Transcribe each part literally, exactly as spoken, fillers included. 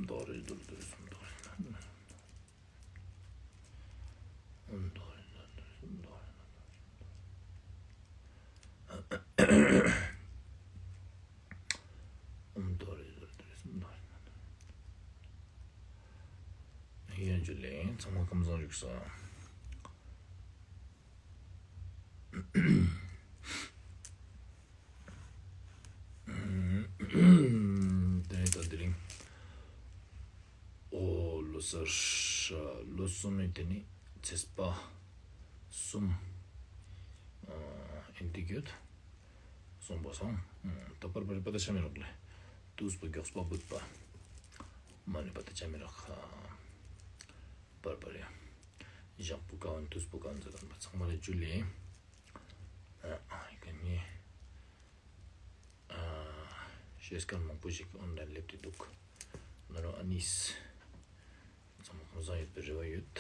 མདོ་རེ་མདོ་རེ་མདོ་རེ་མདོ་རེ་མདོ་རེ་མདོ་རེ་མདོ་རེ་མདོ་རེ་མདོ་རེ། ཨོཾ་མདོ་རེ་མདོ་རེ་མདོ་རེ་མདོ་རེ། ཡ་ཇུ་ལེ། ཚང་མ་ཁམས་བཟང་བཞུགས་སོང་། དེ་ནས་ད་དེ་རིང་ཨོ་ལོ་གསར་ལོ་གསུམ་ནས་དེ་ནས་ཚེས་པ་གསུམ་ཨིན་དེ་གྱུད་སོང་པ་སང་ད་པར་པར་པ་ད་ཆ་མི་རོག་ལེ། ཏུས་པོ་མགྱོགས་པ་བུད་པ་མ་ནི་པ་ད་ཆ་མི་རོག་པར་པར་ཡ། ཞག་པོ་ཀ་བོ་ཏུས་པོ་ཀ་བོ་ཟེར་ཁན་པ་ཚང་མ་ལ་ཇུ་ལེ། ཨ་ཨ་ཀ་ནི་ཨ་ཤེས་ཁན་མང་པོ་ཞིག་ཨོན་ལའིན་ལེབས་ཏེ་དུག། ང་རང་ཨ་ནིས་ཚང་མ་ཁོང་ཚང་ཡོད་པའི་རེ་བ་ཡོད།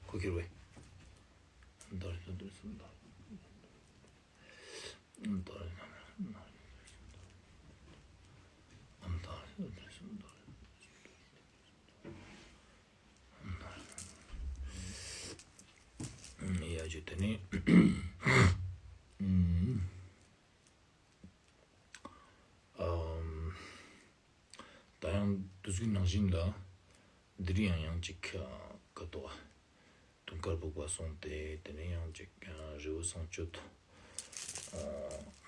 ཁོ་ཁྱེར་བས། ཡ་ཇུ་དེ་ནི། ཨམ། ད་ཡང་དུས་ཀྱི་ནང་བཞིན་ལ་འདིར་ཡང་ཡང་ཅིག་ཀ་ཏོ་དུང་དཀར་སྦུག་པ་སོང་སྟེ་དེ་ནས་ཡང་ཅིག་རི་བོ་བསང་མཆོད་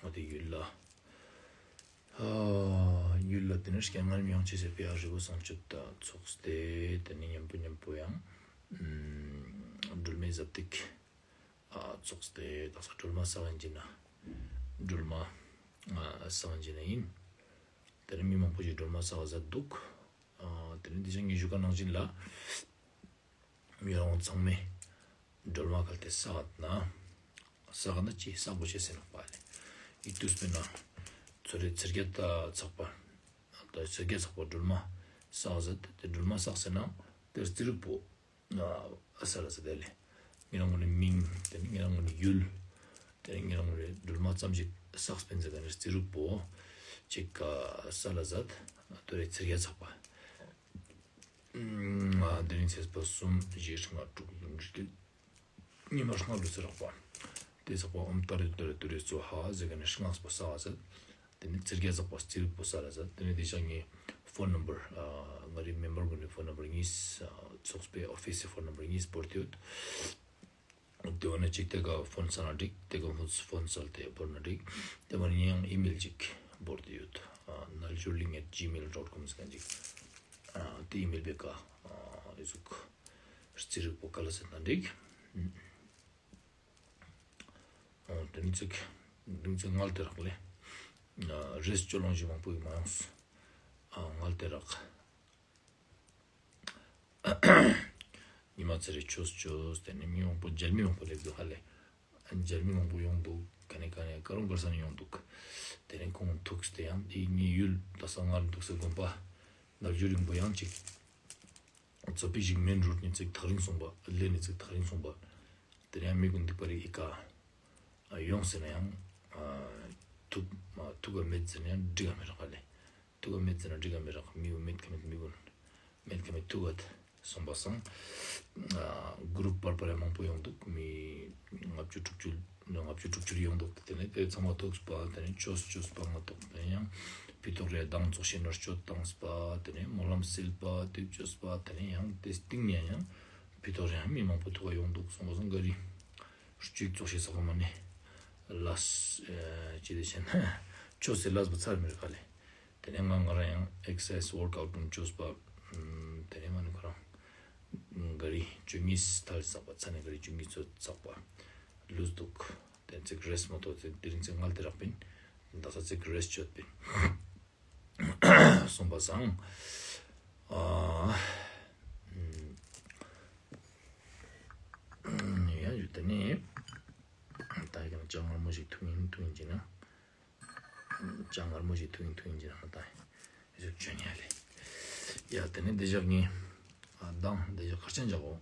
ང་དེ་ཡུལ་ལ་ཡུལ་ལ་དེ་ནས་སྐྱ་ངར་མི་ཡང་ཆེ་ཟེར་པའི་རི་བོ་བསང་མཆོད་ད་ཚོགས་ཏེ་དེ་ནས་མཉམ་པོ་མཉམ་པོ་ཡང་སྒྲོལ་མའི་ཟབ་ཏིག་ཚོགས་ཏེ་དག་ས་སྒྲོལ་མ་བསག་ཡིན་ཅི་ན་སྒྲོལ་མ་བསག་ཡིན་ཅི་ན་ཡིན། དེ་ནས་མི་མང་པོ་ཞིག་སྒྲོལ་མ་བསག་ཟ་འདུག། དེ་ནས་དེ་བཞིན་ངས་ཞུ་ཁན་ནང་བཞིན་ལ་མི་རང་ཚང་མས་སྒྲོལ་མ་གལ་ཏེ་བསག་ན་བསག་ན་ཅི་བསག་དགོས་ཤེས་ཟེར་ནོག་པ་ལེ། ཡིད་དུ་སྤེལ་ན་ཚོ་རེ་ཚེས་བརྒྱད་ཚགས་པ་ཚེས་བརྒྱད་ཚགས་པ་སྒྲོལ་མ་བསག་ཟ་དེ་སྒྲོལ་མ་བསག་ཟེར་ན་དེ་རྩི་རིག་པོ། ཨ་ས་ལ་ཟ་དེ་ལེ། ངེ་རང་ངོ་ནི་མིང་དེ་ནི་ངེ་རང་ངོ་ནི་ཡུལ། དེ་ནི་ངེ་རང་ངོ་ནི་སྒྲོལ་མ་ཙམ་ཞིག་བསགས་པིན་ཟེར་ག་ནི་རྩི་རུག་པོ་ཅིག་ས་ལ་ཟ་ཏོ་རེ་ཚེས་བརྒྱད་ཚགས་པ། ཨ་དེ་རིང་ཚེས་པ་གསུམ་བཞི་ལྔ་དྲུག་བདུན་དྲུག་ཉི་མ་ལྔ་ལུས་ཚེ་རག་པ། དེ་ཚགས་པ་ཨོཾ་ཏཱ་རེ་ཏུ་རེ་ཏུ་རེ་སྭཱ་ཧཱ་ཟེར་ག་ནི་ལྔ་པོ་ས་ལ་ཟ། དེ་ནི་ཚེས་བརྒྱད་ཚགས་པ་རྩི་རུག་པོ་ས་ལ་ཟ། དེ་ནི་དེ་ཤ་ངའི་ཕོན་ནམ་བར་ང་རི་མེམ་བར་གུན་ནི་ཕོན་ནམ་བར་གཉིས་ཚོགས་པའི་ཨོ་ཕིས་སི་ཕོན་ནམ་བར་གཉིས་བོར་ཏེ་ཡོད། དེ་བ་ན་ཅིག་དེ་ག་ཕོན་ས་ན་འགྲིག། དེ་ག་ཕོན་ས་ལ་དེ་བོར་ན་འགྲིག། དེ་བ་ན་ཡང་ཨི་མེལ་ཅིག་བོར་ཏེ་ཡོད། ནལ་ཇུ་ལིང་ཨེཊ་ཇི་མེལ་ཌོཊ་ཀོམ་ཟེར་ག་ཅིག། དེ་ཨི་མེལ་བེ་ཀ་ཨི་ཟུག་རྩི་རུག་པོ་ཀ་ལ་ཟེར་ན་འགྲིག། ཨོ་དེ་ནི་ཚིག་དེ་ནི་ཚིག་ངལ་ཏེ་རག་ལེ། རེས་ཅོ་ལོང་ཞིག་མང་པོ་ཡིན་མ་ཡོང་། ངལ་ཏེ་རག། ཉི་མ་ཚེ་རེ་ཆོས་ཆོས་དེ་ནི་མི་མང་པོ་མཇལ་མི་མང་པོ་ལེབ་འདུག་ཧ་ལེ། མཇལ་མི་མང་པོ་ཡོང་འདུག། ག་ནས་ག་ནས་ཀ་རུང་གར་ས་ནས་ཡོང་འདུག། དེ་ནི་ཁོང་ཐུགས་དེ་ཡང་དེ་ངའི་ཡུལ་ད་ས་ངར་འདུག་སེ་དགོན་པ་ནལ་ཇུ་རིང་པོ་ཡང་ཅིག་ཙོ་པི་ཞིག་མེན་རུ་ནི་ཚིག་ཐག་རིང་སོང་པ་ལེ་ནི་ཚིག་ཐག་རིང་སོང་པ། དེ་ནས་མི་ཀུན་འདུག་པ་རེ་ཨི་ཀ་ཡོང་ཟེར་ན་ཡང་ཐུག་ཐུག་ག་མེད་ཟེར་ན་ཡང་འགྲིག་ག་མི་རག་ལེ། ཐུག་ག་མེད་ཟེར་ན་འགྲིག་ག་མི་རག། མི་མེད་ཀ་མེད་མི་ཀུན་མེད་ཀ་མེད་ཐུག་ག་སོང་པ་སང་གུ་རུབ་པར་པར་ཡང་མང་པོ་ཡོང་འདུག། མི་ལྔ་བཅུ་དྲུག་ཅུ་ལྔ་བཅུ་དྲུག་ཅུ་ཡོང་འདུག། དེ་ནས་དེ་ཚང་མ་ཐུག་པ་དེ་ནས་ཆོས་ཆོས་པ་ང་ཐུག་དེ་ཡང་ཕི་ཏོག་རེ་དང་ཚོགས་ཤིག་ནར་ཆོས་བཏང་པ་དེ་ནས་སྨོན་ལམ་སེལ་པ་དེ་ཆོས་པ་དེ་ནས་ཡང་དེ་སྟིང་ནས་ཡང་ཕི་ཏོག་རེ་ཡང་མི་མང་པོ་ཐུག་ག་ཡོང་འདུག་སོང་པ་སང་ག་རི་ཅིག་ཚོགས་ཤིག་ས་ག་མ་ནས་ལས་ཅི་དེ་བྱས་ན་ཆོས་སེ་ལས་པོ་ཚར་མི་རག་ལེ། དེ་ནས་ང་ང་རང་ཡང་ཨེག་སར་སའིཛ་ཝོརཀ་ཨའུཊ་ཀུན་བཅོས་པ། དེ་ནས་ང་ནི་ཁོ་རང་ག་རི་བཅུ་གཉིས་ཐལ་ཚགས་པ་ཚ་ནས་ག་རི་བཅུ་གཉིས་ཚོ་ཚགས་པ་ལུས་འདུག། དེ་ཚིག་རེས་མ་ཐོག་དེ་དེ་རིང་ཚིག་ངལ་ཏེ་རག་པིན། ད་ས་ཚིག་རེས་ཆོད་པིན། སོང་པ་སང་། ཨ་ཡ་ཡུ་དེ་ནས་ད་ཡང་ཅང་ངར་མོ་ཞིག་ཐུང་ཡིན་ཐུང་ཡིན་ཅི་ན། ཅང་ངར་མོ་ཞིག་ཐུང་ཐུང་ཅིག་ན་ང་ཏང་ཨི་ཟུག་ཅོ་ཉན་ལེ། ཡ་དེ་ནེ་དེ་ཞག་ངི་ཨ་མདང་དེ་ཞག་ཁར་ཆེན་ཞག་གོ།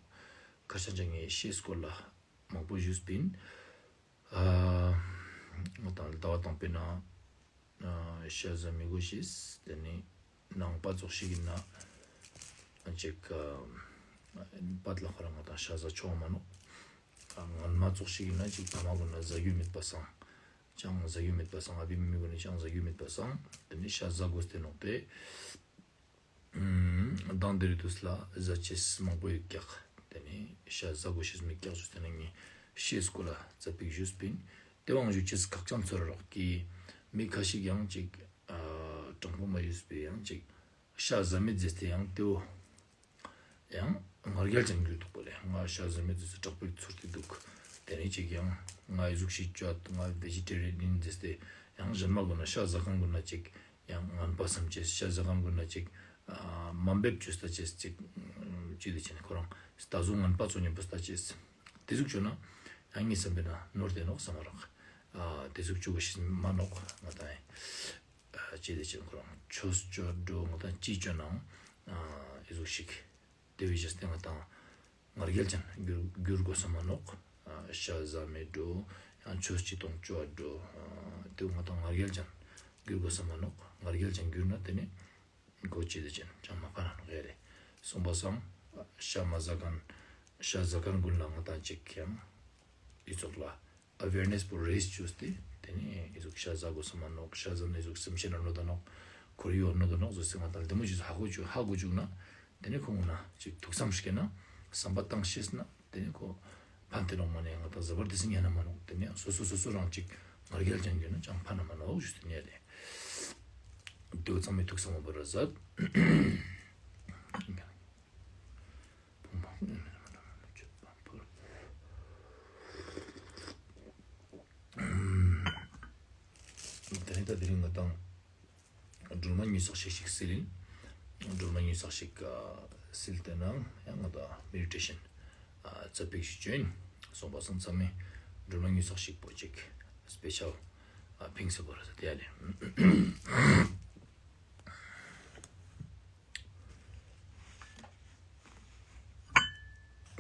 ཁར་ཆེན་ཞག་ངི་ཤེས་སྐོར་ལ་མང་པོ་ཞུས་པིན། ཨ་ང་ཏང་ལྟ་བ་དང་པོའི་ནང་ཨ་ཤ་ཟ་མི་དགོས་ཤེས། དེ་ནེ་ནང་པ་ཙོགས་ཤིག་ཨིན་ན་ཅིག་ཨ་པད་ལ་ཁོ་རང་ང་ཏང་ཤ་ཟ་ཆོག་མ་ནོག། ཨ་ངན་མ་ཙོགས་ཤིག་ཨིན་ན་ཅིག་ཕ་མ་གུན་ན་ཟ་རྒྱུ་མེད་པ་སང་ཅང་ཟ་རྒྱུ་མེད་པ་སང་ཨ་བི་མི་གུན་ནི་ཅང་ཟ་རྒྱུ་མེད་པ་སང་དེ་ནེ་ཤ་ཟ་དགོས་ཏེ་ནོག་པས། མདང་དེ་རིང་དུས་ལ་ཟ་ཅེས་མང་པོ་ཡོད་ཀྱག། དེ་ནེ་ཤ་ཟ་དགོས་ཤེས་མེད་ཀྱག་ཞུས་ཏེ་ནང་ངི་ཤེས་སྐོར་ལ་ཙ་པིག་ཞུས་པིན། དེ་བོ་ཞུ་ཅེས་ཁག་ཅན་ཚོར་རོག་གི། མི་ཁ་ཤིག་ཡང་ཅིག་ཨ་དྲང་པོ་མ་ཡོད་པའི་ཡང་ཅིག་ཤ་ཟ་མེད་ཟེར་ཏེ་ཡང་དེ་བོ་ཡང་ང་རྒྱལ་ཅན་གྱུར་འདུག་པ་ལེ། ང་ཤ་ཟ་མེད་ཟེར་ཏེ་དྲག་པོའི་ཚོར་ཏེ་འདུག། དེ་ནེ་ཅིག་ཡང་ང་ཨི་ཟུག་ཤིག་ཅོ་ང་བེ་ཇི་ཊེ་རི་ཡན་ཨིན་ཟེར་ཏེ་ཡང་གཞན་མ་གུན་ན་ཤ་ཟ་ཁན་གུན་ན་ཅིག་ཡང་ངན་པ་སམ་ཅེས། ཤ་ཟ་ཁན་གུན་ན་ཅིག་ཨ་མ་འབེབས་ཅོས་ལྟ་ཅེས་ཅིག་ཅིག་དེ་ཅན་ཁོ་རང་ལྟ་ཟུག་ངན་པ་ཙོགས་ཉམ་པོ་ལྟ་ཅེས། དེ་ཟུག་ཅོ་ན་ཡང་ངའི་སམ་པའི་ནང་ནོར་ཏེ་ནོག་སམ་མ་རག། ཨ་དེ་ཟུག་ཅོ་གོས་ཤེས་མ་ནོག་ང་ཏང་ཨ་ཅི་དེ་ཅན་ཁོ་རང་ཆོས་ཅོ་འགྲོ་ང་ཏང་ཅི་ཅོ་ནའང་ཨ་ཨི་ཟུག་ཤིག་དེ་བོའི་ཞེས་ཏེ་ང་ཏང་ང་རྒྱལ་ཅན་གྱུར་གྱུར་དགོས་སམ་མ་ནོག། ཨ་ཤ་ཟ་མེད་འགྲོ་ཡང་ཆོས་ཅི་ཏོང་ཅོ་འགྲོ་ཨ་དེ་བོ་ང་ཏང་ང་རྒྱལ་ཅན་གྱུར་དགོས་སམ་མ་ནོག། ང་རྒྱལ་ཅན་གྱུར་ན་དེ་ནེ་གོ་ཅི་དེ་ཅན་ཅང་མ་ཁ་ན་ནོག་ཡ་ལེ། སོང་པ་སང་ཤ་མ་ཟ་ཁན་ཤ་ཟ་ཁན་གུན་ལ་ང་ཏང་ཅིག་ཡང་ཨི་ཙོགས་ལ་ཨ་ཝེར་ནེས་པོ་རེས་ཅོས་ཏེ་དེ་ནེ་ཨི་ཟུག་ཤ་ཟ་དགོས་སམ་མ་ནོག། ཤ་ཟ་ན་ཨི་ཟུག་སེམས་ཅན་ལ་གནོད་ད་ནོག། ཁོར་ཡུག་གནོད་ད་ནོག་ཟེར་ཏེ་ང་ཏང་ལྡེ་མོ་ཞིག་ཧ་གོ་ཅུག་ཧ་གོ་ཅུག་ན་དེ་ནེ་ཁོང་ན་ཅིག་ཐུགས་བསམ་སྐྱེ་ན་སམ་པ་ཏང་ཤེས་ན་དེ་ནེ་ཁོ་ཕན་ཏེ་ནོག་མ་ནེ་ང་ཏང་ཟ་བར་དེ་སི་ཉན་ན་མ་ནོག། དེ་ནེ་སོ་སོ་སོ་སོ་རང་ཅིག་ང་རྒྱལ་ཅན་གྱུར་ན་ཅང་ཕན་ན་མ་ནོག་ཞུས་ཏེ་ནེ་ཡ་ལེ། དེ་བོ་ཚང་མས་ཐུགས་བསམ་མ་བོར་ར་ཟད། དེ་ནེ་ད་དེ་རིང་ང་ཏང་སྒྲོལ་མ་ཉུང་ཙོགས་ཤིག་ཞིག་སིལ་ཨིན། སྒྲོལ་མ་ཉུང་ཙོགས་ཤིག་ཨ་སིལ་ཏེ་ནང་ཡང་ང་ཏང་མེ་ཌི་ཊེ་ཤན་ཨ་ཙ་པིག་ཞིག་ཅོ་ཨིན། སོང་པ་སང་ཚང་མས་སྒྲོལ་མ་ཉུང་ཙོགས་ཤིག་པོ་ཅིག་སྤེ་ཤལ་ཨ་ཕིངས་ས་བོར་ར་ཟད་ཡ་ལེ།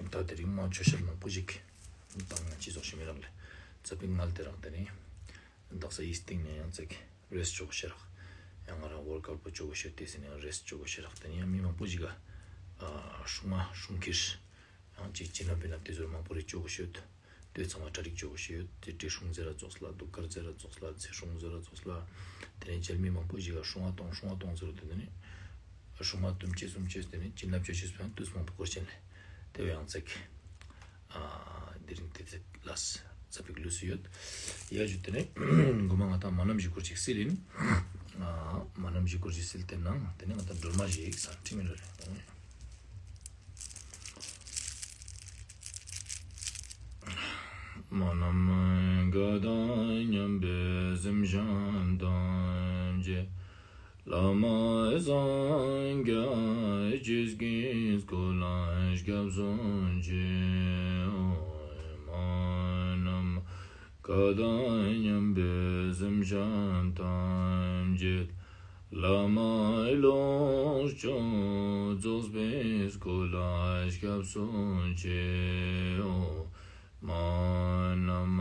ད་དེ་རིང་མ་ཆོས་ཤར་མང་པོ་ཞིག་ཏང་ན་ཅི་ཙོགས་ཤིག་མི་རག་ལེ། ཙ་པིག་ངལ་ཏེ་རག། དེ་ནེ་དག་ས་ཨི་སྟིང་ནེ་ཡང་ཙིག་རེསྚ་ཅོ་གོས་ཤེས་རག། ཡང་ང་རང་ཝོརཀ་ཨའུཊ་པོ་ཅོ་གོས་ཤེས་ཏེ་སི་ནེ་ཡང་རེསྚ་ཅོ་གོས་ཤེས་རག། དེ་ནེ་ཡང་མི་མང་པོ་ཞིག་ག་ཨ་སྲུང་མ་སྲུང་ཁྱེར་ཡང་ཅིག་བྱིན་རླབས་པའི་ནང་དེ་ཟུག་མང་པོ་རེ་ཅོ་གོས་ཤེས་ཡོད། དེ་ཚང་མ་གྲ་སྒྲིག་ཅོ་གོས་ཤེས་ཡོད། དེ་དྲི་སྲུང་ཟེར་ར་ཙོགས་ལ་གདུགས་དཀར་ཟེར་ར་ཙོགས་ལ་ཚེ་སྲུང་ཟེར་ར་ཙོགས་ལ། དེ་ནེ་མཇལ་མི་མང་པོ་ཞིག་ག་སྲུང་མ་ཏོང་སྲུང་མ་ཏོང་ཟེར་ར་དེ་ནེ་སྲུང་མ་དུམ་ཅེས་སུམ་ཅེས་དེ་ནེ་བྱིན་རླབས་ཅོ་ཅེས་པའང་དུས་མང་པོ་འགོར་ཅན་ལེ། དེ་བས་ཡང་ཙིག་ཨ་དེ་རིང་དེ་ཙིག་ལ་ཙ་པིག་ལུས་སུ་ཡོད། ཡ་ཞུ་དེ་ནེ་གོ་མ་ང་ཏང་མ་ནམ་ཞིག་སྐོར་ཅིག་སིལ་ཨིན། ཨ་མ་ནམ་ཞིག་སྐོར་ཅིག་སིལ་ཏེ་ནང་དེ་ནེ་ང་ཏང་སྒྲོལ་མ་ཞིག་སང་ཁྲིད་མི་ལོ་རེ། མ་ནམ་མཁའ་དང་མཉམ་པའི་སེམས་ཅན་ཐམས་ཅད་བླ་མ་སངས་རྒྱས་ཀྱི་སྐུ་ལ་སྐྱབས་སུ་མཆིའོ། མ་ནམ་མཁའ་དང་མཉམ་པའི་སེམས་ཅན་ཐམས་ཅད་བླ་མ་ལོངས་སྤྱོད་རྫོགས་པའི་སྐུ་ལ་སྐྱབས་སུ་མཆིའོ། མ་ནམ་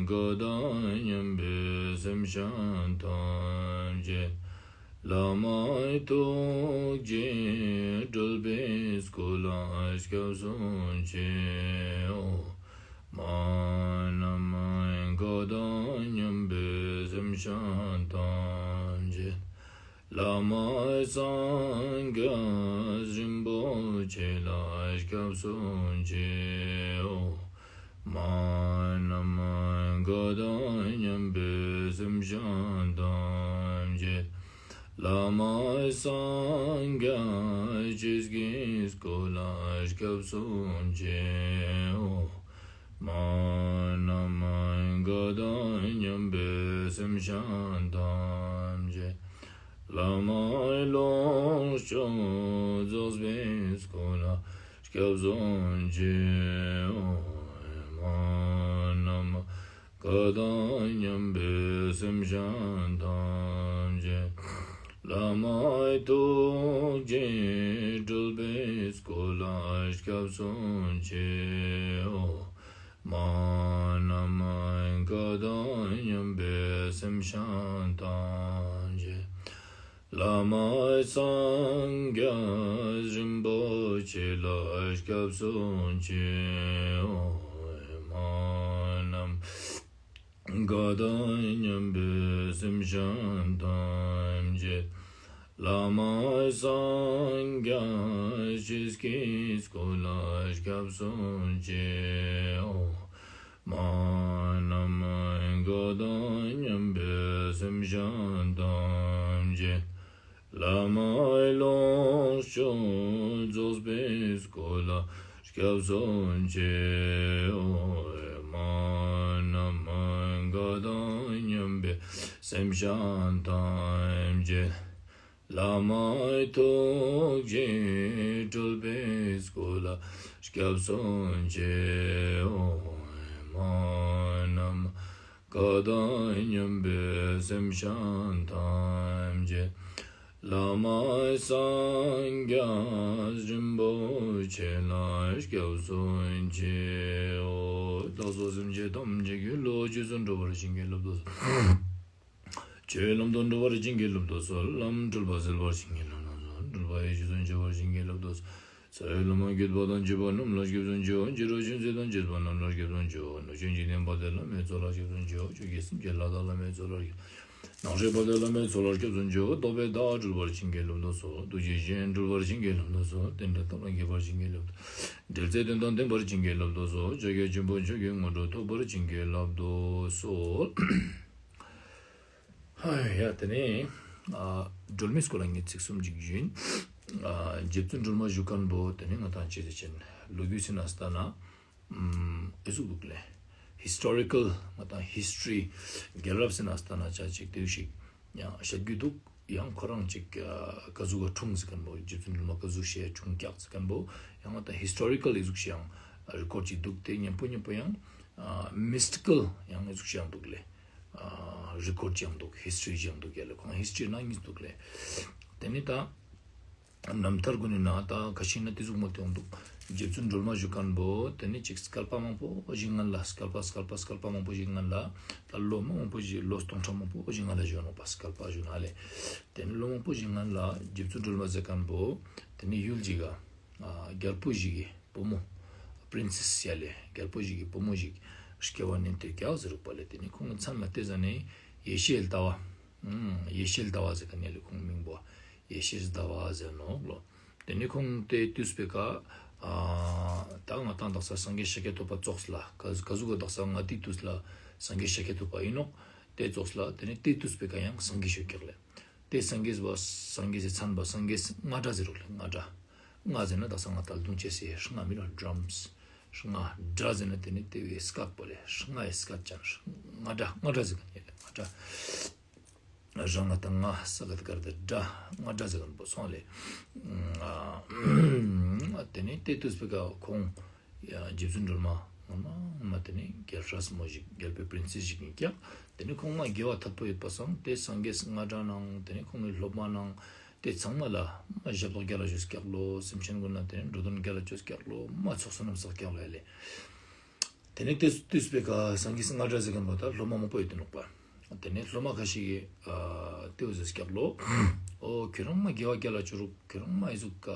མཁའ་དང་མཉམ་པའི་སེམས་ཅན་ཐམས་ཅད་བླ་མ་ཐུགས་རྗེ་སྒྲོལ་བའི་སྐུ་ལ་སྐྱབས་སུ་མཆིའོ། མ་ནམ་མཁའ་དང་མཉམ་པའི་སེམས་ཅན་ཐམས་ཅད་བླ་མ་སངས་རྒྱས་རིན་པོ་ཆེ་ལ་སྐྱབས་སུ་མཆིའོ། མ་ནམ་མཁའ་དང་མཉམ་པའི་སེམས་ཅན་ཐམས་ཅད་བླ་མ་སངས་རྒྱས་ཀྱི་སྐུ་ལ་སྐྱབས་སུ་མཆིའོ། མ་ནམ་མཁའ་དང་མཉམ་པའི་སེམས་ཅན་ཐམས་ཅད་བླ་མ་ལོངས་སྤྱོད་རྫོགས་པའི་སྐུ་ལ་སྐྱབས་སུ་མཆིའོ། མ་ནམ་མཁའ་ བཀའ་དང་མཉམ་པའི་སེམས་ཅན་ཐམས་ཅད། བླ་མའི་ཐུགས་རྗེས་སྤྲུལ་པའི་སྐུ་ལ་སྐྱབས་སུ་མཆིའོ། མ་ནམ་མཁའ་དང་མཉམ་པའི་སེམས་ཅན་ཐམས་ཅད། བླ་མ་སངས་རྒྱས་རིན་པོ་ཆེ་ལ་སྐྱབས་སུ་མཆིའོ། མ་ནམ་མཁའ་དང་མཉམ་པའི་སེམས་ཅན་ཐམས་ཅད། བླ་མ་སངས་རྒྱས་ཆོས་ཀྱི་སྐུ་ལ་སྐྱབས་སུ་མཆིའོ། མ་ནམ་མཁའ་དང་མཉམ་པའི་སེམས་ཅན་ཐམས་ཅད། བླ་མའི་ལོངས་སྤྱོད་རྫོགས་པའི་སྐུ་ལ་སྐྱབས་སུ་མཆིའོ། མ་ནམ་མཁའ་དང་མཉམ་པའི་སེམས་ཅན་ཐམས་ཅད། བླ་མའི་ཐུགས་རྗེས་སྤྲུལ་པའི་སྐུ་ལ་སྐྱབས་སུ་མཆིའོ། མ་ནམ་མཁའ་དང་མཉམ་པའི་སེམས་ཅན་ཐམས་ཅད། བླ་མ་སངས་རྒྱས་རིན་པོ་ཆེ་ལ་སྐྱབས་སུ་མཆིའོ། བདག་སོགས་སེམས་ཅན་ཐམས་ཅད་ཀྱི་བློ་ཆོས་སུ་འགྲོ་བར་བྱིན་གྱིས་བརླབ་ཏུ་གསོལ། ཆོས་ལམ་དུ་འགྲོ་བར་བྱིན་གྱིས་བརླབ་ཏུ་གསོལ། ལམ་འཁྲུལ་པ་སེལ་བར་བྱིན་གྱིས་བརླབ་ཏུ་གསོལ། འཁྲུལ་པ་ཡེ་ཤེས་སུ་འཆར་བར་བྱིན་གྱིས་བརླབ་ཏུ་གསོལ། སའི་བླ་མ་བརྒྱུད་པ་དང་བཅས་པ་རྣམས་ལ་སྐྱབས་སུ་མཆིའོ། སྐྱེ་འགྲོ་ཆེན་སྲིད་དང་བཅས་པ་རྣམས་ལ་སྐྱབས་སུ་མཆིའོ། གནོད་སྦྱིན་འཇིག་རྟེན་དཔའ་བདེ་བླ་མའི་ཚོགས་ལ་སྐྱབས་སུ་མཆིའོ། ཆོས་ཀྱི་སེམས་ཅན་ལྷ་དང་ལྷ་མོའི་ཚོགས་ལ་སྐྱབས་སུ་མཆིའོ། ནགས་ཚལ་དཔའ་བདེ་བླ་མའི་ཚོགས་ལ་སྐྱབས་སུ་མཆིའོ། རྟོག་པས་བདག་སྒྲོལ་བར་བྱིན་གྱིས་བརླབ་ཏུ་གསོལ། འདུ་བྱེད་གཞན་སྒྲོལ་བར་བྱིན་གྱིས་བརླབ་ཏུ་གསོལ། བདེ་འགྲོའི་ཐབས་ལ་མཁས་པར་བྱིན་གྱིས་བརླབ་ཏུ། འབྲེལ་ཚད་དོན་དང་ལྡན་པར་བྱིན་གྱིས་བརླབ་ཏུ་གསོལ། ཕྱག་རྒྱ་ཆེན་པོ་མཆོག་གི་དངོས་གྲུབ་ཐོབ་པར་བྱིན་གྱིས་བརླབ་ཏུ་གསོལ། ཡ་དེ་ནས་ཨ་སྒྲོལ་མའི་སྐོར་ལ་ངས་ཚིག་གསུམ་ཅིག་ཞུ་ཡིན། ཨ་རྗེ་བཙུན་སྒྲོལ་མ་བཞུགས་མཁན་པོ་དེ་ནས་ང་དང་ཅི་ཟེར་ཅན་ལོ་རྒྱུས་སི་ནང་ལྟ་ན་ཨེ་ཟུག་འདུག་ལེ། ཧིས་ཊོ་རི་ཀལ་ང་དང་ཧིས་ཊོ་རི་རྒྱལ་རབས་སི་ནང་ལྟ་ན་ཆ་ཅིག་དེ་ཞིག་ཡང་བཤད་རྒྱུ་འདུག། ཡང་ཁོ་རང་ཅིག་ཨ་ག་ཟུག་ག་འཁྲུངས་ཟེར་མཁན་པོ་རྗེ་བཙུན་སྒྲོལ་མ་ག་ཟུག་ཤེས་འཁྲུངས་ཀྱག་ཟེར་མཁན་པོ་ཡང་ང་དང་ཧིས་ཊོ་རི་ཀལ་ཨེ་ཟུག་ཤིག་ཡང་རི་ཀོཌ་ཅིག་འདུག། དེ་མཉམ་པོ་མཉམ་པོ་ཡང་ཨ་མིས་ཊི་ཀལ་ཡང་ཨེ་ཟུག་ཤིག་ཡང་འདུག་ལེ། ཨ་རི་ཀོཌ་ཅིག་ཡང་འདུག། ཧིས་ཊོ་རི་ཅིག་ཡང་འདུག་ཡ་ལེ། ཁོང་ཧིས་ཊོ་རི་ནང་གཉིས་འདུག་ལེ། དེ་ནི་ད་རྣམ་ཐར་གུན་ནི་ནང་ད་ག་ཤིག་ན་དེ་ཟུག་མ་ཐོན་འདུག། རྗེ་བཙུན་སྒྲོལ་མ་བཞུགས་མཁན་པོ་དེ་ནི་ཅིག་བསྐལ་པ་མང་པོ་ཞིག་སྔན་ལ་བསྐལ་པ་བསྐལ་པ་བསྐལ་པ་མང་པོ་ཞིག་སྔན་ལ་ད་ལོ་མང་པོ་ཞིག་ལོ་སྟོང་ཕྲག་མང་པོ་ཞིག་སྔན་ལ་བཞུགས་ནོག་པ། བསྐལ་པ་ཞུ་ན་ལེ། དེ་ནི་ལོ་མང་པོ་ཞིག་སྔན་ལ་རྗེ་བཙུན་སྒྲོལ་མ་ཟེར་མཁན་པོ་དེ་ནི་ཡུལ་ཅིག་ག་ཨ་རྒྱལ་པོ་ཞིག་གི་བུ་མོ་པྲིན་སེས་ཡ་ལེ་རྒྱལ་པོ་ཞིག་གི་བུ་མོ་ཞིག་སྐྱེ་བ་ནི་དེ་ཀྱག་ཟེར་རུག་པ་ལེ། དེ་ནི་ཁོང་མཚན་མ་དེ་ཟ་ནེ་ཡེ་ཤེས་ཟླ་བ། ཨུམ། ཡེ་ཤེས་ཟླ་བ་ཟེར་མཁན་ཡ་ལེ་ཁོང་མིང་པོ། ཡེ་ཤེས་ཟླ་བ་ཟེར་ནོག་ལོ། དེ་ནི་ཁོང་དེ་དུས་པེ་ཀ་ཨ་ད་ང་དང་དག་ས་སངས་རྒྱས་ཤཱཀྱ་ཐུབ་པ་ཙོགས་ལ་ག་ག་ཟུག་ག་དག་ས་ང་དེ་དུས་ལ་སངས་རྒྱས་ཤཱཀྱ་ཐུབ་པ་ཡིན་ནོག། དེ་ཙོགས་ལ་དེ་ནི་དེ་དུས་པེ་ཀ་ཡང་སངས་རྒྱས་ཤོད་ཀྱག་ལེ། དེ་སངས་རྒྱས་པ་སངས་རྒྱས་སི་མཚན་པ་སངས་རྒྱས་རྔ་སྒྲ་ཟེར་རུག་ལེ། རྔ་སྒྲ། རྔ་ཟེར་ན་དག་ས་ང་དང་རྡུང་ཅེས་སི་རྔ་མི་ལ་ཌྲམས། རྔ་སྒྲ་ཟེར་ན་དེ་ནི་དེ་བའི་སྐད་པོ་ལེ། རྔ་ཡི་སྐད་ཅན། རྔ་སྒྲ་རྔ་སྒྲ་ཟེར་མཁན་ཡ་ལེ་རྔ་སྒྲ། ར་ང་དང་རྔ་ས་ག་དི་ག་ར་དི་སྒྲ་རྔ་སྒྲ་ཟེར་མཁན་པོ་སོང་ལེ། ཨ་དེ་ནི་དེ་དུས་པེ་ཀ་ཁོང་ཡ་རྗེ་བཙུན་སྒྲོལ་མ་ངོ་མ་ངོ་མ་དེ་ནི་རྒྱལ་སྲས་མོ་ཞིག་རྒྱལ་པོའི་པྲིན་སེས་ཞིག་ཡིན་ཀྱག། དེ་ནི་ཁོང་མ་དགེ་བ་ཐད་པོ་ཡོད་པ་སང་དེ་སངས་རྒྱས་རྔ་སྒྲ་ནང་དེ་ནི་ཁོང་གི་སློབ་མ་ནང་དེ་ཚང་མ་ལ་མ་ཞབས་ཏོག་རྒྱལ་ལ་ཅོས་ཀྱག་ལོ། སེམས་ཅན་ཀུན་ལ་དེ་ནི་འགྲོ་དོན་རྒྱལ་ལ་ཅོས་ཀྱག་ལོ། མ་ཚོགས་བསོད་ནམས་བསགས་ཀྱག་ལོ་ཡ་ལེ། དེ་ནས་དེ་དུས་པེ་ཀ་སངས་རྒྱས་རྔ་སྒྲ་ཟེར་མཁན་པོ་ད་སློབ་མ་མང་པོ་ཡོད་དེ་ནོག་པ། དེ་ནས་སློབ་མ་ཁ་ཤས་ཀྱིས་ཨ་དེ་བོ་ཟེར་ཀྱག་ལོ། ཨོ་ཁྱོད་རང་མ་དགེ་བ་རྒྱལ་ལ་ཅོ་རུག། ཁྱོད་རང་མ་ཨི་ཟུག་ག་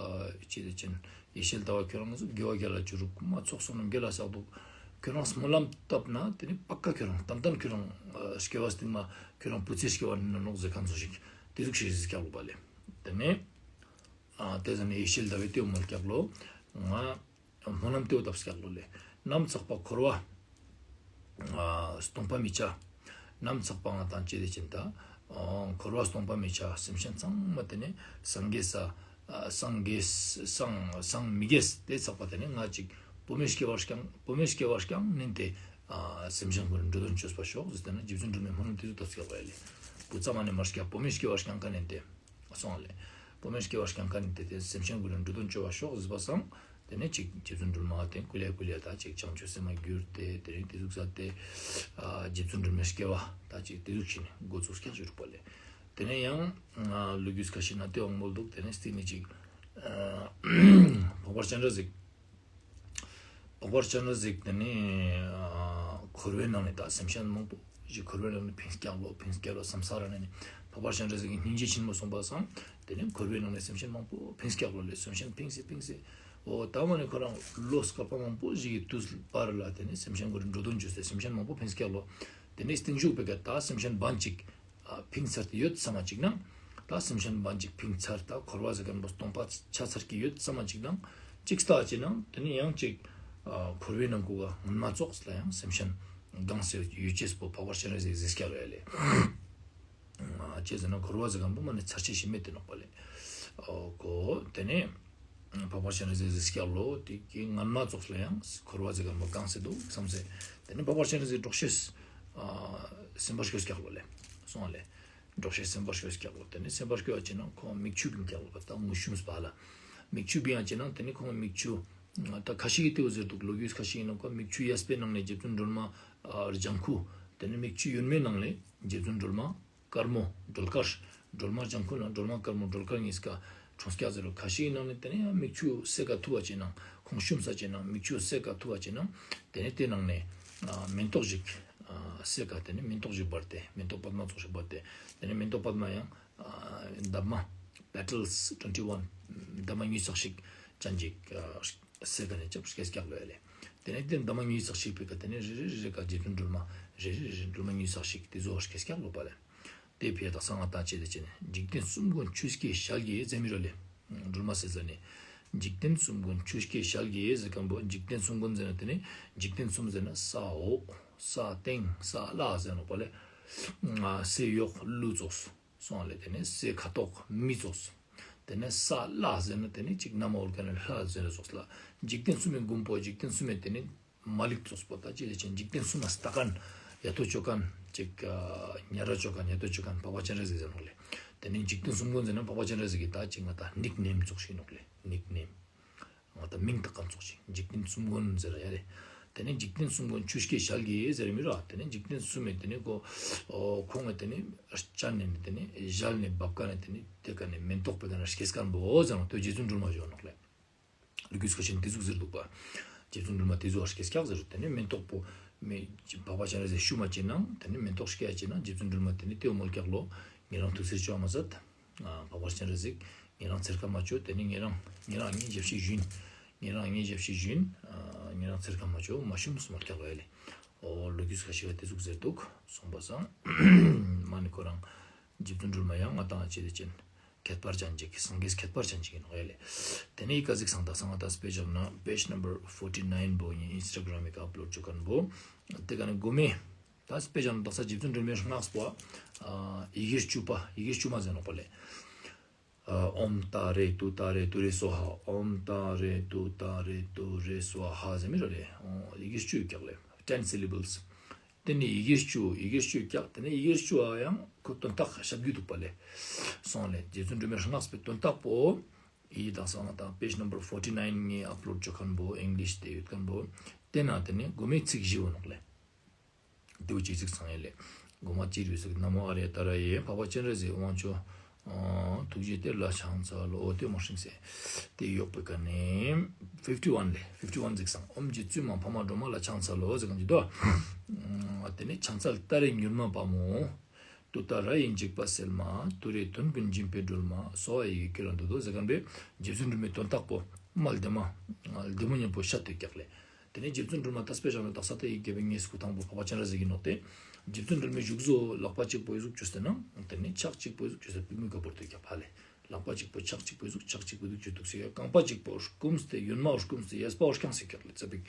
ཅི་དེ་ཅན་ཡེ་ཤེས་ཟླ་བ་ཁྱོད་རང་ཨི་ཟུག་དགེ་བ་རྒྱལ་ལ་ཅོ་རུག། མ་ཚོགས་བསོད་ནམས་རྒྱལ་ལ་བསགས་འདུག། ཁྱོད་རང་སྨོན་ལམ་བཏབ་ན་དེ་ནི་པ་ཀ་ཁྱོད་རང་ཏན་ཏན་ཁྱོད་རང་ཨ་སྐྱེ་བ་སྟིང་མ་ཁྱོད་རང་བུ་ཚའི་སྐྱེ་བ་ནི་ནོག་ཟེར་མཁན་ཚོ་ཞིག་དེ་ཟུག་ཞིག་ཟེར་ཀྱག་ལོ་པ་ལེ། དེ་ནས་ཨ་དེ་ཟ་ནེ་ཡེ་ཤེས་ཟླ་བས་དེ་བོ་མོལ་ཀྱག་ལོ། ང་སྨོན་ལམ་དེ་བོ་བཏབ་ཀྱག་ལོ་ལེ། ནམ་ཚག་པ་འཁོར་བ་ཨ་སྟོང་པ་མི་ཆ། ནམ་ཚག་པ་ང་དང་ཅི་དེ་ཅན་ད་ཨ་འཁོར་བ་སྟོང་པ་མི་ཆ། སེམས་ཅན་ཚང་མ་དེ་ནི་སངས་རྒྱས་ས་ཨ་སངས་རྒྱས་སངས་སངས་མི་རྒྱས། དེ་ཚག་པ་དེ་ནི་ང་ཅིག་བུད་མེད་སྐྱེ་བ་རྐྱང་བུད་མེད་སྐྱེ་བ་རྐྱང་ནི་དེ་ཨ་སེམས་ཅན་ཀུན་འགྲོ་དོན་ཅོས་པ་ཤོག་ཟེར་ཏེ་ན་རྗེ་བཙུན་སྒྲོལ་མའི་སྨོན་ལམ་དེ་ཚོ་བཏབ་ཀྱག་ལེ། བུ་ཚ་མ་ནེ་མར་སྐྱེ་བུད་མེད་སྐྱེ་བ་རྐྱང་ཀ་ནི་དེ་སོང་ལེ། བུད་མེད་སྐྱེ་བ་རྐྱང་ཀ་ནི་དེ་དེ་སེམས་ཅན་ཀུན་འགྲོ་དོན་ཅོ་བ་ཤོག་ཟེར་བ་སང་ དེ་ནས་ཅིག་རྗེ་བཙུན་སྒྲོལ་མ་དེ་ཀུ་ལེ་ཀུ་ལེ་ད་ཅིག་བྱང་ཆུབ་སེམས་མ་གྱུར་ཏེ་དེ་ནས་དེ་ཟུག་ས་དེ་ཨ་རྗེ་བཙུན་སྒྲོལ་མའི་སྐྱེ་བ་ད་ཅིག་དེ་ཟུག་ཞིག་ནས་འགོ་ཚུགས་ཀྱག་ཞུ་རུག་པ་ལེ། དེ་ནས་ཡང་ཨ་ལོ་རྒྱུས་ཁ་ཤས་ན་དེ་འོང་མོལ་འདུག་དེ་ནས་སྟིང་ནས་ཅིག་ཨ་འཕགས་པ་སྤྱན་རས་གཟིགས། འཕགས་པ་སྤྱན་རས་གཟིགས་དེ་ནས་ཨ་འཁོར་བའི་ནང་ནས་ད་སེམས་ཅན་མང་པོ་ཞིག་འཁོར་བའི་ནང་ནས་ཕིངས་ཀྱག་ལོ། ཕིངས་ཀྱག་ལོ་སམ་ས་ར་ནས་ནི་འཕགས་པ་སྤྱན་རས་གཟིགས་ཀྱི་སྙིང་རྗེ་ཆེན་མོ་སོང་པ་སང་དེ་ནས་འཁོར་བའི་ནང་ནས་སེམས་ཅན་མང་པོ་ཕིངས་ཀྱག་ལོ་ལེ། སེམས་ཅན་ཕིངས་སེ་ཕིངས་སེ་འོ་ད་མ་ནི་ཁོ་རང་ལོ་སྐལ་པ་མང་པོ་ཞིག་གི་དུས་བར་ལ་དེ་ནས་སེམས་ཅན་ཁོ་རང་འགྲོ་དོན་བཅོས་ཏེ་སེམས་ཅན་མང་པོ་ཕིངས་ཀྱག་ལོ། དེ་ནས་སྟིང་ཞུགས་པའི་ཀ་ད་སེམས་ཅན་བན་ཅིག་ཨ་ཕིངས་ཚར་ཏེ་ཡོད་ས་མ་ཅིག་ནང་། ད་སེམས་ཅན་བན་ཅིག་ཕིངས་ཚར་ད་འཁོར་བ་ཟེར་མཁན་པོ་སྟོང་པ་ཆ་ཚར་གྱི་ཡོད་ས་མ་ཅིག་ནང་། ཅིག་ལྟ་ཅེ་ནང་དེ་ནས་ཡང་ཅིག་ཨ་འཁོར་བའི་ནང་ཁུག་ག་སྔོན་མ་ཙོགས་ལ་ཡང་སེམས་ཅན་གང་སེ་ཡོད་ཅེས་པོ་འཕགས་པ་སྤྱན་རས་གཟིགས་གཟིགས་ཀྱག་ལོ་ཡ་ལེ། ཨ་ཅི་ཟེར་ན་འཁོར་བ་ཟེར་མཁན་པོ་མ་ནི་ཚར་ཅེས་ཤིག་མེད་དེ་ནོག་པ་ལེ། ཨོ་ཁོ་དེ་ནས་འཕགས་པ་སྤྱན་རས་གཟིགས་གཟིགས་ཀྱག་ལོ། དེ་གི་སྔོན་མ་ཙོགས་ལ་ཡང་འཁོར་བ་ཟེར་མཁན་པོ་གང་སེ་འདུག་བསམ་སེ། དེ་ནས་འཕགས་པ་སྤྱན་རས་གཟིགས་འབྲོག་སྤྱོད་ཨ་སེམས་དཔའ་སྐྱོད་ཀྱག་ལོ་ལེ། སོང་ལེ། འབྲོག་སྤྱོད་སེམས་དཔའ་སྐྱོད་ཀྱག་ལོ། དེ་ནས་སེམས་དཔའ་སྐྱོད་ཅེ་ནང་ཁོང་མིག་ཆུ་བིང་ཀྱག་ལོ། ད་ངུ་ཤུམས་པ་ལ་མིག་ཆུ་བིང་ཡ་ཅེ་ནང་དེ་ནས་ཁོང་མིག་ཆུ་ད་ཁ་ཤས་ཀྱིས་དེ་བོ་ཟེར་འདུག་ལོ་རྒྱུས་ཁ་ཤས་ཡིན་ནོག་པ། མིག་ཆུ་གཡས་པའི་ནང་ནས་རྗེ་བཙུན་སྒྲོལ་མ་ཨ་ལྗང་ཁུ། དེ་ནས་མིག་ཆུ་གཡོན་མའི་ནང་ནས་རྗེ་བཙུན་སྒྲོལ་མ་དཀར་མོ་སྒྲོལ་དཀར། སྒྲོལ་མ་ལྗང་ཁུ་ན་སྒྲོལ་མ་དཀར་མོ་སྒྲོལ་དཀར་གཉིས་ཀ་འཁྲུངས་ཀྱག་ཟེར་རོ། ཁ་ཤས་ཡིན་ནང་ནས་དེ་ནས་ཡང་མིག་ཆུ་སེ་ཀ་ཐུ་བ་ཅེ་ནང་ཁོང་ཤུམས་ས་ཅེ་ནང་མིག་ཆུ་སེ་ཀ་ཐུ་བ་ཅེ་ནང་དེ་ནས་དེ་ནང་ནས་ཨ་མེན་ཏོག་ཞིག་ཨ་སེ་ཀ་དེ་ནས་མེན་ཏོག་ཞིག་འབར་ཏེ་མེན་ཏོག་པདྨ་ཙོགས་ཞིག་འབར་ཏེ་དེ་ནས་མེན་ཏོག་པདྨ་ཡང་ཨ་འདབ་མ་པེ་ཊལ་སི་ཊུ་ཝེན་ཊི་ཝན། འདབ་མ་ཉིས་རྩ་གཅིག་ཅན་ཅིག་ཨ་སེ་ཀ་ནས་ཅབ་སྐྱེས་ཀྱག་ལོ་ཡ་ལེ། དེ་ནས་དེ་འདབ་མ་ཉིས་རྩ་གཅིག་པའི་ཀ་དེ་ནས་རེ་རེ་རེ་རེ་ཀ་རྗེ་བཙུན་སྒྲོལ་མ་རེ་རེ་རེ་རེ་སྒྲོལ་མ་ཉིས་རྩ་གཅིག་དེ་ཟུག་སྐྱེས་ཀྱག་ལོ་པ་ལེ། དེ་ཕི་ཡ་དག་ས་ང་དང་ཅེ་དེ་ཅེ་ནས་འཇིག་རྟེན་གསུམ་མགོན་ཆུ་སྐྱེས་ཞལ་གྱི་ཟེར་མི་རོ་ལེ། སྒྲོལ་མ་སེ་ཟ་ནས་འཇིག་རྟེན་གསུམ་མགོན་ཆུ་སྐྱེས་ཞལ་གྱི་ཟེར་མཁན་པོ་འཇིག་རྟེན་གསུམ་མགོན་ཟེར་ན་དེ་ནས་འཇིག་རྟེན་གསུམ་ཟེར་ན་ས་འོག་ས་སྟེང་ས་བླ་ཟེར་ནོག་པ་ལེ། ཨ་སའི་འོག་ཀླུ་ཙོགས། སོང་ལེ། དེ་ནས་སའི་ཁ་ཐོག་མི་ཙོགས། དེ་ནས་ས་བླ་ཟེར་ན་དེ་ནས་ཅིག་ནམ་འོལ་ཀ་ནས་ལྷ་ཟེར་ན་ཙོགས་ལ། འཇིག་རྟེན་གསུམ་མི་མགོན་པོ་འཇིག་རྟེན་གསུམ་མི་དེ་ནས་མ་ལིག་ཙོགས་པོ་ད་ཅི་ལེ་ཅན་འཇིག་རྟེན་གསུམ་མ་སྟ་མཁན་ཡ་ཐོ་ཅོ་མཁན་ཅིག་ཉ་ར་ཅོ་མཁན་ཡ་ཐོ་ཅོ་མཁན་འཕགས་པ་སྤྱན་རས་གཟིགས་ཟེར་ནོག་ལེ། དེ་ནས་འཇིག་རྟེན་གསུམ་མགོན་ཟེར་ན་འཕགས་པ་སྤྱན་རས་གཟིགས་ཀྱི་ད་ཅིག་ང་ད་ནིག་ནེམ་ཙོགས་ཤིག་ནོག་ལེ། ནིག་ནེམ། ང་ད་མིང་བཏགས་མཁན་ཙོགས་ཤིག་འཇིག་རྟེན་གསུམ་མགོན་ཟེར་ཡ་ལེ། དེ་ནས་འཇིག་རྟེན་གསུམ་མགོན་ཆུ་སྐྱེས་ཞལ་གྱི་ཟེར་མི་ར། དེ་ནས་འཇིག་རྟེན་གསུམ་མི་དེ་ནས་ཁོ་ཁོང་ངི་དེ་ནས་སྤྱན་ནས་དེ་ནས་ཞལ་ནས་བབ་ཀ་ནས་དེ་ནས་དེ་ཀ་ནས་མེན་ཏོག་པའི་ཀ་ནས་སྐྱེས་མཁན་པོ་ཟེར་ནོག་དེ་རྗེ་བཙུན་སྒྲོལ་མ་ཞུ་ནོག་ལེ། ལོ་རྒྱུས་ཁ་ཤས་དེ་ཟུག་ཟེར་འདུག་པ། རྗེ་བཙུན་སྒྲོལ་མ་དེ་ཟུག་སྐྱེས་ཀྱག་ཟེར། དེ་ནས་མེན་ཏོག་པོ་མེ་འཕགས་པ་སྤྱན་རས་གཟིགས་ཤུམས་ཅེ་ནང་དེ་ནས་མེན་ཏོག་སྐྱེས་ཅེ་ནང་རྗེ་བཙུན་སྒྲོལ་མ་དེ་ནས་དེ་འོ་མོལ་ཀྱག་ལོ། ཉེ་རང་ཐུགས་སེ་ཅོ་མ་ཟད། ཨ་འཕགས་པ་སྤྱན་རས་གཟིགས་ཉེ་རང་ཚེར་ཁ་མ་ཅོ། དེ་ནས་ཉེ་རང་ཉེ་རང་ངའི་ཞབས་ཕྱི་ཞུ་ཡིན། ཉེ་རང་ངའི་ཞབས་ཕྱི་ཞུ་ཡིན། ཨ་ཉེ་རང་ཚེར་ཁ་མ་ཅོ་མ་ཤུམས་མོལ་ཀྱག་ལོ་ཡ་ལེ། འོ་ལོ་རྒྱུས་ཁ་ཤས་ཀ་དེ་ཟུག་ཟེར་འདུག་སོང་པ་སང་། མ་ནི་ཁོ་རང་རྗེ་བཙུན་སྒྲོལ་མ་ཡང་ང་དང་ཅི་དེ་ཅན་ཁྱད་པར་ཅན་ཅིག་སངས་རྒྱས་ཁྱད་པར་ཅན་ཅིག་ཡིན་ནོག་ཡ་ལེ། དེ་ནས་ཡི་ག་གཟིགས་སང་དག་ས་ང་དང་དཔེ་བཞག་ན་པེཇ་ནམ་བར་ཕོར་ཊི་ནའིན་པོ་ངའི་ཨིན་སི་ཊ་གྲམ་མི་ཀ་ཨབ་ལོཌ་ཅོ་མཁན་པོ། དེ་ཀ་ནས་གོ་མེ། ད་དཔེ་བཞག་ན་དག་ས་རྗེ་བཙུན་སྒྲོལ་མའི་སྔགས་པོ་ཨ་ཡི་གེ་བཅུ་པ་ཡི་གེ་བཅུ་མ་ཟེར་ནོག་པ་ལེ། ཨ་ཨོཾ་ཏཱ་རེ་ཏུཏྟཱ་རེ་ཏུ་རེ་སྭཱ་ཧཱ། ཨོཾ་ཏཱ་རེ་ཏུཏྟཱ་རེ་ཏུ་རེ་སྭཱ་ཧཱ་ཟེར་མི་ར་ལེ། ཨོ་ཡི་གེ་བཅུ་ཡོད་ཀྱག་ལེ། ten syllables། དེ་ནས་ཡི་གེ་བཅུ་ཡི་གེ་བཅུ་ཡོད་ཀྱག་དེ་ནས་ཡི་གེ་བཅུ་བ་ཡང་ཁོ་དོན་དག་ཞབས་རྒྱུ་འདུག་པ་ལེ། སོང་ལེ། རྗེ་བཙུན་སྒྲོལ་མའི་སྔགས་པོའི་དོན་དག་པོ། ཡི་དག་ས་ང་དང་པེཇ་ནམ་བར་ཕོར་ཊི་ནའིན་ངའི་ཨབ་ལོཌ་ཅོ་མཁན་པོ་ཨིང་ལིཤ་དེ་ཡོད་མཁན་པོ། དེ་ན་དེ་ནས་གོ་མེ་ཚིག་བཞི་བོ་ནོག་ལེ། དེ་བོ་ཅིག་གཟིགས་སང་ཡ་ལེ། གོ་མ་ཅི་རུ་ཟིག་ན་མོ་ཨཱརྱ་ཏཱ་ར་ཡེ། འཕགས་པ་སྤྱན་རས་གཟིགས་དབང་ཕྱུག་ཨ་ཐུགས་རྗེ་གཏེར་ལ་ཕྱག་འཚལ་ལོ། དེ་མོ་ཤིང་སེ། དེ་ཡོག་པའི་ཀ་ནས་ཕིཕ་ཊི་ཝན་ལེ། ཕིཕ་ཊི་ཝན་གཟིགས་སང་། ཨོཾ་རྗེ་བཙུན་མ་འཕགས་མ་སྒྲོལ་མ་ལ་ཕྱག་འཚལ་ལོ་ཟེར་གམ་ཅི་དོ། ཨ་དེ་ནས་ཕྱག་འཚལ་ཏཱ་རེ་མྱུར་མ་དཔའ་མོ། ཏུཏྟཱ་ར་ཡི་འཇིགས་པ་སེལ་མ། ཏུ་རེ་དོན་ཀུན་སྦྱིན་པའི་སྒྲོལ་མ། གསོལ་བ་ཡི་གེ་ཀུན་ལ་འདུད་དོ་ཟེར་མཁན་པོའི་རྗེ་བཙུན་སྒྲོལ་མའི་དོན་དག་པོ་མ་ལྡེ་མ་ལྡེ་མོ་སྙན་པོ་བཤད་དེ་ཀྱག་ལེ། དེ་ནས་རྗེ་བཙུན་སྒྲོལ་མ་དག་ས་དཔེ་བཞག་ན་དག་ས་དེ་ཡི་གེ་བའི་ངེས་སྐུ་དང་པོ་འཕགས་པ་སྤྱན་རས་གཟིགས་ཀྱི་ནོག་སྟེ། རྗེ་བཙུན་སྒྲོལ་མའི་བཞུགས་གཟུགས་ལག་པ་གཅིག་པོ་ཡི་གཟུགས་བཅོས་ཏེ་ན། དེ་ནས་ཕྱག་གཅིག་པོ་ཡི་གཟུགས་བཅོས་ཏེ་པུས་མོའི་ཀ་བོར་ཏེ་ཀྱག་ཕ་ལེ། ལག་པ་གཅིག་པོ་ཕྱག་གཅིག་པོ་ཡི་གཟུགས་ཕྱག་གཅིག་པོ་ཡི་གཟུགས་བཅོས་འདུག་སེ་ཡ། རྐང་པ་གཅིག་པོ་བསྐུམས་ཏེ་གཡོན་མ་བོ་བསྐུམས་ཏེ་གཡས་པ་བོ་བརྐྱངས་སེ་ཀྱག་ལེ་ཙ་པིག་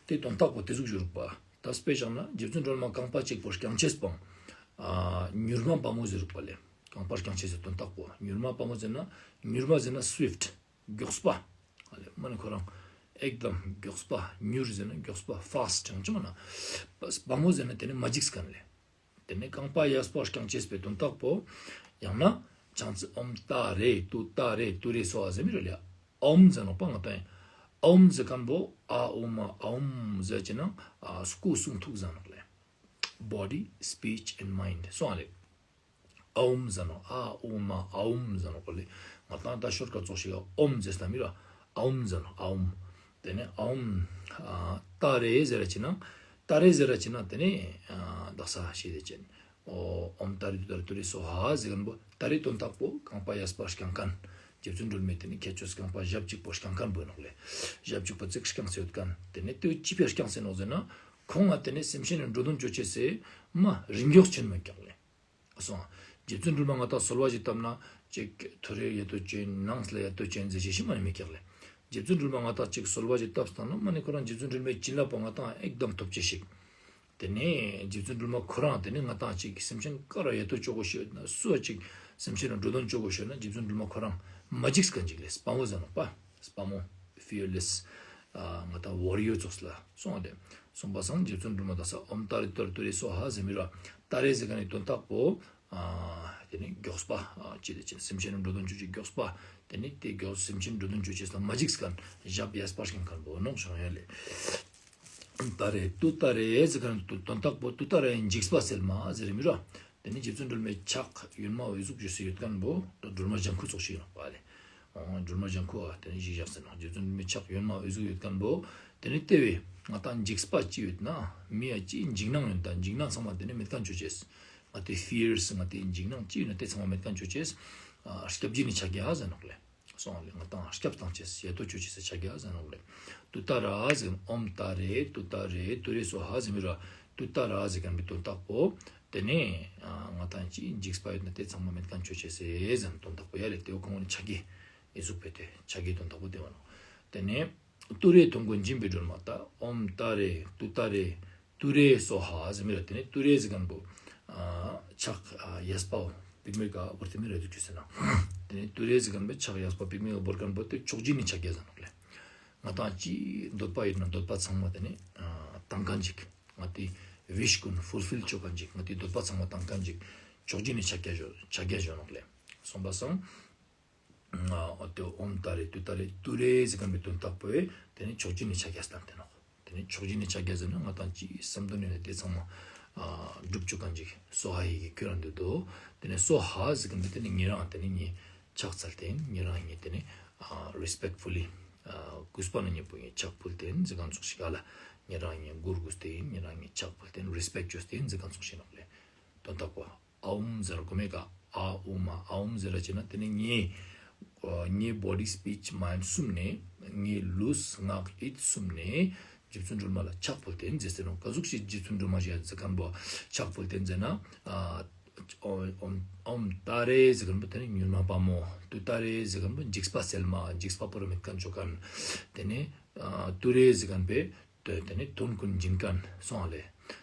དེ་དོན་དག་པོ་དེ་ཟུག་ཞུ་རུག་པ། ད་དཔེ་བཞག་ན་རྗེ་བཙུན་སྒྲོལ་མ་རྐང་པ་གཅིག་པོ་བརྐྱང་ཅེས་པོ། ཨ་མྱུར་མ་དཔའ་མོ་ཟེར་རུག་པ་ལེ། རྐང་པ་བརྐྱང་ཅེས་ཟེར་དོན་དག་པོ། མྱུར་མ་དཔའ་མོ་ཟེར་ན། མྱུར་མ་ཟེར་ན་སུའིཕཊ། མགྱོགས་པ། ཨ་ལེ་མ་ནི་ཁོ་རང་ཨེག་དམ་མགྱོགས་པ། མྱུར་ཟེར་ན་མགྱོགས་པ། ཕཱསཊ་ཅང་ཅི་མ་ན། དཔའ་མོ་ཟེར་ན་དེ་ནི་མ་འཇིགས་མཁན་ལེ། དེ་ནས་རྐང་པ་གཡས་པ་བརྐྱང་ཅེས་པའི་དོན་དག་པོ། ཡང་ན་ཕྱག་འཚལ་ཨོཾ་ཏཱ་རེ་ཏུཏྟཱ་རེ་ཏུ་རེ་སྭཱ་ཧཱ་ཟེར་མི་རེ་ལེ། ཨོཾ་ཟེར་ནོག་པ་ང་དང་ ཨོམ་ཟེར་ཁན་བོ་ཨ་ཨོ་མ་ཨོམ་ཟེར་ཅེ་ན་ཨ་སྐུ་གསུང་ཐུགས་ཟེར་ནོག་ལེ། Body, speech and mind སོང་ལེ། ཨོམ་ཟེར་ནོག་ཨ་ཨོ་མ་ཨོམ་ཟེར་ནོག་ལེ། ང་ཏང་ད་ཤོར་ཀ་ཙོགས་ཤིག་ཨོམ་ཟེར་ཏ་མི་ར། ཨོམ་ཟེར་ནོག་ཨོམ། ཏེ་ནེ་ཨོམ་ཨ་ཏཱ་རེ་ཟེར་ར་ཅེ་ན། ཏཱ་རེ་ཟེར་ར་ཅེ་ན་ཏེ་ནེ་ཨ་དག་ས་ཤེས་ཏེ་ཅན། ཨོ་ཨོམ་ཏཱ་རེ་ཏུཏྟཱ་རེ་ཏུ་རེ་སྭཱ་ཧཱ་ཟེར་ཁན་བོ་ཏཱ་རེ་དོན་དག་པོ་རྐང་པ་གཡས་པ་རྐྱང་ཁན། རྗེ་བཙུན་སྒྲོལ་མའི་ཏེ་ནེ་ཁྱད་ཆོས་རྐང་པ་ཞབས་གཅིག་པོ་རྐྱང་ཁན་བོ་ནོག་ལེ། ཞབས་གཅིག་པོ་ཙིག་རྐྱང་སེ་ཡོད་ཁན། ཏེ་ནེ་ཏེ་བོ་ཅི་ཕི་རྐྱང་སེ་ནོག་ཟེར་ན། ཁོང་ང་ཏེ་ནེ་སེམས་ཅན་ནི་འགྲོ་དོན་ཅོ་ཅེས་སི་མ་རིང་མགྱོགས་ཆེན་མོ་ཀྱག་ལེ། སོང་། རྗེ་བཙུན་སྒྲོལ་མ་ང་ཏང་གསོལ་བ་ཞིག་བཏབ་ན་ཅིག་ཐོ་རེ་ཡ་ཏོ་ཅན་ནངས་ལ་ཡ་ཏོ་ཅན་ཟེར་ཅེས་ཤིག་མ་ནེ་མེད་ཀྱག་ལེ། རྗེ་བཙུན་སྒྲོལ་མ་ང་ཏང་ཅིག་གསོལ་བ་ཞིག་བཏབ་སྟངས་ན་མ་ནེ་ཁོ་རང་རྗེ་བཙུན་སྒྲོལ་མའི་བྱིན་རླབས་པོ་ང་ཏང་ཨེག་དམ་ཐོབ་ཅེས་ཤིག་ཏེ་ནེ་རྗེ་བཙུན་སྒྲོལ་མ་ཁོ་རང་ཏེ་ནེ་ང་ཏང་ཅིག་སེམས་ཅན་ག་ར་ཡ་ཏོ་ཅོ་གོ་ཤེས་ཡོད་ན་སུ་ཅིག་སེམས་ཅན་ལ་འགྲོ་དོན་ཅོ་གོ་ཤེས་ཡོད་ན་རྗེ་བཙུན་སྒྲོལ་མ་ཁོ་རང་མ་འཇིགས་ཁན་ཅིག་ལེ། སྤ་མོ་ཟེར་ནོག་པ། སྤ་མོ། Fearless ཨ་ང་ཏང་ཝོ་རི་ཡོར་ཙོགས་ལ་སོང་བ་ཏེ། སོང་པ་སང་རྗེ་བཙུན་སྒྲོལ་མ་དག་ས་ཨོམ་ཏཱ་རེ་ཏུཏྟཱ་རེ་ཏུ་རེ་སྭཱ་ཧཱ་ཟེར་མི་ར། ཏཱ་རེ་ཟེར་ཁན་ནི་དོན་དག་པོ་ཨ་ཏེ་ནེ་མགྱོགས་པ་ཨ་ཅི་ཏེ་ཅན་སེམས་ཅན་ནི་འགྲོ་དོན་ཅོ་ཅེས་མགྱོགས་པ། ཏེ་ནེ་ཏེ་མགྱོགས་སེམས་ཅན་འགྲོ་དོན་ཅོ་ཅེས་ལ་མ་འཇིགས་ཁན་ཞབས་གཡས་པ་རྐྱང་ཁན་བོ་ནོག་ཞུ་ཡ་ལེ། ཏཱ་རེ་ཏུཏྟཱ་རེ་ཟེར་ཁན་དོན་དག་པོ་ཏུཏྟཱ་རེ་འཇིགས་པ་སེལ་མ་ཟེར་མི་ར། ཏེ་ནེ་རྗེ་བཙུན་སྒྲོལ་མའི་ཕྱག་གཡོན་མ་འོད་ཟུག་ཅོས་སེ་ཡོད་ཁན་བོ་ཏ་སྒྲོལ་མ་ལྗང་ཁུ་ཙོགས་ཤིག་ཡོད་ནོག་པ་ལེ། ཨོ་སྒྲོལ་མ་ལྗང་ཁུ་ཨ་ཏེ་ནེ་ཞིག་བཞག་ཟེར་ནོག་རྗེ་བཙུན་སྒྲོལ་མའི་ཕྱག་གཡོན་མ་འོད་ཟུག་ཡོད་ཁན་བོ། ཏེ་ནེ་ཏེ་བོའེ་ང་ཏང་འཇིགས་པ་ཅི་ཡོད་ན་མི་ཡ་ཅི་འཇིགས་སྣང་ཡོད་ན་འཇིགས་སྣང་ཚང་མ་ཏེ་ནེ་མེད་ཁན་ཅོ་ཅེས། ང་ཏེ་ཕི་ཡར་སི་ང་ཏེ་འཇིགས་སྣང་ཅི་ཡོད་ན་ཏེ་ཚང་མ་མེད་ཁན་ཅོ་ཅེས། ཨ་སྐྱབས་སྦྱིན་ནི་ཕྱག་རྒྱ་ཟེར་ནོག་ལེ། སོང་ལེ་ང་ཏང་སྐྱབས་བཏང་ཅེས་ཡ་ཏོ་ཅོ་ཅེས་སི་ཕྱག་རྒྱ་ཟེར་ནོག་ལེ། ཏུཏྟཱ་རེ་ཟེར་ཨོམ་ཏཱ་རེ་ཏུཏྟཱ་རེ་ཏུ་རེ་སྭཱ་ཧཱ་ཟེར་མི་ར། ཏུཏྟཱ་རེ་ཟེར་ཁན་བོའེ་དོན་དག་པོ། ཏེ་ནེ་ཨ་ང་ཏང་ཅི་འཇིགས་པ་ཡོད་ན་ཏེ་ཚང་མ་མེད་ཁན་ཅོ་ཅེས་སི་ཟེར་དོན་དག་པོ་ཡ་ལེ། ཏེ་བོ་ཁོང་ནི་ཕྱག་རྒྱའི་ཨི་ཟུག་པོ་ཏེ་ཕྱག་རྒྱའི་དོན་དག་པོ་ཏེ་བོ་ནོག་ཏེ་ནེ་ཏུ་རེ་ཐོན་ཀུན་སྦྱིན་པའི་སྒྲོལ་མ་ཏ་ཨོམ་ཏཱ་རེ་ཏུཏྟཱ་རེ་ཏུ་རེ་སྭཱ་ཧཱ་ཟེར་མི་ར། ཏེ་ནེ་ཏུ་རེ་ཟེར་ཁན་བོ་ཨ་ཕྱག་ཨ་གཡས་པའོ་པིག་མའི་ཀ་བོར་ཏེ་མི་ར་ཟུག་ཅོས་ཟེར་ན། ཏེ་ནེ་ཏུ་རེ་ཟེར་ཁན་བོའེ་ཕྱག་གཡས་པ་པིག་མའི་ཀ་བོར་ཁན་བོ་ཏེ་མཆོག་སྦྱིན་ནི་ཕྱག་རྒྱ་ཟེར་ནོག་ལེ། ང་ཏང་ཅི་འདོད་པ་ཡོད་ན་འདོད་པ་ཚང་མ་ཏེ་ནེ་ཨ་བཏང་ཁན་ཅིག་ང་ཏེ་ཝིཤ་ཀུན་ཕུལ་ཕིལ་ཅོ་ཁན་ཅིག་ང་ཏེ་འདོད་པ་ཚང་མ་བཏང་ཁན་ཅིག་མཆོག་སྦྱིན་ནི་ཕྱག་རྒྱ་ཞུ་ཕྱག་རྒྱ་ཞུ་ནོག་ལེ། སོང་པ་སང་། ཨ་ཏེ་ཨོམ་ཏཱ་རེ་ཏུཏྟཱ་རེ་ཏུ་རེ་ཟེར་ཁན་བོའེ་དོན་དག་པོ་ཡ་ཏེ་ནེ་མཆོག་སྦྱིན་ནི་ཕྱག་རྒྱ་སྟན་ཏེ་ནོག་ཏེ་ནེ་མཆོག་སྦྱིན་ནི་ཕྱག་རྒྱ་ཟེར་ན་ང་ཏང་ཅི་བསམ་དོན་ཡོད་ན་ཏེ་ཚང་མ་ཨ་འགྲུབ་ཅུག་ཁན་ཅིག་སྭཱ་ཧཱ་ཡི་གེ་ཁྱོད་རང་འདུག་དོ། ཏེ་ནེ་སྭཱ་ཧཱ་ཟེར་ཁན་བོ་ཏེ་ནེ་ཉེ་རང་ཏེ་ནེ་ཉེ་ཕྱག་འཚལ་ཏེ་ཉེ་རང་ཉེ་ཏེ་ནེ་ཨ་རེས་པེཀ་ཕུལ་ལི་ཨ་གུས་པ་ནང་ཉེ་པོ་ཉེ་ཕྱག་ཕུལ་ཏེ་ཟེར་ཁན་ཙོགས་ཤིག་ག་ལ་ཉེ་རང་ཉེ་མགུར་གུས་ཏེ་ཉེ་རང་ཉེ་ཕྱག་ཕུལ་ཏེ་རེས་པེཀ་ཅོས་ཏེ་ཟེར་ཁན་ཙོགས་ཤིག་ནོག་ལེ། དོན་དག་པོ། ཨ་ཨོམ་ཟེར་གོ་མེ་ཀ་ཨ་ཨོ་མ་ཨ་ཨོམ་ཟེར་ར་ཅེ་ན་ཏེ་ནེ་ངའེ་ཨ་ངའེ་བོ་ཌི་སྤིཆ་མའིནཌ་སུམ་ནེ་ངའེ་ལུས་ངག་ཡིད་སུམ་ནེ་རྗེ་བཙུན་སྒྲོལ་མ་ལ་ཕྱག་ཕུལ་ཏེ་ཟེར་ཏེ་ནོག་ཀ་ཟུག་ཞིག་རྗེ་བཙུན་སྒྲོལ་མ་ཞིག་ཟེར་ཁན་བོ་ཕྱག་ཕུལ་ཏེ་ཟེར་ན་ཨ་ཨོམ་ཨོམ་ཏཱ་རེ་ཟེར་ཁན་བོ་ཏེ་ནེ་གཡོན་མ་དཔའ་མོ། ཏུཏྟཱ་རེ་ཟེར་ཁན་བོ་འཇིགས་པ་སེལ་མ་འཇིགས་པ་པོ་ར་མེད་ཁན་ཅོ་ཁན། ཏེ་ནེ་ཨ་ཏུ་རེ་ཟེར་ཁན་བོ་ཏེ་ཏེ་ནེ་དོན་ཀུན་སྦྱིན་ཁན་སོང་ལེ།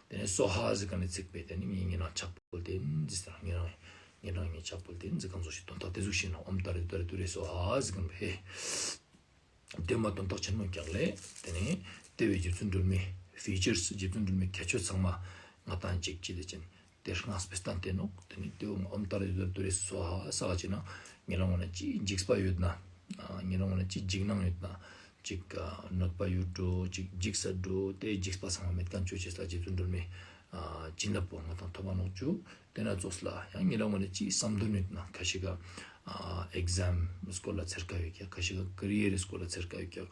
ཏེ་ནེ་སྭཱ་ཧཱ་ཟེར་ཁན་ནི་ཚིག་པོའེ་ཏེ་ནེ་ཉེ་ཉེ་རང་ཕྱག་ཕུལ་ཏེ་ཟེར་ཏེ་ཉེ་རང་ཉེ་རང་ཉེ་ཕྱག་ཕུལ་ཏེ་ཟེར་ཁན་ཙོགས་ཤིག་དོན་དག་ཏེ་ཟུག་ཤིག་ནོག་ཨོམ་ཏཱ་རེ་ཏུཏྟཱ་རེ་ཏུ་རེ་སྭཱ་ཧཱ་ཟེར་ཁན་བོ་ཧེ། ཏེ་མ་དོན་དག་ཆེན་མོ་ཀྱག་ལེ། ཏེ་ནེ་ཏེ་བོའེ་རྗེ་བཙུན་སྒྲོལ་མའི་ཕི་ཅར་སི་རྗེ་བཙུན་སྒྲོལ་མའི་ཁྱད་ཆོས་ཚང་མ་ང་ཏང་ཅིག་ཅི་ཏེ་ཅན་ཏེ་སྔགས་པོའེ་སྟན་ཏེ་ནོག་ཏེ་ནེ་ཏེ་བོ་ཨོམ་ཏཱ་རེ་ཏུཏྟཱ་རེ་ཏུ་རེ་སྭཱ་ཧཱ་ཟེར་ཅེ་ན་ཉེ་རང་ངོ་ན་ཅི་འཇིགས་པ་ཡོད་ན་ཨ་ཉེ་རང་ངོ་ན་ཅི་འཇིགས་སྣང་ཡོད་ན་ཅིག་ཨ་གནོད་པ་ཡོད་འགྲོ་ཅིག་འཇིགས་ས་འགྲོ་ཏེ་འཇིགས་པ་ཚང་མ་མེད་ཁན་ཅོ་ཅེས་ལ་རྗེ་བཙུན་སྒྲོལ་མའི་ཨ་བྱིན་རླབས་པོ་ང་ཏང་ཐོབ་པ་ནོག་ཅུ། ཏེ་ན་ཙོགས་ལ་ཡང་ཉེ་རང་ངོ་ན་ཅི་བསམ་དོན་ཡོད་ན་ཁ་ཤིག་ག་ཨ་ཨེག་ཟམ་སྐོར་ལ་ཚེར་ཁ་ཡོད་ཀྱག་ཁ་ཤིག་ག་ཀེ་རི་ཡར་སྐོར་ལ་ཚེར་ཁ་ཡོད་ཀྱག་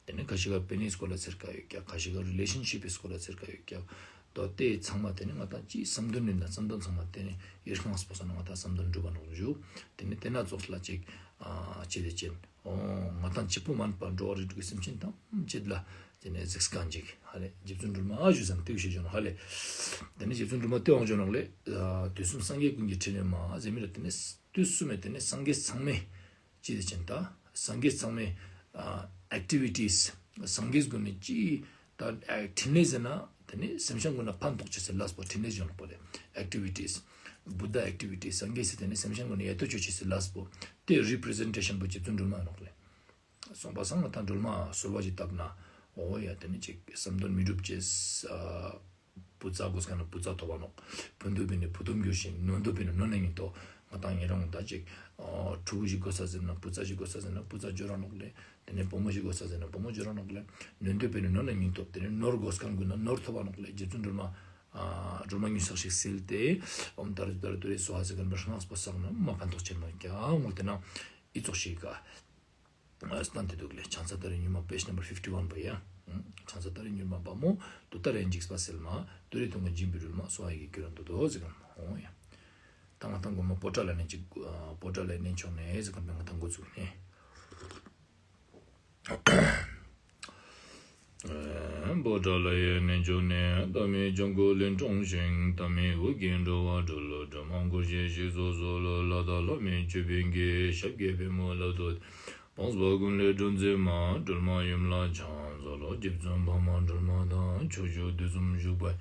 ཏེ་ནེ་ཁ་ཤིག་ག་པེ་ནེ་སྐོར་ལ་ཚེར་ཁ་ཡོད་ཀྱག་ཁ་ཤིག་ག་རི་ལེ་ཤན་ཤིབ་སྐོར་ལ་ཚེར་ཁ་ཡོད་ཀྱག་ཏོ་ཏེ་ཚང་མ་ཏེ་ནེ་ང་ཏང་ཅི་བསམ་དོན་ཡོད་ན་བསམ་དོན་ཚང་མ་ཏེ་ནེ་ཡེ་ཤེས་སྔགས་པོ་སོང་ན་ང་ཏང་བསམ་དོན་འགྲུབ་པ་ནོག་ཞུ། ཏེ་ནེ་ཏེ་ན་ཙོགས་ལ་ཅིག་ཨ་ཅི་ཏེ་ཅན་ཨོ་ང་ཏང་གཅིག་པོ་མན་པ་འགྲོ་བ་རིགས་དྲུག་གི་སེམས་ཅན་ཐམས་ཅད་ལ་ཏེ་ནེ་གཟིགས་ཁན་ཅིག་ཧ་ལེ་རྗེ་བཙུན་སྒྲོལ་མ་ཨ་ཞུ་ཙམ་ཏེ་བོ་ཞུ་ཅོ་ནོག་ཧ་ལེ། ཏེ་ནེ་རྗེ་བཙུན་སྒྲོལ་མ་ཏེ་བོ་ཞུ་ཅོ་ནོག་ལེ། ཨ་དུས་གསུམ་སངས་རྒྱས་ཀུན་གྱི་ཕྲིན་ལས་མ་ཟེར་མི་ར་ཏེ་ནེ་དུས་གསུམ་མེ་ཏེ་ནེ་སངས་རྒྱས་ཚང་མའི་ཅི་ཏེ་ཅན་ད་སངས་རྒྱས་ཚང་མའི་ཨ་ཨེག་ཊི་ཝི་ཊིས་སངས་རྒྱས་ཀུན་ནི་ཅི་ད་ཨ་ཕྲིན་ལས་ཟེར་ན་ཏེ་ནེ་སེམས་ཅན་ཀུན་ལ་ཕན་ཐོགས་ཅེས་སི་ལས་པོ་ཕྲིན་ལས་ཞུ་ནོག་པོ་ལེ། ཨེག་ཊི་ཝི་ཊིས་བུདྡྷ་ཨེག་ཊི་ཝི་ཊིས་སངས་རྒྱས་སི་ཏེ་ནེ་སེམས་ཅན་ཀུན་ནི་ཡ་ཏོ་ཅོ་ཅེས་སི་ལས་པོ་ཏེ་རི་པི་རི་ཟེན་ཊེ་ཤན་པོ་རྗེ་བཙུན་སྒྲོལ་མ་ནོག་ལེ། སོང་པ་སང་ང་ཏང་སྒྲོལ་མ་གསོལ་བ་ཞིག་བཏབ་ན་འོ་ཡ་ཏེ་ནེ་ཅིག་བསམ་དོན་མི་འགྲུབ་ཅེས་ཨ་བུ་ཚ་དགོས་ཁན་ན་བུ་ཚ་ཐོབ་པ་ནོག་བུ་འདོད་པའི་ནི་བུ་ཐོབ་འགྱུར་ཞིང་ནོར་འདོད་པའི་ནི་ནོར་ནི་ཉིད་དོ། ང་དང་ཉེ་རང་ད་ཅིག་ཕྲུ་གུ་ཞིག་དགོས་ས་ཟེར་ན་བུ་ཚ་ཞིག་དགོས་ས་ཟེར་ན་བུ་ཚ་འབྱོར་ར་ནོག་ལེ། དེ་ནས་བུ་མོ་ཞིག་དགོས་ས་ཟེར་ན་བུ་མོ་འབྱོར་ར་ནོག་ལེ། ནོར་འདོད་པས་ནི་ནོར་ལ་སྙིང་སྟོབས། དེ་ནས་ནོར་དགོས་མཁན་ཀུན་ན་ནོར་ཐོབ་པ་ནོག་ལེ། རྗེ་བཙུན་སྒྲོལ་མ་ཨ་སྒྲོལ་མ་ཉུང་ས་ཞིག་སིལ་ཏེ་ཨོཾ་ཏཱ་རེ་ཏུཏྟཱ་རེ་ཏུ་རེ་སྭཱ་ཧཱ་ཟེར་མཁན་པོ་སྔགས་པོ་བསགས་ན་མ་ཕན་ཐོགས་ཆེན་མོ་ཀྱང་ངོ་། དེ་ན་ཨི་ཙོགས་ཤིག་ག་སྟན་ཏེ་འདུག་ལེ། ཕྱག་འཚལ་ཏཱ་རེ་མྱུར་མ། པེཇ་ནམ་བར་ཕིཕ་ཊི་ཝན་པོ་ཡ། ཕྱག་འཚལ་ཏཱ་རེ་མྱུར་མ་དཔའ་མོ། ཏུཏྟཱ་རེ་འཇིགས་པ་སེལ་མ། ཏུ་རེ་གདོང་དཀར་འཇིམ་པའི་སྒྲོལ་མ། སྭཱ་ཧཱ་ཡི་གེས་གྱུར་ནས་འདུད་དོ་ཟེར་མཁན་པོ་ཡ། ད་ང་དང་གོ་མ་པོ་ཏ་ལ་ནི་ཅིག་པོ་ཏ་ལ་ནི་ཆོག་ནས་ཟེར་མཁན་པོ་ང་དང་འགོ་བཙུགས་ནས། པོ་ཏ་ལ་ཡི་གནས་མཆོག་ནས། བདག་མེད་ལྗང་གུ་ལས་འཁྲུངས་ཤིང་། ལྟ་མིན་འོད་ཀྱི་འགྲོ་བ་སྒྲོལ། སྒྲོལ་མ་འཁོར་བཅས་གཤེགས་སུ་གསོལ། ལྷ་དང་ལྷ་མིན་ཆོས་འཕེལ་གྱི། ཞབས་ཀྱི་པདྨོ་ལ་བཏུད་དེ། དཔངས་པ་ཀུན་ལས་སྒྲོལ་མཛད་མ། སྒྲོལ་མ་ཡུམ་ལ་ཕྱག་འཚལ་ལོ། རྗེ་བཙུན་འཕགས་མ་སྒྲོལ་མ་དང་། ཕྱོགས་བཅུ་དུས་གསུམ་བཞུགས་པའི་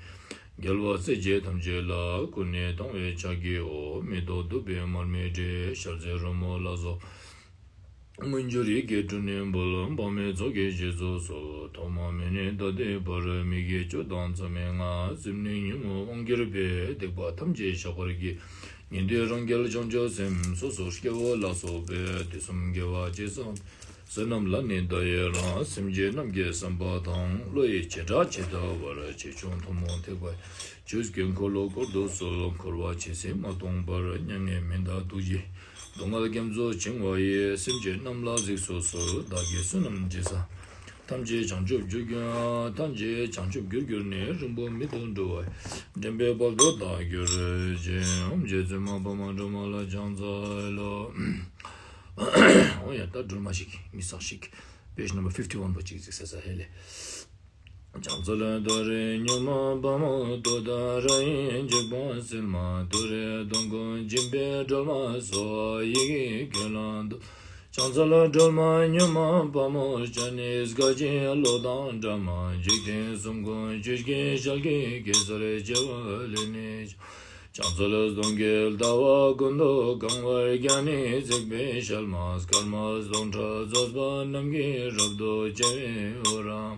རྒྱལ་བ་སྲས་བཅས་ཐམས་ཅད་ལ། སྐུ་ནི་དང་བའི་ཕྱག་བགྱིའོ། མི་ལྡོག་གདུག་པའི་མར་མེ་སྤྲིན། ཞལ་ཟས་རོལ་མོ་ལ་སོགས་མངོན་གྱུར་ཡི་གེ་དྲུག་ནི་འབུལ། འབངས་མི་ཚོགས་ཀྱིས་བཞེས་སུ་གསོལ། ཐོག་མ་མེད་ནས་ད་ལྟའི་བར། མི་དགེ་བཅུ་དང་མཚམས་མེད་ལྔ། སེམས་ནི་ཉོན་མོངས་དབང་གྱུར་པའི། སྡིག་པ་ཐམས་ཅད་བཤགས་པར་བགྱི། ཉན་ཐོས་རང་རྒྱལ་བྱང་ཆུབ་སེམས། སོ་སོར་སྐྱེ་བོ་ལ་སོགས་པའི། དུས་གསུམ་དགེ་བ་ཅི་བསགས་བསོད་ནམས་ལ་ནི་བདག་ཡི་རང་། སེམས་ཅན་རྣམས་ཀྱི་བསམ་པ་དང་། བློ་ཡི་བྱེ་བྲག་ཇི་ལྟ་བར། ཆེ་ཆུང་ཐུན་མོང་ཐེག་པ་ཆོས་ཀྱི་འཁོར་ལོ་བསྐོར་དུ་གསོལ། འཁོར་བ་ཇི་སྲིད་མ་སྟོངས་བར། མྱ་ངན་མི་འདའ་སྡུག་བཞི་སྡུག་བསྔལ་རྒྱ་མཚོ་བྱིང་བ་ཡི། སེམས་ཅན་རྣམས་ལ་གཟིགས་སུ་གསོལ། བདག་གིས་བསོད་ནམས་ཅི་བསགས་ཐམས་ཅད་བྱང་ཆུབ་རྒྱུར་གྱུར། ཐམས་ཅད་བྱང་ཆུབ་རྒྱུར་གྱུར་ནས། རིང་པོར་མི་ཐོགས་འགྲོ་བ་ཡི། འདྲེན་པའི་དཔལ་དུ་བདག་གྱུར་ཅིག། ཨོཾ་རྗེ་བཙུན་མ་འཕགས་མ་སྒྲོལ་མ་ལ་ཕྱག་འཚལ་ལོ། འོ་ཡ་ད་སྒྲོལ་མ་ཞིག་ཉུང་ས་ཞིག་པེཇ་ནམ་བར་ཕིཕ་ཊི་ཝན་པོ་ཅིག་གཟིགས་ས་ས་ཧེ་ལེ། ཕྱག་འཚལ་ཏུ་རེ་མྱུར་མ་དཔའ་མོ། ཏུཏྟཱ་ར་ཡི་འཇིགས་པ་སེལ་མ། ཏུ་རེ་གདོང་དཀར་འཇིམ་པའི་སྒྲོལ་མ། སྭཱ་ཧཱ་ཡི་གེས་ཁྱེད་ལ་འདུད། ཕྱག་འཚལ་སྒྲོལ་མ་མྱུར་མ་དཔའ་མོ། ཕྱག་ནི་སྐད་ཅིག་གློག་དང་འདྲ་མ། འཇིག་རྟེན་གསུམ་མགོན་ཆུ་སྐྱེས་ཞལ་གྱི། གེ་སར་བྱེ་བ་ལས་ནི། ཕྱག་འཚལ་སྟོང་གི་ཟླ་བ་ཀུན་ཏུ། གང་བར་བརྒྱ་ནི་བརྩེགས་པའི་ཞལ་མ། སྐར་མ་སྟོང་ཕྲག་རྫོགས་པ་རྣམས་ཀྱིས། རབ་ཏུ་ཕྱེ་བའི་འོད་རབ།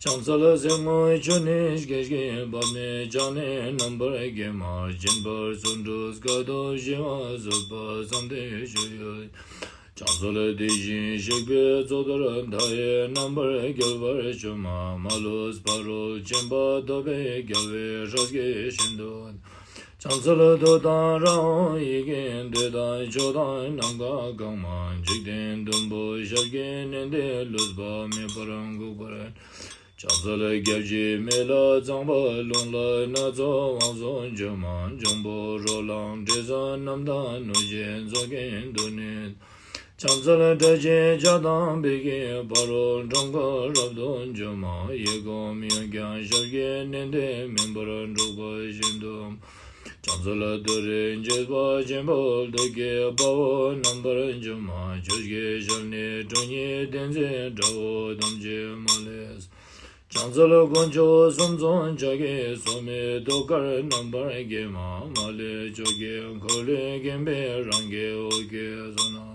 ཕྱག་འཚལ་སེར་སྔོ་ཆུ་ནས་སྐྱེས་ཀྱི། པདྨའི་ལྗང་ནི་རྣམ་པར་བརྒྱན་མ། སྦྱིན་པར་བརྩོན་འགྲུས་དཀའ་ཐུབ་ཞི་བ། བཟོད་པ་བསམ་གཏན་སྤྱོད་ཡུལ། ཕྱག་འཚལ་དེ་བཞིན་གཤེགས་པའི་གཙུག་ཏོར། མཐའ་ཡས་རྣམ་པར་རྒྱལ་བར་སྤྱོད་མ། མ་ལུས་ཕ་རོལ་ཕྱིན་པ་ཐོབ་པའི། རྒྱལ་བའི་སྲས་ཀྱི་ཞིང་དུ། ཕྱག་འཚལ་ཏུཏྟཱ་ར་ཧཱུྃ་ཡི་གེས། འདོད་དང་ཕྱོགས་དང་ནམ་མཁའ་གང་མ། འཇིག་རྟེན་བདུན་པོ་ཞབས་ཀྱིས་མནན་ཏེ། ལུས་པ་མེད་པར་འགུགས་པར། ཕྱག་འཚལ་སྐྱབས་གཅིག་མེད་ལ་གཙང་པ། རླུང་ལྷ་སྣ་ཚོགས་དབང་སུ་འབྱུང་མ། འབྱུང་པོ་རོ་ལངས་དྲི་ཟ་རྣམས་དང་། གནོད་སྦྱིན་ཚོགས་ཀྱིས་འདུལ་ནི། ཕྱག་འཚལ་དྲག་ཅན་ལྕགས་དང་བེ་ཀའི། ཕ་རོལ་འཁྲུལ་འཁོར་རབ་ཏུ་འཇོམས་མ། ཡི་དམ་ཡོན་ཏན་ཞབས་ཀྱིས་མནན་ཏེ། མེ་འབར་འཁྲུགས་པ་བཞིན་དུ། ཕྱག་འཚལ་ཏུ་རེ་འཇིགས་པ་ཆེན་པོ། གདོས་བརྒྱད་དཔའ་བོ་རྣམ་པར་འཇོམས་མ། ཆོས་ཀྱི་ཞལ་ནི་ཁྲོ་གཉེར་ལྡན་མཛད། དགྲ་བོ་ཐམས་ཅད་མ་ལུས། ཕྱག་འཚལ་དཀོན་མཆོག་གསུམ་མཚོན་ཕྱག་གིས། སྲུང་མའི་ཐུགས་ཀར་རྣམ་པར་བརྒྱན་མ། མ་ལུས་ཕྱོགས་ཀྱི་འཁོར་ལོས་བརྒྱན་པའི། རང་གི་འོད་ཀྱི་ཚོགས་རྣམས།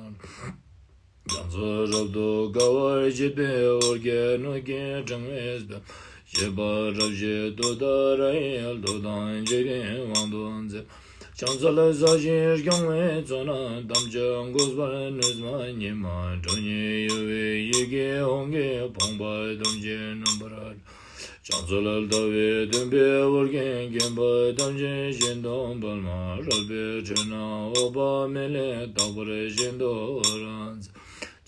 ཕྱག་འཚལ་རབ་ཏུ་དགའ་བར་བྱེད་པའི། འོད་ཀྱི་སྣོད་ཀྱི་ཕྲེང་བའི་དཔལ། བཞད་པ་རབ་བཞད་ཏུཏྟཱ་ར་ཡིས། བློ་དང་འཇིག་རྟེན་དབང་དུ་མཛད། ཕྱག་འཚལ་ས་གཞི་སྐྱོང་བའི་ཚོགས་རྣམས། ཐམས་ཅད་འགུགས་པར་ནུས་པ་ཉིད་མ། ཁྲོ་གཉེར་གཡོ་བའི་ཡི་གེ་ཧཱུྃ་གིས། ཕོངས་པ་ཐམས་ཅད་རྣམ་པར། ཕྱག་འཚལ་ལྟ་བའི་སྟོན་པའི་འོད་ཀྱིས། མཁྱེན་པ་ཐམས་ཅད་ཤིན་ཏུ་འབར་མ། རལ་པའི་ཁྲོད་ན་འོད་དཔག་མེད་ལས། རྟག་པར་ཤིན་ཏུ་འོད་རབ་མཛད།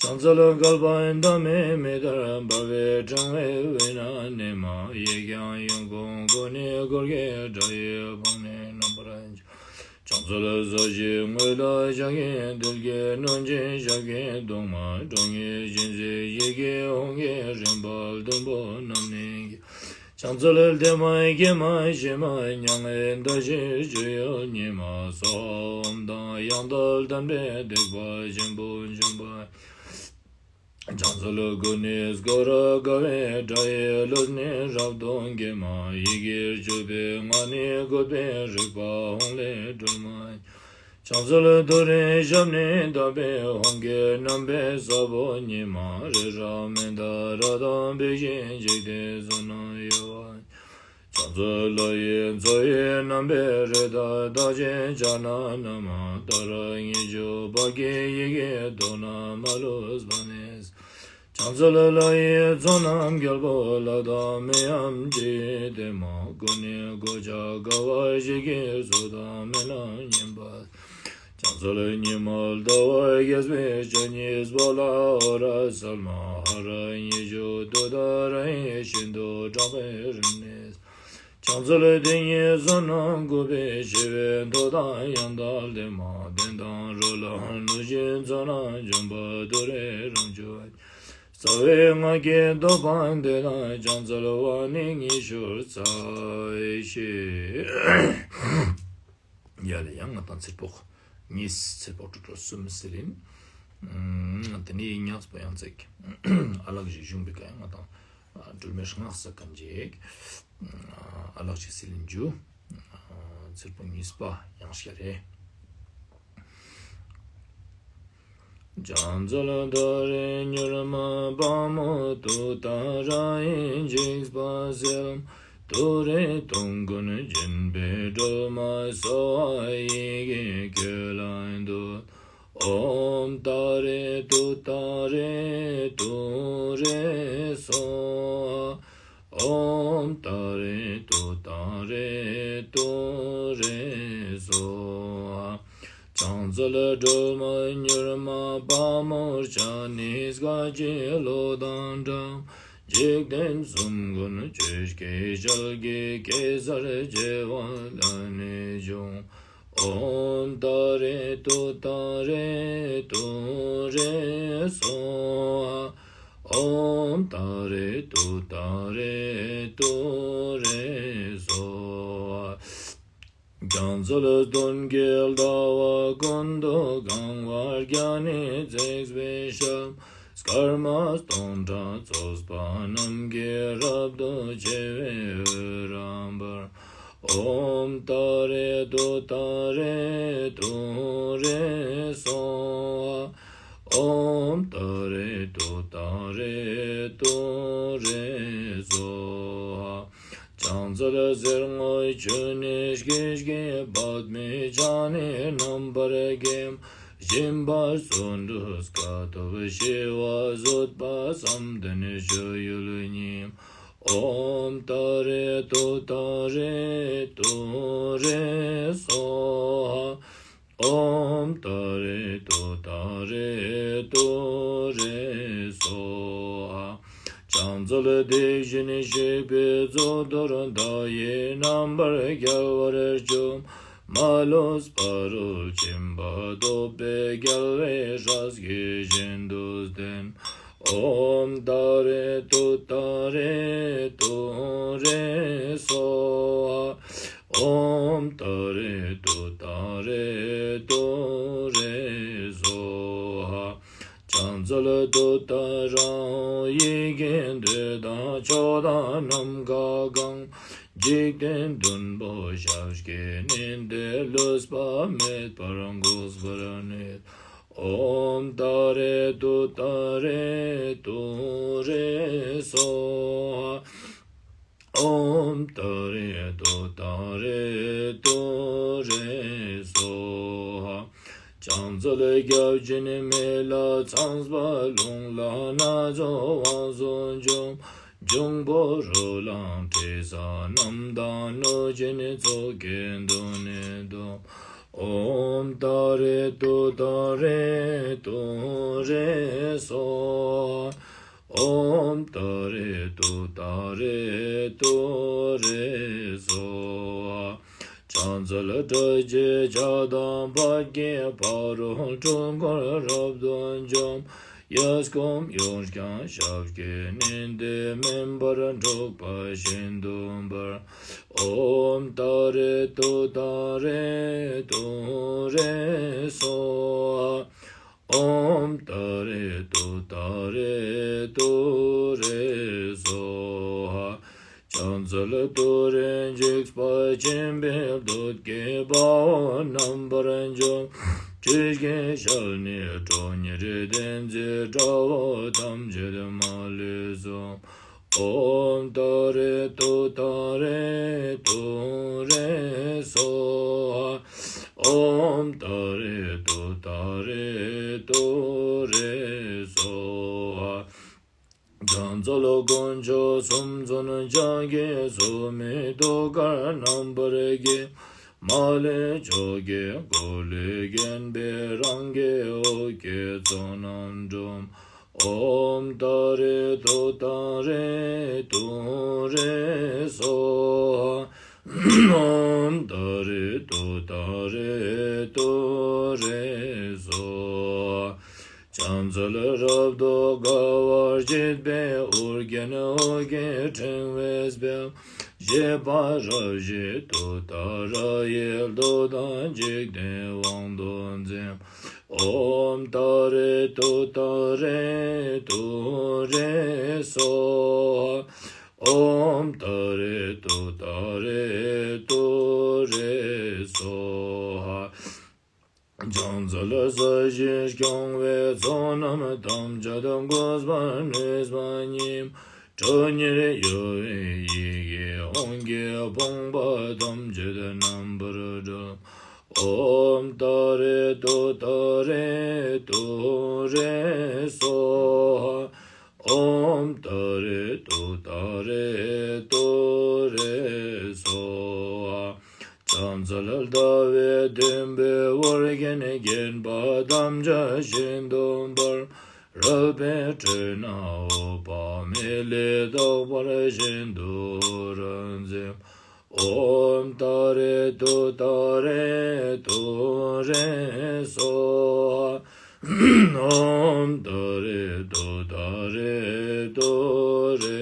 ཕྱག་འཚལ་བསྐལ་པ་འདབ་མའི་མེ་ལྟར། འབར་བའི་ཕྲེང་བའི་དབུས་ན་གནས་མ། གཡས་བརྐྱང་གཡོན་བསྐུམ་ཀུན་ནས་བསྐོར་དགའི། དགྲ་ཡི་དཔུང་ནི་རྣམ་པར་འཇོམས། ཕྱག་འཚལ་ས་གཞིའི་ངོས་ལ་ཕྱག་གི་མཐིལ་གྱིས། གནོན་ཅིང་ཞབས་ཀྱིས་བརྡུང་མ། ཁྲོ་གཉེར་ཅན་མཛད་ཡི་གེ་ཧཱུྃ་གིས། རིམ་པ་བདུན་པོ་རྣམས་ནི་ཕྱག་འཚལ་ལྡན་མ་སྐྱེས་མ་ཞི་མ། མྱ་ངན་འདའ་ཕྱིར་སྤྱོད་ཡུལ་ཉིད་མ། སྭཱ་ཧཱ་ཨོཾ་དང་ཡང་དག་ལྡན་པས། སྡིག་པ་ཆེན་པོ་འཇོམས་པ། ཕྱག་འཚལ་ཀུན་ནས་བསྐོར་དགའ་བའི། དགྲ་ཡི་ལུས་ནི་རབ་ཏུ་འགེམས་མ། ཡི་གེར་གྱུར་པའི་སྔགས་ནི་བཀོད་པའི། རིག་པ་ཧཱུྃ་ལས་སྒྲོལ་མ། ཕྱག་འཚལ་ཏུ་རེའི་ཞབས་ནི་བརྡབས་པའི། ཧཱུྃ་གི་རྣམ་པའི་ས་བོན་ཉིད་མ། རི་རབ་མནྡ་ར་དང་འབིགས་བྱེད་འཇིག་རྟེན་གསུམ་རྣམས་གཡོ་བ། བྱང་རྩོལ་ལྷ་ཡི་མཚོ་ཡི་རྣམ་པའི་རི་དྭགས་བདག་ཅན་ཕྱག་ན་བསྣམས། ཏཱ་ར་གཉིས་བརྗོད་བག་གི་ཡི་གེ་ཐོག་མ་མ་ལུས་པ་ནས། བྱང་རྩོལ་ལྷ་ཡི་ཚོགས་རྣམས་རྒྱལ་པོ་ལ་དྭགས་མི་འམ་ཅི་ཡི་བདེ་མོ་ཀུན་ནས་གོ་ཆ་དགའ་བ་བཞད་གད་སོགས་དང་མི་ལ་སྙན་པ། བྱང་རྩོལ་ཉི་མ་ཟླ་བ་རྒྱས་པའི་ཕྱག་གཉིས་པོ་ལ་འོད་གསལ་མ་ཧ་ར་གཉིས་བརྗོད་ཏུཏྟཱ་ར་ཡི་ཤིན་ཏུ་དྲག་པོའི་རིམ་ནས། བྱང་རྩོལ་དེ་ཉིད་བསོད་ནམས་བཀུག་པའི་ཞི་བའི་མཐུ་དང་ཡང་དག་ལྡན་མ། གདན་དང་རོ་ལངས་གནོད་སྦྱིན་ཚོགས་རྣམས་འཇོམས་པ་ཏུ་རེ་རང་བྱུང་བ། རྩ་བའི་སྔགས་ཀྱི་བསྟོད་པ་འདི་དང་བྱང་རྩོལ་བ་ནི་ཉི་ཤུར་རྩ་ཤེས། ཡ་ལེ། ཡང་ང་དང་ཚེར་པོག་གཉིས། ཚེར་པོག་དྲུག་དྲུག་གསུམ་ཟེར་ཡིན། ཨ་དེ་ནས་ཉག་པོ་ཡང་ཚིག་ཨ་ལགས་ཤིག་བྱུང་བའི་ཀ་ཡང་ང་དང་སྒྲོལ་མའི་སྔགས་ས་ཀ་འཇིག་ཨ་ལགས་ཤིག་ཟེར་ཡིན་རྒྱུ། ཚེར་པོག་གཉིས་པ་ཡང་ཤ་རེ། བྱང་རྩོལ་ཏུ་རེ་མྱུར་མ་དཔའ་མོ་ཏུཏྟཱ་ར་ཡི་འཇིགས་པ་སེལ། ཏུ་རེ་དུང་ཀུན་འབྱིན་པའི་སྒྲོལ་མ་གསོལ་བ་ཡི་གེ་ཁྱོད་ལ་འདུད། ཨོཾ་ཏཱ་རེ་ཏུཏྟཱ་རེ་ཏུ་རེ་སྭཱ་ཧཱ། ཨོཾ་ཏཱ་རེ་ཏུཏྟཱ་རེ་ཏུ་རེ་སྭཱ་ཧཱ། བྱང་རྩོལ་སྒྲོལ་མ་མྱུར་མ་དཔའ་མོར་ཕྱག་ནི་སྐད་ཅིག་གློག་དང་འདྲ། འཇིག་རྟེན་གསུམ་མགོན་ཆུ་སྐྱེས་ཞལ་གྱི་གེ་སར་བྱེ་བ་ལ་ནི་འབྱུང་། ཨོཾ་ཏཱ་རེ་ཏུཏྟཱ་རེ་ཏུ་རེ་སྭཱ་ཧཱ། ཨོཾ་ཏཱ་རེ་ཏུཏྟཱ་རེ་ཏུ་རེ་སྭཱ་ཧཱ། བྱང་རྩོལ་སྟོན་ཀའི་ཟླ་བ་ཀུན་ཏུ་གང་བར་རྒྱ་ནི་བརྩེགས་པའི་ཞབས། སྐར་མ་སྟོང་ཕྲག་ཚོགས་པ་རྣམས་ཀྱིས་རབ་ཏུ་ཕྱེ་བའི་འོད་རབ་འབར། ཨོཾ་ཏཱ་རེ་ཏུཏྟཱ་རེ་ཏུ་རེ་སྭཱ་ཧཱ། ཨོཾ་ཏཱ་རེ་ཏུཏྟཱ་རེ་ཏུ་རེ་སྭཱ་ཧཱ། བྱང་རྩོལ་གསེར་དངུལ་ཆུ་ནས་སྐྱེས་ཀྱི་པདྨའི་ཕྱག་ནི་རྣམ་པར་བརྒྱན། སྦྱིན་པ་བརྩོན་འགྲུས་དཀའ་ཐུབ་ཞི་བ་བཟོད་པ་བསམ་གཏན་སྤྱོད་ཡུལ་ཉིད། ཨོཾ་ཏཱ་རེ་ཏུཏྟཱ་རེ་ཏུ་རེ་སྭཱ་ཧཱ། ཨོཾ་ཏཱ་རེ་ཏུཏྟཱ་རེ་ཏུ་རེ་སྭཱ་ཧཱ། བྱང་རྩོལ་དེ་བཞིན་གཤེགས་པའི་གཙུག་ཏོར་མཐའ་ཡས་རྣམ་པར་རྒྱལ་བར་བཅོམ། མ་ལུས་ཕ་རོལ་ཕྱིན་པ་ཐོབ་པའི་རྒྱལ་བའི་སྲས་ཀྱིས་བཞིན་དུ་བསྟེན། ཨོཾ་ཏཱ་རེ་ཏུཏྟཱ་རེ་ཏུ་རེ་སྭཱ་ཧཱ། ཨོཾ་ཏཱ་རེ་ཏུཏྟཱ་རེ་ཏུ་རེ་སྭཱ་ཧཱ། བྱང་རྩོལ་ཏུཏྟཱ་ར་ཧཱུྃ་ཡི་གེས་འདོད་དང་ཕྱོགས་དང་ནམ་མཁའ་གང་། འཇིག་རྟེན་བདུན་པོ་ཞབས་ཀྱིས་མནན་ཏེ་ལུས་པ་མེད་པར་འགུགས་པར་ནུས། ཨོཾ་ཏཱ་རེ་ཏུཏྟཱ་རེ་ཏུ་རེ་སྭཱ་ཧཱ། ཨོཾ་ཏཱ་རེ་ཏུཏྟཱ་རེ་ཏུ་རེ་སྭཱ་ཧཱ། བྱང་རྩོལ་སྐྱབས་སྦྱིན་མི་ལ་ཚངས་པ་ལུང་ལ་སྣ་ཚོགས་དབང་སུ་འཇོམས། འབྱུང་པོ་རོ་ལངས་འདྲེ་ས་རྣམས་དང་གནོད་སྦྱིན་ཚོགས་ཀྱི་གདོན་ནི་སྟོབས། ཨོཾ་ཏཱ་རེ་ཏུཏྟཱ་རེ་ཏུ་རེ་སྭཱ་ཧཱ། ཨོཾ་ཏཱ་རེ་ཏུཏྟཱ་རེ་ཏུ་རེ་སྭཱ་ཧཱ། བྱང་རྩོལ་དྲག་ཅན་ཇག་དང་དཔའ་བརྒྱད་ཕ་རོལ་འཁྲུལ་འཁོར་རབ་ཏུ་འཇོམས། གཡས་བསྐུམ་གཡོན་བརྐྱང་ཞབས་ཀྱིས་མནན་ཏེ་མེ་འབར་འཁྲུག་པ་ཤིན་ཏུ་འབར། ཨོཾ་ཏཱ་རེ་ཏུཏྟཱ་རེ་ཏུ་རེ་སྭཱ་ཧཱ། ཨོཾ་ཏཱ་རེ་ཏུཏྟཱ་རེ་ཏུ་རེ་སྭཱ་ཧཱ། བྱང་རྩོལ་ཏུ་རེ་འཇིགས་པ་ཆེན་པོའི་བདུད་ཀྱི་དཔའ་བོ་རྣམ་པར་འཇོམས། ཆུ་སྐྱེས་ཞལ་ནི་ཁྲོ་གཉེར་ལྡན་མཛད། དགྲ་བོ་ཐམས་ཅད་མ་ལུས་འཇོམས། ཨོཾ་ཏཱ་རེ་ཏུཏྟཱ་རེ་ཏུ་རེ་སྭཱ་ཧཱ། ཨོཾ་ཏཱ་རེ་ཏུཏྟཱ་རེ་ཏུ་རེ་སྭཱ་ཧཱ། ཕྱག་འཚལ་དཀོན་མཆོག་གསུམ་མཚོན་ཕྱག་གི་མཛུབ་མོའི་ཐུགས་ཀར་རྣམ་པར་བསྐྱེད། མ་ལུས་ཕྱོགས་ཀྱི་འཁོར་ལོས་བརྒྱན་པའི་རང་གི་འོད་ཀྱི་ཚོགས་རྣམས་བསྒྲུབ། ཨོཾ་ཏཱ་རེ་ཏུཏྟཱ་རེ་ཏུ་རེ་སྭཱ་ཧཱ། ཨོཾ་ཏཱ་རེ་ཏུཏྟཱ་རེ་ཏུ་རེ་སྭཱ་ཧཱ། ཕྱག་འཚལ་རབ་ཏུ་དགའ་བར་བརྗིད་པའི་ཨོ་རྒྱན་འོད་ཀྱི་ཕྲེང་བས་སྤེལ། བཞད་པ་རབ་བཞད་ཏུཏྟཱ་ར་ཡི་མདོག་དང་འཇིག་རྟེན་དབང་དུ་མཛད། ཨོཾ་ཏཱ་རེ་ཏུཏྟཱ་རེ་ཏུ་རེ་སྭཱ་ཧཱ། ཨོཾ་ཏཱ་རེ་ཏུཏྟཱ་རེ་ཏུ་རེ་སྭཱ་ཧཱ། ཕྱག་འཚལ་ས་གཞི་སྐྱོང་བའི་ཚོགས་རྣམས་ཐམས་ཅད་གོས་པར་ནུས་པ་ཉིད། ཁྲོ་གཉེར་གཡོ་བའི་ཡི་གེ་དབང་གི་དཔུང་པ་ཐམས་ཅད་རྣམ་པར་སྒྲོལ། ཨོཾ་ཏཱ་རེ་ཏུཏྟཱ་རེ་ཏུ་རེ་སྭཱ་ཧཱ། ཨོཾ་ཏཱ་རེ་ཏུཏྟཱ་རེ་ཏུ་རེ་སྭཱ་ཧཱ། ཕྱག་འཚལ་ཟླ་བའི་དུམ་བུས་འོ་བརྒྱན་བརྒྱན་པ་ཐམས་ཅད་ཤིན་ཏུ་འབར། རལ་པའི་ཁྲོད་ན་འོད་དཔག་མེད་ལས་རྟག་པར་ཤིན་ཏུ་འོད་རབ་འཛིན། ཨོཾ་ཏཱ་རེ་ཏུཏྟཱ་རེ་ཏུ་རེ་སྭཱ་ཧཱ། ཨོཾ་ཏཱ་རེ་ཏུཏྟཱ་རེ་ཏུ་རེ་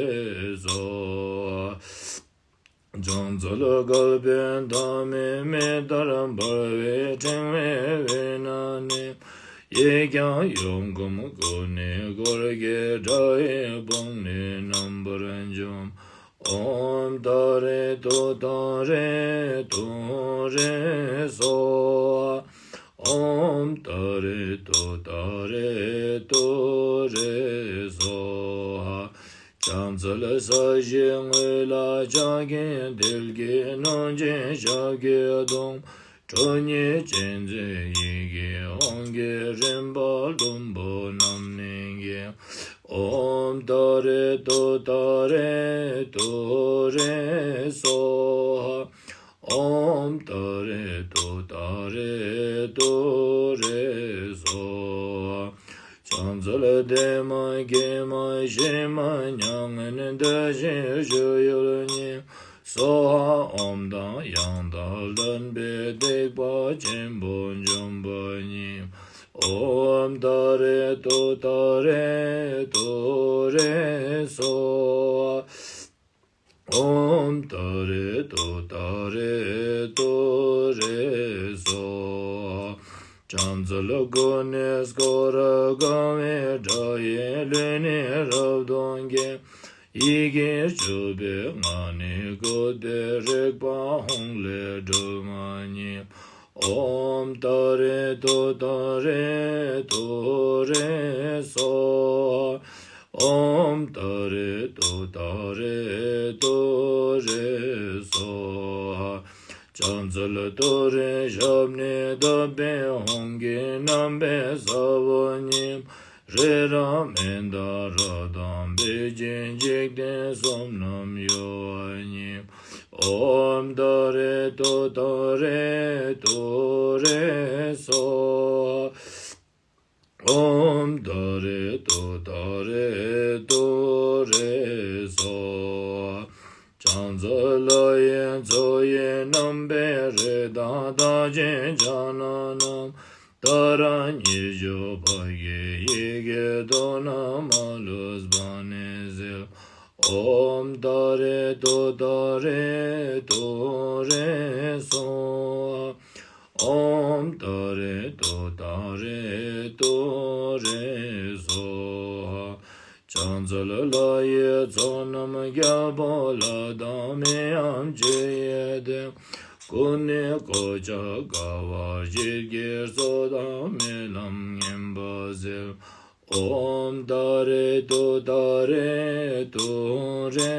སྭཱ་ཧཱ། ཕྱག་འཚལ་བསྐལ་པའི་མཐའ་མེད་མེ་ལྟར་འབར་བའི་ཕྲེང་བའི་དབུས་ན་གནས། གཡས་བརྐྱང་གཡོན་བསྐུམ་ཀུན་ནས་བསྐོར་དགའི་སྒྲ་ཡི་དཔུང་ནི་རྣམ་པར་འཇོམས། ཨོཾ་ཏཱ་རེ་ཏུཏྟཱ་རེ་ཏུ་རེ་སྭཱ་ཧཱ། ཨོཾ་ཏཱ་རེ་ཏུཏྟཱ་རེ་ཏུ་རེ་སྭཱ་ཧཱ། ཕྱག་འཚལ་ས་གཞིའི་ངོས་ལ་ཕྱག་གི་མཐིལ་གྱིས་བསྣུན་ཅིང་ཞབས་ཀྱིས་བརྡུང་། ཁྲོ་གཉེར་ཅན་མཛད་ཡི་གེ་དབང་གི་རིམ་པ་ལྷུན་པོ་རྣམས་ནི་འགེངས། ཨོཾ་ཏཱ་རེ་ཏུཏྟཱ་རེ་ཏུ་རེ་སྭཱ་ཧཱ། ཨོཾ་ཏཱ་རེ་ཏུཏྟཱ་རེ་ཏུ་རེ་སྭཱ་ཧཱ། ཕྱག་འཚལ་བདེ་མ་དགེ་མ་ཞི་མ་མྱ་ངན་འདས་ཞི་སྤྱོད་ཡུལ་ཉིད། སྭཱ་ཧཱ་ཨོཾ་དང་ཡང་དག་ལྡན་པས་སྡིག་པ་ཆེན་པོ་འཇོམས་པ་ཉིད། ཨོཾ་ཏཱ་རེ་ཏུཏྟཱ་རེ་ཏུ་རེ་སྭཱ་ཧཱ། ཨོཾ་ཏཱ་རེ་ཏུཏྟཱ་རེ་ཏུ་རེ་སྭཱ་ཧཱ། ཕྱག་འཚལ་ཀུན་ནས་བསྐོར་དགའ་བའི་སྒྲ་ཡིས་ལུས་ནི་རབ་ཏུ་འགེངས། ཡི་གེ་བཅུ་པའི་ངག་ནི་བཀོད་དེ་རིག་པ་ཧཱུྃ་ལས་སྒྲོལ་མ་ཉིད། ཨོཾ་ཏཱ་རེ་ཏུཏྟཱ་རེ་ཏུ་རེ་སྭཱ་ཧཱ། ཨོཾ་ཏཱ་རེ་ཏུཏྟཱ་རེ་ཏུ་རེ་སྭཱ་ཧཱ། ཕྱག་འཚལ་ཏུ་རེའི་ཞབས་ནི་བརྡབས་པའི་ཧཱུྃ་གི་རྣམ་པའི་ས་བོན་ཉིད། རི་རབ་མནྡ་ར་དང་བོད་ཀྱི་འཇིག་རྟེན་གསུམ་རྣམས་གཡོ་བ་ཉིད། ཨོཾ་ཏཱ་རེ་ཏུཏྟཱ་རེ་ཏུ་རེ་སྭཱ་ཧཱ། ཨོཾ་ཏཱ་རེ་ཏུཏྟཱ་རེ་ཏུ་རེ་སྭཱ་ཧཱ། ཕྱག་འཚལ་ལྷ་ཡི་མཚོ་ཡི་རྣམ་པའི་རི་དྭགས་རྟགས་ཅན་ཕྱག་ན་བསྣམས། ཏཱ་ར་ཉི་ཤུ་པ་གི་ཡི་གེ་ཐོག་ནས་མ་ལུས་པ་ནི་གསལ། ཨོཾ་ཏཱ་རེ་ཏུཏྟཱ་རེ་ཏུ་རེ་སྭཱ་ཧཱ། ཨོཾ་ཏཱ་རེ་ཏུཏྟཱ་རེ་ཏུ་རེ་སྭཱ་ཧཱ། ཕྱག་འཚལ་ལྷ་ཡི་ཚོགས་རྣམས་རྒྱལ་པོ་ལྷ་དང་མིའམ་ཅི་ཡི་སྡེ། ཀུན་ནས་གོ་ཆ་དགའ་བ་བཞད་ཀྱི་གཙོ་དང་རྨི་ལམ་ངན་པ་སེལ། ཨོཾ་ཏཱ་རེ་ཏུཏྟཱ་རེ་ཏུ་རེ་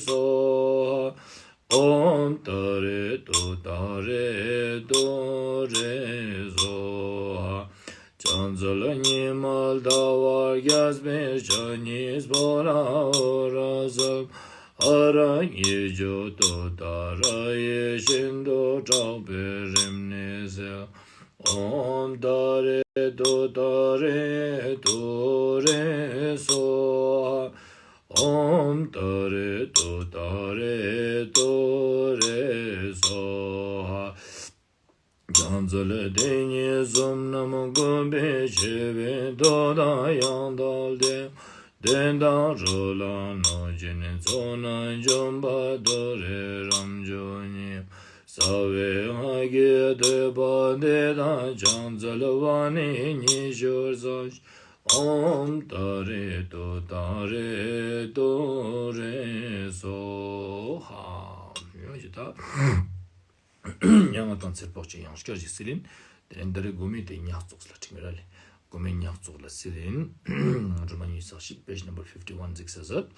སྭཱ་ཧཱ། ཨོཾ་ཏཱ་རེ་ཏུཏྟཱ་རེ་ཏུ་རེ་སྭཱ་ཧཱ། ཕྱག་འཚལ་ཉི་མ་ཟླ་བ་རྒྱས་པའི་ཕྱག་གཉིས་པོ་ལ་འོད་རབ་གསལ། ཨ་ར་གཉིས་བརྗོད་ཏུཏྟཱ་ར་ཡི་ཤིན་ཏུ་དྲག་པོའི་རིམས་ནད་སེལ། ཨོཾ་ཏཱ་རེ་ཏུཏྟཱ་རེ་ཏུ་རེ་སྭཱ་ཧཱ། ཨོཾ་ཏཱ་རེ་ཏུཏྟཱ་རེ་ཏུ་རེ་སྭཱ་ཧཱ། ཕྱག་འཚལ་དེ་ཉིད་གསུམ་རྣམས་བཀུག་པའི་བྱེ་བའི་མདོག་དང་ཡང་དག་ལྡན། གདན་དང་རོ་ལངས་གནོད་སྦྱིན་ཚོགས་རྣམས་འཇོམས་པ་ཏུ་རེ་རབ་འབྱུང་ཉིད། རྩ་བའི་སྔགས་ཀྱི་བསྟོད་པ་འདི་དང་། ཕྱག་འཚལ་བ་ནི་ཉི་ཤུ་རྩ་གཅིག། ཨོཾ་ཏཱ་རེ་ཏུཏྟཱ་རེ་ཏུ་རེ་སྭཱ་ཧཱ། ཡོང་ཞིག་ད། ཡང་ང་དང་ཚེར་པོག་ཅིག་ཡང་སྐྱར་ཞིག་སིལ་ཡིན། དེ་རིང་ད་རེས་དགོང་མོའི་དེ་ཉག་ཙོགས་ལ་ཁྲིད་མི་ར་ལེ། དགོང་མོའི་ཉག་ཙོགས་ལ་སིལ་ཡིན། སྒྲོལ་མ་ཉི་ཤུ་རྩ་གཅིག page number fifty one ཟིགས་ས་ཟད།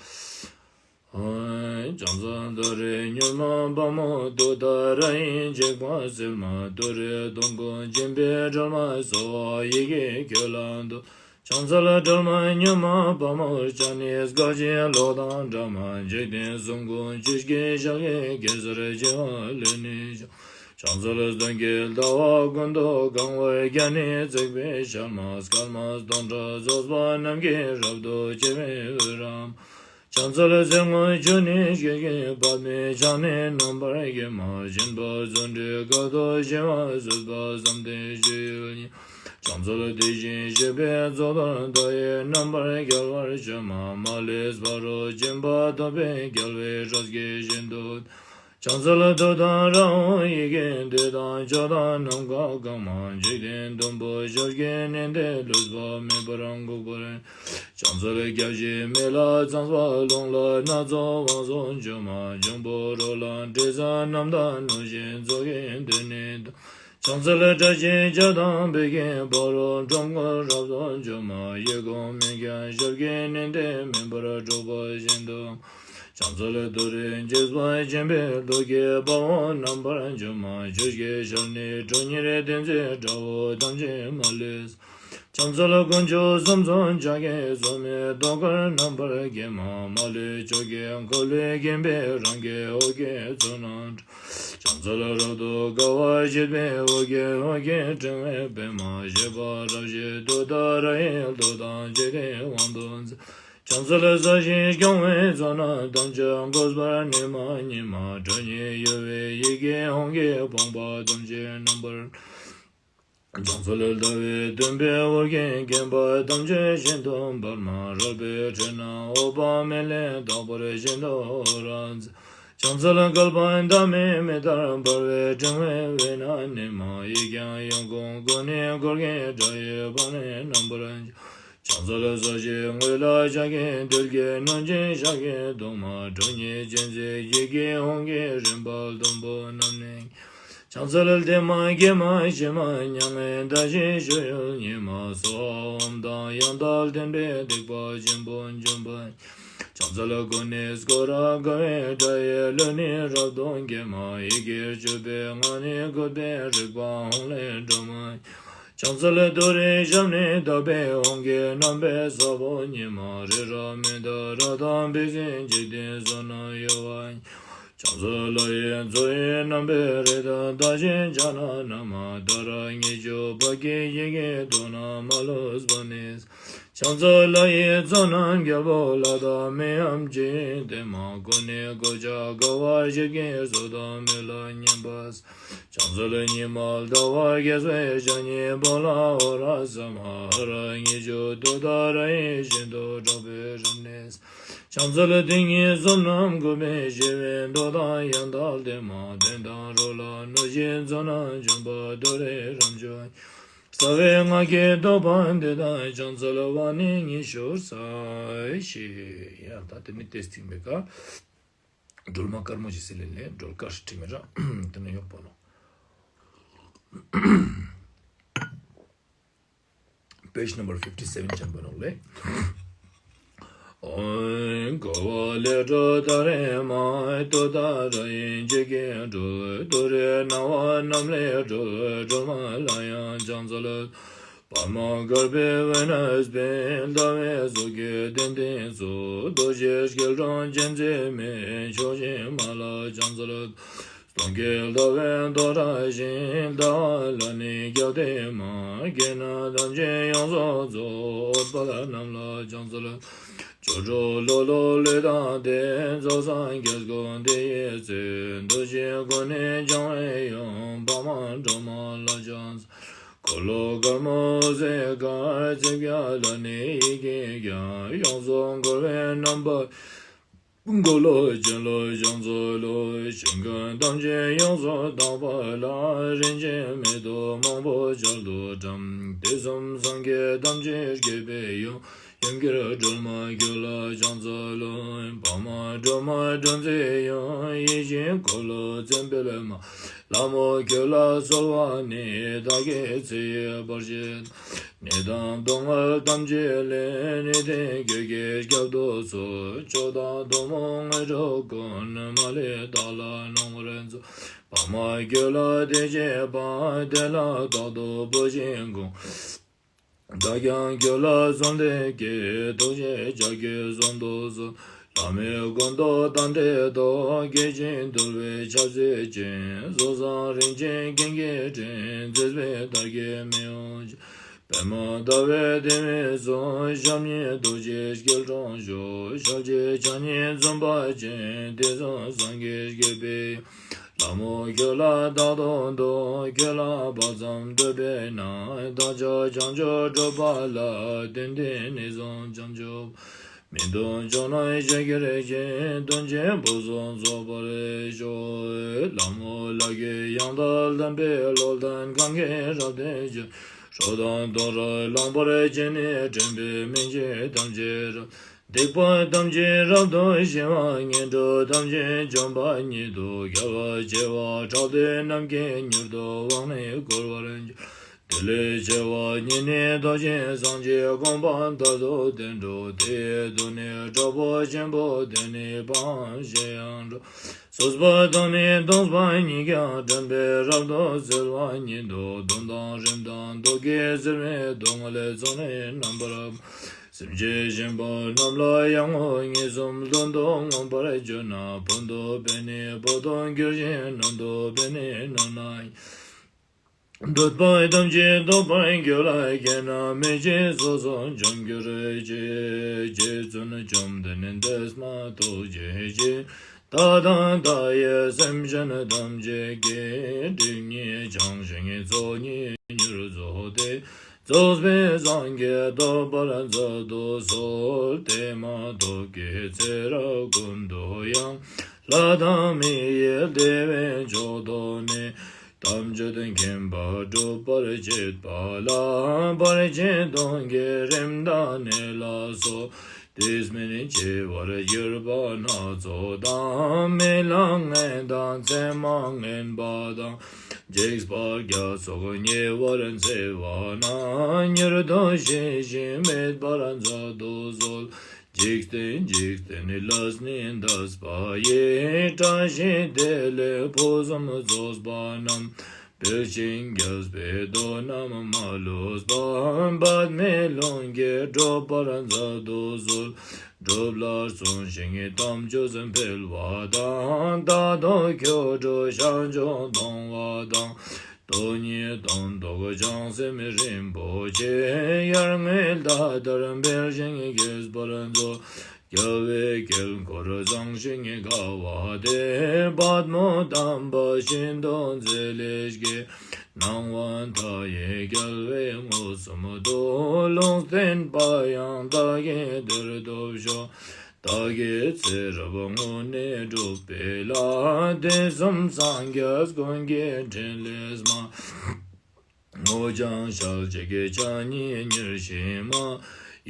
ཕྱག་འཚལ་ཏུ་རེ་མྱུར་མ་དཔའ་མོ་ཏུཏྟཱ་ར་ཡི། འཇིགས་པ་སིལ་མ་ཏུ་རེ་གདོང་དཀར་འཇིམ་པའི་སྒྲོལ་མ་སྭཱ་ཧཱ། ཡི་གེ་ཁྱོད་ལ་འདུད། ཕྱག་འཚལ་སྒྲོལ་མ་མྱུར་མ་དཔའ་མོར། ཕྱག་ནི་སྐད་ཅིག་གློག་དང་འདྲ་མ། འཇིག་རྟེན་གསུམ་མགོན་ཆུ་སྐྱེས་ཞལ་གྱི། གེ་སར་བྱེ་བ་ལས་ནི་བྱུང་། ཕྱག་འཚལ་སྟོན་ཀའི་ཟླ་བ་ཀུན་ཏུ་གང་བར། རྒྱ་ནི་བརྩེགས་པའི་ཞལ་མ། སྐར་མ་སྟོང་ཕྲག་ཚོགས་པ་རྣམས་ཀྱིས། རབ་ཏུ་ཕྱེ་བའི་འོད་རབ། ཕྱག་འཚལ་ཟེར་སྔོན་ཆུ་ནི་སྐད་ཀྱི་པདྨའི། ཕྱག་ནི་རྣམ་པར་བརྒྱན་མ། བཞིན་པ་རྫུ་འཕྲུལ་དཀའ་ཐུབ་བྱེ་བ། བཟོད་པ་བསམ་གཏན་སྤྱོད་ཡུལ་ཉིད། ཕྱག་འཚལ་དེ་བཞིན་གཤེགས་པའི་གཙུག་ཏོར། མཐའ་ཡས་རྣམ་པར་རྒྱལ་བར་སྤྱོད་མ། མ་ལུས་ཕ་རོལ་ཕྱིན་པ་ཐོབ་པའི། རྒྱལ་བའི་སྲས་ཀྱི་ཞིང་དུ། ཕྱག་འཚལ་ཏུཏྟཱ་ར་ཧཱུྃ་ཡི་གེ། འདོད་དང་ཕྱོགས་དང་ནམ་མཁའ་གང་མ། འཇིག་རྟེན་བདུན་པོ་ཞབས་ཀྱིས་མནན་ཏེ། ལུས་པ་མེད་པར་འགུགས་པར། ཕྱག་འཚལ་སྐྱབས་གཅིག་མི་ལ་ཚངས་པ་ལུང་ལ། སྣ་ཚོགས་དབང་ཕྱུག་འབྱུང་མ། འབྱུང་པོ་རོ་ལངས་དྲི་ཟ་རྣམས་དང་། གནོད་སྦྱིན་ཚོགས་ཀྱིས་མདུན་ནས་བསྟོད། ཕྱག་འཚལ་བཀྲ་ཤིས་ལྕགས་དང་བོད་ཀྱི་ཕ་རོལ། འགྲོ་མགོན་རབ་ཏུ་འཇོམས་མ། གཡས་བསྐུམ་མི་བསྐྱོད་ཞབས་ཀྱིས་མནན་ཏེ། མེ་འབར་འཁྲུགས་པ་བཞིན་དུ། ཕྱག་འཚལ་ཏུ་རེ་འཇིགས་པ་ཆེན་པོའི། གློག་གི་དཔའ་བོ་རྣམ་པར་འཇོམས་མ། ཆུ་སྐྱེས་ཞལ་ནི་ཁྲོ་གཉེར་བདུད་རྩིའི་དགྲ་བོ་ཐམས་ཅད་མ་ལུས། ཕྱག་འཚལ་དཀོན་མཆོག་གསུམ་མཚོན་ཕྱག་གིས་བཟུང་མའི། ཏོག་དཀར་རྣམ་པར་བརྒྱན་མ། མ་ལུས་ཕྱོགས་ཀྱི་འཁོར་ལོས་བརྒྱན་པའི། རང་གི་འོད་ཀྱི་ཚོགས་རྣམས་བཀྲ། ཕྱག་འཚལ་རབ་ཏུ་དགའ་བ་བརྗིད་པའི། འོད་ཀྱི་འོད་ཀྱི་ཕྲེང་བའི་པདྨ། བཞད་པ་རབ་བཞད་ཏུཏྟཱ་ར་ཡི། གློག་དང་འཇིག་རྟེན་དབང་དུ་མཛད། ཕྱག་འཚལ་ས་གཞི་སྐྱོང་བའི་ཚོགས་རྣམས། ཐམས་ཅད་འགུགས་པར་ནུས་མ་ཉིད་མ། ཁྲོ་གཉེར་གཡོ་བའི་ཡི་གེ་ཧཱུྃ་གིས། ཕོངས་པ་ཐམས་ཅད་རྣམ་པར། ཕྱག་འཚལ་ཟླ་བའི་བདུན་པའི་འོད་ཀྱིས། བརྒྱན་པ་ཐམས་ཅད་ཤིན་ཏུ་འབར་མ། རལ་པའི་ཁྲོད་ན་འོད་དཔག་མེད་ལས། རྟག་པར་ཤིན་ཏུ་འོད་རབ་མཛད། ཕྱག་འཚལ་བསྐལ་པ་འདབ་མའི་མེ་ལྟར་འབར་བའི། ཕྲེང་བའི་དབུས་ན་ནུས་མ་ཡིས་ཀྱང་ཡོངས་བཀང་། ཀུན་ནས་བསྐོར་གྱུར་དགྲ་ཡི་དཔུང་ནི་རྣམ་པར་འཇོམས། ཕྱག་འཚལ་ས་གཞིའི་ངོས་ལ་ཕྱག་གི་མཐིལ་གྱིས། གནོད་སྦྱིན་ཤཱཀྱའི་གདུང་མ། ཁྲོ་གཉེར་ཅན་སྲིད་ཞིའི་ཧཱུྃ་གིས། རིམ་པ་བདུན་པོ་རྣམས་ནི། ཕྱག་འཚལ་བདེ་མ་དགེ་མ་ཞི་མ་མྱ་ངན་འདའ་ཞིང་སྤྱོད་ཡུལ་ཉིད་མ། གསོལ་བ་འོ་མ་དང་ཡང་དག་ལྡན་པས། སྡིག་པ་ཆེན་པོ་འཇོམས་པ། ཕྱག་འཚལ་ཀུན་ནས་བསྐོར་རབ་དགའ་བའི། དགྲ་ཡི་ལུས་ནི་རབ་ཏུ་བརྒྱན་མ། ཡི་གེར་གྱུར་པའི་སྔགས་ནི་བཀོད་པའི། རིག་པ་ཧཱུྃ་ལས་སྒྲོན་མ། ཕྱག་འཚལ་ཏུ་རེའི་ཞབས་ནི་དག་པའི། ཧཱུྃ་གི་རྣམ་པའི་ས་བོན་ཉིད་མ། རི་རབ་མི་རྟ་རབ་དང་འབིགས་བྱེད། འཇིག་རྟེན་གསུམ་རྣམས་གཡོ་བ། ཕྱག་འཚལ་ལྷ་ཡི་མཛོད་ཡི་རྣམ་པའི་རི་དྭགས་དག་ཅིང་ཕྱག་ན་བསྣམས་མ། ཏཱ་ར་གཉིས་བརྗོད་འཕགས་སྐྱེས་ཡི་གེ། དུག་རྣམས་མ་ལུས་པ་ནི། ཕྱག་འཚལ་ལྷ་ཡི་ཚོགས་རྣམས་རྒྱལ་པོ་ལ། བདག་མི་འམ་ཅི་ཡིས་བསྟེན་མ། ཀུན་ནས་གོ་ཆ་དགའ་བ་བཞད་ཀྱིས། གཟུགས་དང་མིག་ལ་སྙན་པ། ཕྱག་འཚལ་ཉི་མ་ཟླ་བ་རྒྱས་པའི། ཕྱག་གཉིས་པོ་ལ་འོད་རབ་གསལ་མ། ཧ་ར་གཉིས་བརྗོད་ཏུཏྟཱ་ར་ཡི། ཤིན་ཏུ་དྲག་པོའི་རིམས་ནད། ཕྱག་འཚལ་དེ་ཉིད་གསུམ་རྣམས་འགུགས་པའི། ཞི་བའི་མདོག་དང་ཡང་དག་ལྡན་མ། གདོན་དང་རོ་ལངས་གནོད་སྦྱིན་ཚོགས་རྣམས་འཇོམས་པ་ཏུ་རེ་རབ་འབྱུང་། རྩ་བའི་སྔགས་ཀྱི་བསྟོད་པ་འདི་དང་། ཕྱག་འཚལ་བ་ནི་ཉི་ཤུ་རྩ་བཞི། ཡང་ད་དེ་ནི་ཏེ་སྟིང་མེད་ཀ། སྒྲོལ་མ་དཀར་མོ་ཞིག་སིལ་ཡིན་ལེ། སྒྲོལ་དཀར་ཞིག་ཁྲིད་མི་ར་དེ་ནི་ཡོག་པོ་ལོ། Page number fifty seven ཅན་པ་ནོག་ལེ། འོན་འཁོར་བ་ལས་སྒྲོལ་ཏཱ་རེ་མ། ཏུཏྟཱ་ར་ཡིན་འཇིགས་ཀྱི་སྒྲོལ། ཏུ་རེ་སྣང་བ་རྣམས་ལས་སྒྲོལ། སྒྲོལ་མ་ལ་ཡང་ཕྱག་འཚལ་ལོ། པདྨ་དཀར་པོའི་འོད་རྣམས་སྤེལ། ཟླ་བའི་གཟུགས་ཀྱི་གདན་སྟེང་སུ། རྡོ་རྗེ་སྐྱིལ་ཀྲུང་ཅན་མཛེས་མའི། མཆོག་སྦྱིན་མ་ལ་ཕྱག་འཚལ་ལོ། སྟོང་ཉིད་ཟླ་བའི་མདོག་བཀྲ་ཞིང་། ཟླ་བ་ལ་ནི་རྒྱལ་བསྟན་མ། དགེ་སློང་ཐམས་ཅད་ཡོངས་སུ་རྫོགས། འོད་དཔལ་རྣམས་ལ་ཕྱག་འཚལ་ལོ། ཆོ་འཕྲུལ་ལོ་ལོ་ལས་དང་ལྡན། རྫོགས་སངས་རྒྱས་སྐུ་འདི་ཡི་ཚུལ། འདུ་བྱེད་ཀུན་ནས་སྦྱང་བའི་ཡུམ། འཕགས་མ་སྒྲོལ་མ་ལ་ཕྱག་འཚལ། འཁོར་ལོ་དཀར་མོ་ཟེར་དཀར། རྩིབས་བརྒྱད་ལ་ནི་ཡི་གེ་བརྒྱ། ཡོངས་སུ་བསྐོར་བའི་རྣམ་པ། འཁོར་ལོ་ཅན་ལ་ཕྱག་འཚལ་ལོ། ཞིང་ཁམས་ཐམས་ཅད་ཡོངས་སུ་དག་པ་ལ། རིན་ཆེན་མེ་ཏོག་མང་པོ་གཅལ་དུ་བཀྲམ། དུས་གསུམ་སངས་རྒྱས་ཐམས་ཅད་བསྐྱེད་པའི་ཡུམ། ཡུམ་གྱུར་སྒྲོལ་མ་ཁྱོད་ལ་ཕྱག་འཚལ་ལོ། འཕགས་མ་སྒྲོལ་མ་སྒྲོལ་མཛད་ཡུམ། ཡིད་བཞིན་འཁོར་ལོ་འཛིན་པའི་མ། ལྷ་མོ་ཁྱོད་ལ་གསོལ་བ་ནི། བདག་གི་ཚེ་ཡི་བར་ཆད། ནད་དང་སྡུག་བསྔལ་ཐམས་ཅད་ལས། ནད་མཁན་ཁྱོད་ཀྱིས་བསྐྱབ་ཏུ་གསོལ། མཆོག་དང་གཏུམ་མོ་དངོས་གྲུབ་ཀུན། མ་ལུས་བདག་ལ་གནང་བར་མཛོད། འཕགས་མ་ཁྱོད་ལ་དད་བྱེད་པ། དེ་ལ་རྟག་ཏུ་བུ་བཞིན་དགོངས། བདག་ཀྱང་ཁྱོད་ལ་གསོལ་འདེབས་ཀྱི། ཐུགས་རྗེས་ཕྱག་གིས་གསོལ་དུ་གསོལ། ལྷ་མོའི་སྐུ་མདོག་དང་འདྲ་མདོག་བསྐལ་ཆེན་འདུལ་བའི་ཆབ་སྲིད་ཅན། གཟུགས་བཟང་རིན་ཆེན་རྒྱན་གྱིས་བྲིས། མཛེས་པའི་དར་གྱིས་མི་གཡོ་ཞིང་། པདྨོ་ཟླ་བའི་ལྡེ་མིག་གསུམ། ཞབས་གཉིས་རྡོ་རྗེའི་སྐྱིལ་ཀྲུང་བཞུགས། ཞབས་གཅིག་ཕྱག་གཉིས་འཛུམ་པ་ཅན། དུས་གསུམ་སངས་རྒྱས་བསྐྱེད་པའི། ལྷ་མོ་ཁྱོད་ལ་རྟག་ཏུ་འདུད། ཁྱོད་ལ་དཔག་བསམ་སྤྲུལ་པའི་སྣང་། བདག་ཅག་བྱང་ཆུབ་སྒྲུབ་པ་ལ། བསྟན་འདི་ནས་བཟུང་བྱང་ཆུབ། མི་མཐུན་ཕྱོགས་རྣམས་ཞི་གྱུར་ཅིག། མཐུན་རྐྱེན་ཕུན་སུམ་ཚོགས་པར་ཤོག། ལྷ་མོ་ལག་གི་ཡང་དག་ལྡན་པས། བློ་ལྡན་གང་གིས་རབ་བརྟན་ཅིང་། སྲོག་དང་དོན་རབ་བླང་བར་བྱས་ནས། འདྲེན་པའི་མི་མཇེད་ཐམས་ཅད་རབ། སྡིག་པ་ཐམས་ཅད་རབ་ཏུ་ཞི་བ། ངན་འགྲོ་ཐམས་ཅད་འཇོམས་པ་ཉིད་དོ། རྒྱལ་བ་བྱེ་བ་ཕྲག་བདུན་རྣམས་ཀྱིས། མྱུར་དུ་དབང་ནི་བསྐུར་བར་འགྱུར། དེ་ལས་ཆེ་བ་ཉིད་ནི་ཐུགས་ཀྱི་སངས་རྒྱས། གོ་འཕང་མཐར་ཐུག་བདེ་འགྲོ་སྟེ། མདུན་ནི་དྲག་པོ་ཆེན་པོ་དེ་ནི་འཕང་། གཞན་ཡང་འགྲོ། སོས་པ་དང་ནི་ལྡོངས་པ་ཉིད་ཀྱང་། འདྲེན་པས་རབ་ཏུ་གསལ་བ་ཉིད་དོ། གདོན་དང་རིམས་དང་དུག་གིས་གཟིར་བའི། སྡུག་བསྔལ་ཚོགས་ནི་རྣམ་པར། སེམས་ཅན་གཤིན་པོ་རྣམས་ལ་ཡང་ངོ་། ངན་སོང་ལྷུན་དུ་མངོན་པར་བརྗོད་ན། ཕུང་དུ་བས་ནི་བོག་ཏུ་འགྱུར་ཞིང་། ནོན་དུ་བས་ནི་ནོན་ནའང་། འདོད་པ་ཐམས་ཅད་ཐོབ་པར་འགྱུར། ཁྱེད་རྣམས་མི་ཕྱིན་སོ་སོར་འབྱོན་གྱུར་ཅིག། རྗེ་བཙུན་བཅོམ་ལྡན་འདས་མ་ཐུགས་རྗེ་ཆེ། བདག་དང་མཐའ་ཡས་སེམས་ཅན་ཐམས་ཅད་ཀྱི། སྒྲིབ་གཉིས་བྱང་ཞིང་ཚོགས་གཉིས་མྱུར་རྫོགས་ཏེ། རྫོགས་པའི་སངས་རྒྱས་ཐོབ་པར་མཛད་དུ་གསོལ། དེ་མ་ཐོབ་ཀྱི་ཚེ་རབས་ཀུན་ཏུ་ཡང་། ལྷ་དང་མི་ཡི་བདེ་བའི་མཆོག་ཐོབ་ནས། དམ་ཆོས་མཁྱེན་པ་སྒྲུབ་པར་བྱེད་པ་ལ། ཕར་ཕྱིན་གདོན་བགེགས་རིམས་དང་ནད་ལ་སོགས། དུས་མིན་འཆི་བར་གྱུར་པ་སྣ་ཚོགས་དང་། རྨི་ལམ་ངན་དང་མཚན་མ་ངན་པ་དང་། འཇིགས་པ་རྒྱ་སོགས་ཉེ་བར་འཚེ་བ་རྣམས། མྱུར་དུ་ཞི་ཞིང་མེད་པར་མཛད་དུ་གསོལ། འཇིག་རྟེན་འཇིག་རྟེན་ནི་ལས་ནི་འདས་པ་ཡི། བཀྲ་ཤིས་བདེ་ལེགས་ཕུན་སུམ་ཚོགས་པ་རྣམས། འབིལ་ཞིང་རྒྱས་པའི་དོན་རྣམས་མ་ལུས་པ། པདྨའི་ལྷུན་གྱིས་འགྲུབ་པར་མཛད་དུ་གསོལ། སྒྲུབ་ལ་བརྩོན་ཞིང་དམ་ཆོས་འཕེལ་བ་དང་། རྟག་ཏུ་ཁྱོད་སྒྲུབ་བྱང་ཆུབ་གཏོང་བ་དང་། སྟོང་ཉིད་དོན་རྟོགས་བྱང་སེམས་རིན་པོ་ཆེ། ཡར་ངོའི་ཟླ་ལྟར་འཕེལ་ཞིང་རྒྱས་པར་མཛོད། རྒྱལ་བའི་དཀྱིལ་འཁོར་བཟང་ཞིང་དགའ་བ་སྟེ། པདྨོ་དམ་པ་ཤིན་ཏུ་མཛེས་ལེགས་ཀྱི། སྣང་བ་མཐའ་ཡས་རྒྱལ་བའི་མངོན་སུམ་དུ། ལུང་བསྟན་པ་ཡང་བདག་གིས་དེར་ཐོབ་ཤོག། བདག་གི་ཚེ་རབས་སྔོན་ནས་བསྒྲུབས་པའི་ལྷ། དུས་གསུམ་སངས་རྒྱས་ཀུན་གྱི་ཕྲིན་ལས་མ། སྔོ་ལྗང་ཞལ་གཅིག་གི་ཕྱག་གཉིས་ཉེར་ཞི་མ།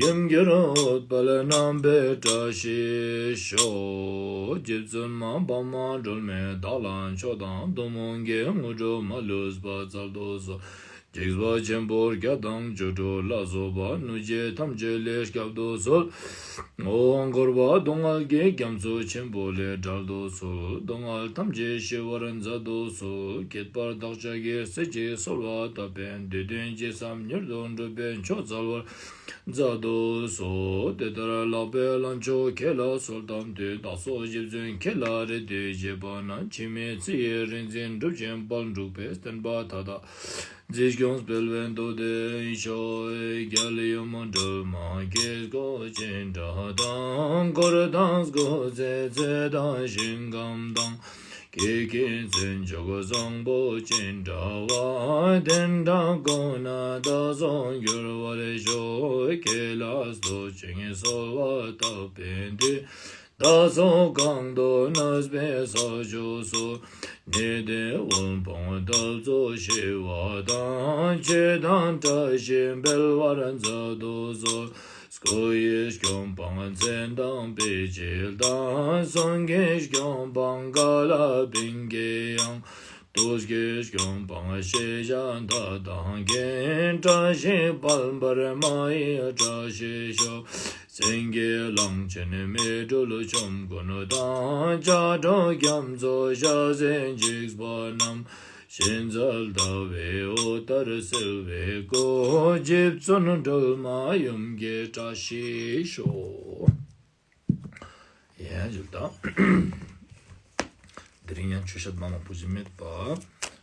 ཡུམ་གྱུར་འོད་དཔལ་རྣམ་པའི་བཀྲ་ཤིས་ཤོག། རྗེ་བཙུན་མ་འཕགས་མ་སྒྲོལ་མས་བདག་ལ་མཆོག་དང་ཐུན་མོང་གི་དངོས་གྲུབ་མ་ལུས་པ་སྩལ་དུ་གསོལ། འཇིགས་པ་ཆེན་པོ་བརྒྱད་དང་བཅུ་དྲུག་ལ་སོགས་པ། གནོད་བྱེད་ཐམས་ཅད་ལས་བསྐྱབ་ཏུ་གསོལ། འོ་འཁོར་བ་སྡུག་བསྔལ་གྱི་རྒྱ་མཚོ་ཆེན་པོ་ལས་བསྒྲལ་དུ་གསོལ། སྡུག་བསྔལ་ཐམས་ཅད་ཞི་བར་མཛད་དུ་གསོལ། ཁྱད་པར་བདག་ཅག་གི་སྲས་ཀྱི་གསོལ་བ་བཏབ་པའི་དུས་དོན་ཇི་ཙམ་མྱུར་དུ་འགྲུབ་པའི་མཆོག་སྩོལ་བར་མཛད་དུ་གསོལ། དེ་ལྟར་ལག་པའི་ལྷ་མཆོག་ཁྱེད་ལ་གསོལ་བཏབ་དུས། བདག་སོགས་རྗེ་བཙུན་ཁྱེད་ལ་རེ་ལྟོས་བྱེད་པ་ན། འཆི་མེད་ཚེ་ཡི་རིག་འཛིན་གྲུབ་ཆེན་དཔལ་འབྲུག་པའི་བསྟན་པ་མཐའ་དག་འཛིན་སྐྱོང་སྤེལ་བའི་མདོ་སྡེ་ཡི་མཆོག། རྒྱལ་ཡུམ་སྒྲོལ་མ་སྐྱེས་སྒོ་ཅི་འདྲ་དང་། འཁོར་དང་སྐུ་ཚེ་ཚད་དང་ཞིང་ཁམས་དང་། ཀྱེ་ཀྱེ་མཚན་མཆོག་བཟང་པོ་ཅི་འདྲ་བ། དེ་འདྲ་ཀུན་ན་བདག་སོགས་འགྱུར་བར་ཤོག། ཁྱེད་ལ་བསྟོད་ཅིང་གསོལ་བ་བཏབ་པའི་དུས། བདག་སོགས་གང་དུ་གནས་པའི་ས་ཕྱོགས་སུ། ནད་དང་དབུལ་ཕོངས་འཐབ་རྩོད་ཞི་བ་དང་། མཆོད་དང་བཀྲ་ཤིས་འཕེལ་བར་མཛད་དུ་གསོལ། སྐུ་ཡི་སྐྱོན་སྤངས་མཚན་དང་དཔེ་བྱད་དང་། གསུང་གི་སྐྱོན་སྤངས་ཀ་ལ་པིང་གི་དབྱངས། དུས་ཀྱི་སྐྱོན་སྤངས་ཤེས་བྱ་མཐའ་དག་གི། བཀྲ་ཤིས་ཕལ་པར་མ་ཡི་བཀྲ་ཤིས་ཤོག། སེང་གེ་གླང་ཆེན་མེ་སྦྲུལ་ཆོམ་རྐུན་དང་། ལྕགས་སྒྲོག་རྒྱ་མཚོ་ཞལ་ཟས་འཇིགས་པ་རྣམས། ཕྱི་མཛོད་ཟླ་བའི་འོད་ལྟར་གསལ་བའི་སྐུ། རྗེ་བཙུན་སྒྲོལ་མ་ཡུམ་གྱི་བཀྲ་ཤིས་ཤོག། ཡ་ཇུ་ལེ། དེ་རིང་ཡང་ཆོས་བཤད་མ་མང་པོ་ཞིག་མེད་པ།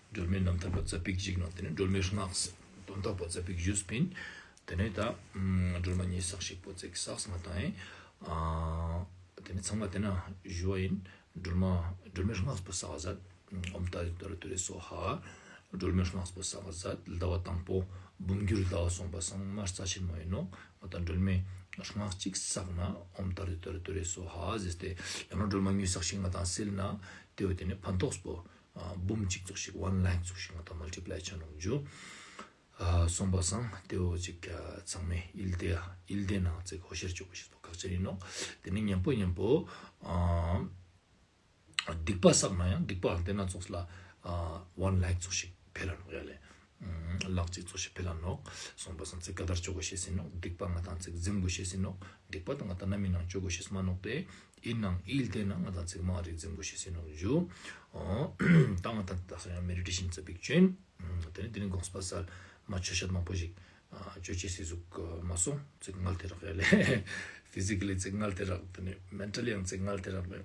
སྒྲོལ་མའི་རྣམ་ཐར་པོ་ཙ་པིག་ཞིག་ནང་དེ་ནས་སྒྲོལ་མའི་སྔགས་དོན་དག་པོ་ཙ་པིག་ཞུས་པིན། དེ་ནས་ད་སྒྲོལ་མ་ཉེ་སག་ཞིག་པོ་ཙིག་སག་མ་དང་ཡིན། དེ་ནས་ཚང་མ་དེ་ན་ཞུ་བ་ཡིན། སྒྲོལ་མ་སྒྲོལ་མའི་སྔགས་པོ་སག་ཟད། ཨོཾ་ཏཱ་རེ་ཏུཏྟཱ་རེ་ཏུ་རེ་སྭཱ་ཧཱ། སྒྲོལ་མའི་སྔགས་པོ་སག་ཟད། ཟླ་བ་དང་པོ་འབུམ་འགྱུར་ཟླ་བ་སོང་པ་སང་མ་རྩ་ཆེན་མོ་ཡིན་ནོག། ང་དང་སྒྲོལ་མའི་སྔགས་གཅིག་སག་ན་ཨོཾ་ཏཱ་རེ་ཏུཏྟཱ་རེ་ཏུ་རེ་སྭཱ་ཧཱ་ཟེར་ཏེ། ཡང་ན་སྒྲོལ་མ་ཉེ་སག་ཞིག་ང་དང་སིལ་ན་དེ་བོ་དེ་ནས་ཕན་ཐོགས་པོ་འབུམ་གཅིག་ཙོགས་ཤིག་ཝན་ལེག་ཙོགས་ཤིག་ང་དང་མལ་ཊི་པ་ལའི་ཆ་ནོག་ཇུ། སོང་པ་སང་དེ་བོ་ཅིག་ཚང་མས་ཡིད་བདེ་ཡིད་བདེ་ནང་ཙིག་ཧོ་ཤེར་ཅོ་གོ་ཤེས་པོ་ཁག་ཆེ་ཡིན་ནོག། དེ་ནས་མཉམ་པོ་མཉམ་པོ་སྡིག་པ་བསགས་ན་ཡང་སྡིག་པ་དེ་ན་ཙོགས་ལ་ཝན་ལེག་ཙོགས་ཤིག་འཕེལ་ལ་ནོག་ཡ་ལེ། ལག་གཅིག་ཙོགས་ཤིག་འཕེལ་ལ་ནོག། སོང་པ་སང་ཙིག་ག་དར་ཅོ་གོ་ཤེས་ཡིན་ནོག། སྡིག་པ་ང་དང་ཙིག་འཛེམ་གོ་ཤེས་ཡིན་ནོག། སྡིག་པ་དང་ང་དང་ནམ་ཡིན་ནང་ཅོ་གོ་ཤེས་མ་ནོག་པས། ཡིན་ནང་ཡིད་བདེ་ན་ང་དང་ཙིག་མང་རིག་འཛེམ་གོ་ཤེས་ཡིན་ནོག་ཇུ། ད་ང་དང་ད་ས་ཡང་མེ་ཌི་ཊེ་ཤན་ཙ་པིག་ཅོ་ཡིན། དེ་ནས་དེ་ནས་དགོངས་པ་སལ། མ་ཆོས་བཤད་མང་པོ་ཞིག་ཅོ་ཅེས་སི་ཟུག་མ་སོང་། ཙིག་ངལ་ཏེ་རག་ཡ་ལེ། ཕི་ཟི་ཀ་ལི་ཙིག་ངལ་ཏེ་རག། དེ་ནས་མེན་ཊལ་ལི་ཡང་ཙིག་ངལ་ཏེ་རག་ལེ།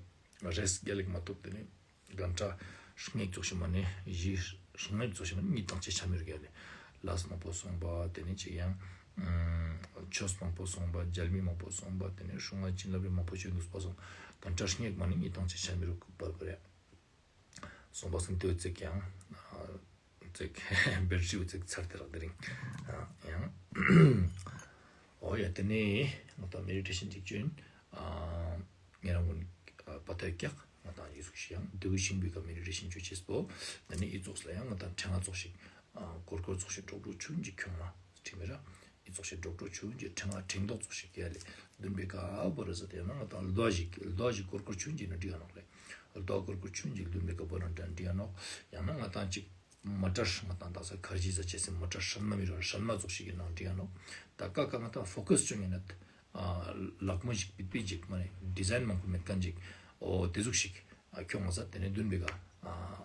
རེས་རྒྱལ་ལེགས་མ་ཐོབ། དེ་ནས་གན་ཊ་ལྔ་ཙོགས་ཤིག་མ་ནེ་བཞི་ལྔ་ཙོགས་ཤིག་མ་ནེ་གཉིད་ཐང་ཆད་ཆ་མི་རུག་ཡ་ལེ། ལས་མང་པོ་སོང་པ། དེ་ནས་ཅིག་ཡང་ཆོས་མང་པོ་སོང་པ། མཇལ་མི་མང་པོ་སོང་པ། དེ་ནས་སྲུང་མ་བྱིན་རླབས་རེ་མང་པོ་ཅོ་འདུག་པ་སོང་། གན་ཊ་ལྔ་མ་ནེ་གཉིད་ཐང་ཆད་ཆ་མི་རུག་པར་པར་ཡ། སོང་པ་སང་དེ་བོ་ཙིག་ཡང་ཙིག་བེ་ཊ་རི་བོ་ཙིག་ཚར་ཏེ་རག་དེ་རིང་ཡང་། འོ་ཡ་དེ་ནས་ང་དང་མེ་ཌི་ཊེ་ཤན་ཅིག་ཅོ་ཡིན། ཨ་ཉེ་རང་ཀུན་པ་ཏ་ཀྱག་ང་དང་ཡི་ཟུག་ཤིག་ཡང་དེ་བོ་ཤིང་བི་ཀ་མེ་ཌི་ཊེ་ཤན་ཅོ་ཅེས་པོ། དེ་ནས་ཡི་ཙོགས་ལ་ཡང་ང་དང་ཕྲེང་ང་ཙོགས་ཤིག་ཨ་ཀོར་ཀོར་ཙོགས་ཤིག་ཀྲོག་ཀྲོ་ཆུན་ཅིག་ཁྱོང་ན་ཁྲིམས་ར། ཡི་ཙོགས་ཤིག་ཀྲོག་ཀྲོ་ཆུན་ཅིག་ཕྲེང་ང་ཕྲེང་རྡོག་ཙོགས་ཤིག་ཡ་ལེ། བདུན་པའི་ཀ་བོ་ར་ཟ་དེ་ཡང་ན་ང་དང་ལྡོ་ཞིག་ལྡོ་ཞིག་ཀོར་ཀོར་ཆུན་ཅིག་ན་འགྲིག་ག་ནོག་ལེ། ལྡོ་ཀོར་ཀོར་ཆུན་ཅིག་བདུན་པའི་ཀ་བོ་ར་འགྲིག་ག་ནོག། ཡང་ན་ང་དང་ཅིག་མ་ཊར་ང་དང་དག་ས་ཁར་ཇི་ཟ་ཅེས་སི་མ་ཊར་སྲན་མ་མི་རུ་སྲན་མ་ཙོགས་ཤིག་གི་ནང་འགྲིག་ག་ནོག། ད་ཀ་ཀ་ང་དང་ཕོ་ཀས་ཅོ་ཡིན་ན་ལག་མོ་ཞིག་པིད་པིད་ཅིག་མ་ནེ་ཌི་ཛའིན་མང་པོ་མེད་མཁན་ཅིག་འོ་དེ་ཟུག་ཤིག་ཁྱོང་ང་ས་དེ་ནས་བདུན་པའི་ཀ་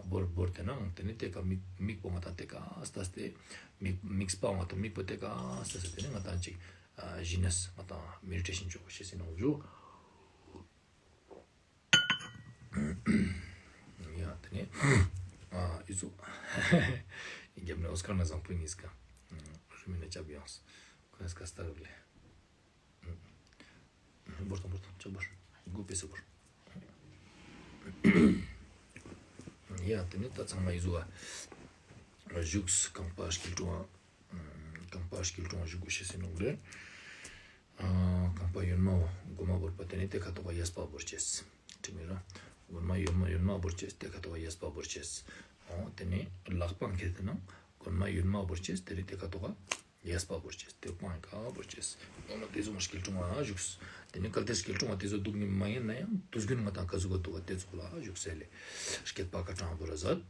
བོར་བོར་དེ་ནང་དེ་ནས་དེ་ཀ་མིག་མིག་པོ་ང་དང་དེ་ཀ་ཨ་སྟ་སྟེ་མིག་མིག་སྤ་ང་དང་མིག་པོ་དེ་ཀ་ཨ་སྟ་སྟེ་དེ་ནས་ང་དང་ཅིག་ཨ་ཞི་གནས་ང་དང་མེ་ཌི་ཊེ་ཤན་ཅོ་གོ་ཤེས་སི་ནོག་ཇུ། ཡ་དེ་ནས་ཨ་ཨི་ཙོགས་རྒྱབ་ནས་ཨོ་སྐར་ན་བཟང་པོ་ཉིས་ཀ་རི་མི་ན་ཅབ་ཡོངས་ཁོ་ནས་ཀ་སྟ་རུ་ལེ། བོར་དང་བོར་དང་ཅག་བོར། མགོ་པེ་སེ་བོར། ཡ་དེ་ནས་ད་ཚང་མ་ཡི་ཟུག་ག་བཞུགས། རྐང་པ་སྐྱིལ་ཀྲུང་ང་། རྐང་པ་སྐྱིལ་ཀྲུང་ང་བཞུགས་དགོས་ཤེས་སི་ནོག་ལེ། རྐང་པ་གཡོན་མ་བོ་མགོ་མ་བོར་པ་དེ་ནས་དེ་ཁ་ཐོག་ག་གཡས་པ་བོར་ཅེས། ཁྲིམས་ར། གཡོན་མ་གཡོན་མ་གཡོན་མ་བོར་ཅེས། དེ་ཁ་ཐོག་ག་གཡས་པ་བོར་ཅེས། འོ་དེ་ནས་ལག་པ་འཁྱེར་ཏེ་ན་གཡོན་མ་གཡོན་མ་བོར་ཅེས། དེ་ནས་དེ་ཁ་ཐོག་ག་གཡས་པ་བོར་ཅེས། དེ་པང་ཀ་བོར་ཅེས། འོ་ན་དེ་ཟུག་མ་སྐྱིལ་ཀྲུང་ང་བཞུགས། དེ་ནས་གལ་ཏེ་སྐྱིལ་ཀྲུང་ང་དེ་ཟུག་འདུག་ནི་མ་ཡིན་ན་ཡང་དུས་རྒྱུན་ང་དང་ཀ་ཟུག་ག་འདུག་ག་དེ་ཟུག་ལ་བཞུགས་ཟེར་ལེ། སྐེད་པ་ཀ་དྲང་བོར་ཟ།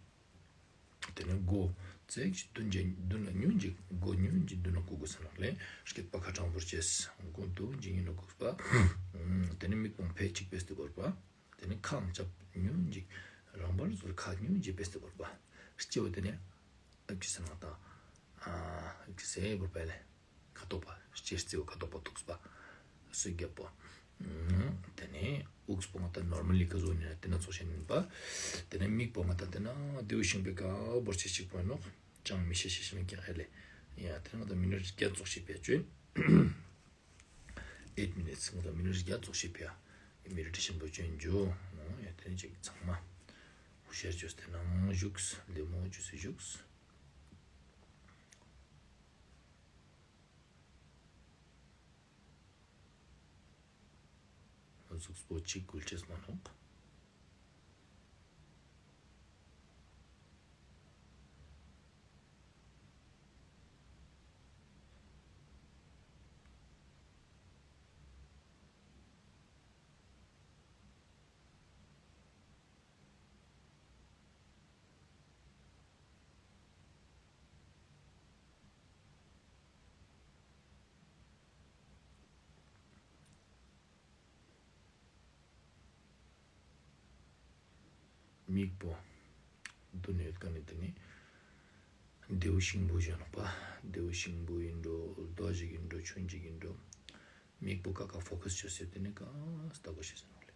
དེ་ནས་མགོ་ ཙེག་ཅིག་དུན་ཅིག་དུན་ལ་ཉུན་ཅིག་མགོ་ཉུན་ཅིག་དུན་ལ་བཀུག་དགོས་ས་ནོག་ལེ། སྐེད་པ་ཁ་ཏང་བོར་ཅེས་མགོ་དུན་ཅིག་ཉུན་ལ་བཀུག་པ། ཏེ་ནེ་མིག་པོ་ཕེ་ཅིག་ཕེས་ཏེ་བོར་པ། ཏེ་ནེ་ཁའང་ཅབ་ཉུན་ཅིག་རང་བར་ཟུར་ཁ་ཉུན་ཅིག་ཕེས་ཏེ་བོར་པ། སྤྱི་བོ་ཏེ་ནེ་ཨེབ་ཅི་སེ་ནང་ཏང་། ཨེབ་ཅི་སེ་བོར་པ་ལེ། ཁ་ཏོག་པ་ལྕེ་རྩེ་བོ་ཁ་ཏོག་པ་ཐུགས་པ། སུ་རྒྱབ་པོ། ཏེ་ནེ་དབུགས་པོ་ང་ཏང་ནོར་མལ་ལི་ཀ་ཟུག་ནེ་ཏེ་ན་ཚོགས་ཤིག་ཨིན་པ། ཏེ་ནེ་མིག་པོ་ང་ཏང་ཏེ་ན་མདེའུ་ཤིང་པོའི་ཀ་བོར་ཅེས་ཅིག་པོ་ཨིན་ནོག། ཅང་མི་ཤེས་ཤེས་ཤེས་མི་ཀྱང་ཨེ་ལེ། ཡ་ཏེ་ནེ་ང་ཏང་མི་ནཊ་བརྒྱ་ཙོགས་ཤིག་ཕེ་ཅོ་ཨིན། Eight minutes ང་ཏང་མི་ནཊ་བརྒྱ་ཙོགས་ཤིག་ཕེ་ཡ། མེ་ཌི་ཊེ་ཤན་པོ་ཅོ་ཨིན་ཇོ། ཡ་ཏེ་ནེ་ཅིག་ཚང་མ་ཧུ་ཤར་ཅོས་ཏེ་ནང་ཞུགས་ལེ་མོ་ཅོས་སེ་ཞུགས། གཟུགས་པོ་ཅིག་འགུལ་ཅེས་མ་ནོག། མིག་པོ་དུན་ཡོད་ཁན་ནི་ཏེ་ནེ་མདེའུ་ཤིང་པོ་ཞུ་ནོག་པ། མདེའུ་ཤིང་པོ་ཨིན་འགྲོ་རྡོ་ཞིག་ཨིན་འགྲོ་ཆུན་ཞིག་ཨིན་འགྲོ། མིག་པོ་ཀ་ཀ་ཕོ་ཀས་ཅོས་སེ་ཏེ་ནེ་ཀ་ལྟ་གོས་ཤེས་ཨིན་ནོག་ལེ།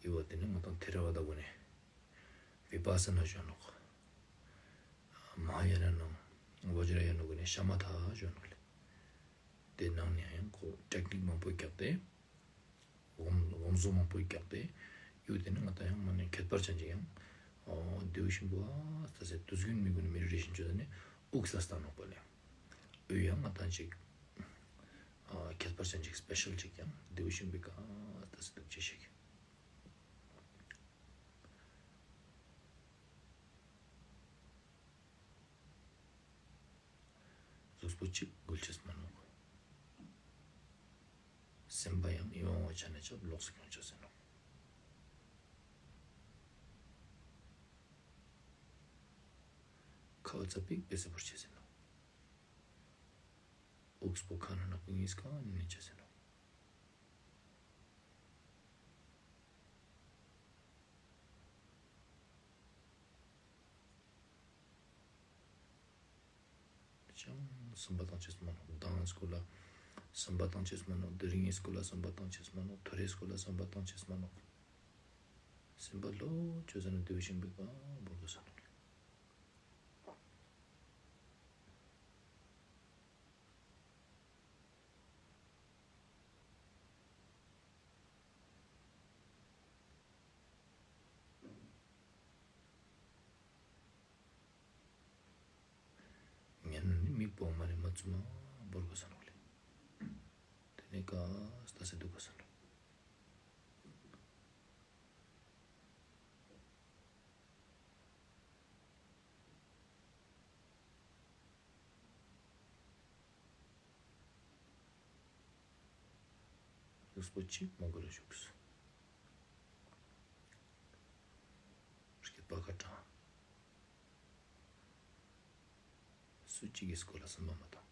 འི་བོ་ཏེ་ནེ་ང་ཏང་ཐེ་ར་ཝ་ད་གུན་ནི་བི་པ་ས་ན་ཞུ་ནོག། མ་ཧཱ་ཡ་ན་ནང་བཛྲ་ཡ་ན་གུན་ནི་ཤ་མ་ཐ་ཞུ་ནོག་ལེ། ཏེ་ནང་ནེ་ཡང་ཁོ་ཊེག་ནིག་མང་པོ་རྒྱག་སྟེ། སྒོམ་སྒོམ་བཟོ་མང་པོ་རྒྱག་སྟེ་ཡོད། ཏེ་ནེ་ང་ཏང་ཡང་མ་ནེ་ཁྱད་པར་ཅན་ཅིག་ཡང་མདེའུ་ཤིང་པོ་ཨ་ལྟ་སེ་དུས་རྒྱུན་མི་གུན་ནི་མེ་ཌི་ཊེ་ཤན་ཅོས་ཏེ་ནེ་དབུགས་ལ་ལྟ་ནོག་པ་ལེ། འོ་ཡང་ང་ཏང་ཅིག་ཨ་ཁྱད་པར་ཅན་ཅིག་སྤེ་ཤལ་ཅིག་ཡང་མདེའུ་ཤིང་པོའི་ཀ་ལྟ་སེ་དུག་ཅེས་ཤིག། གཟུགས་པོ་ཅིག་འགུལ་ཅེས་མ་ནོག། སེམས་པ་ཡང་ཡོང་བ་ཆ་ནེ་ཅབ་ལོགས་སུ་ཁྱོང་ཅེས་ཨིན་ནོག། ཁ་བ་ཙ་པིག་ཕེས་སེ་བོར་ཅེས་ཨིན་ནོག། དབུགས་པོ་ཁ་ནང་ནེ་ཕུད་ཉིས་ཀ་ནེ་ཅེས་ཨིན་ནོག། ཅང་སུན་པ་ཏང་ཅེས་མ་ནོག། མདང་སྐོར་ལ་སུན་པ་ཏང་ཅེས་མ་ནོག། དེ་རིང་ངི་སྐོར་ལ་སུན་པ་ཏང་ཅེས་མ་ནོག། ཐོ་རེ་སྐོར་ལ་སུན་པ་ཏང་ཅེས་མ་ནོག། སུན་པ་ལོག་ཅོས་ཟ་ནེ་མདེའུ་ཤིང་པོའི་ཀ་བོར་གོས་ས་ནོག་ལེ། ཉན་ནི་མིག་པོ་མ་ནེ་མ་བཙུམ་མ་བོར་གོས་ས་ནོག་ལེ། ཏེ་ནེ་ཀ་ལྟ་སེ་དུག་གོས་ས་ནོག། གཟུགས་པོ་ཅིག་མ་འགུལ་ལ་ཞུགས། སྐེད་པ་ཁ་ཏང་། སུ་ཅིག་གི་སྐོར་ལ་སུན་པ་མ་ཏང་།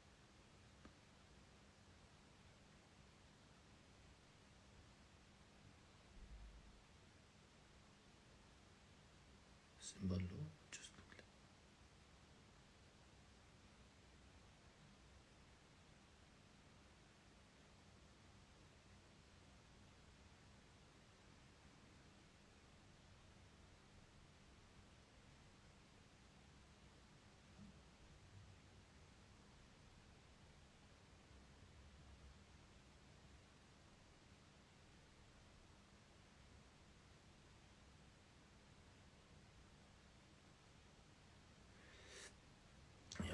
སུན་པ་ལོག་ཅོས་དུག་ལེ།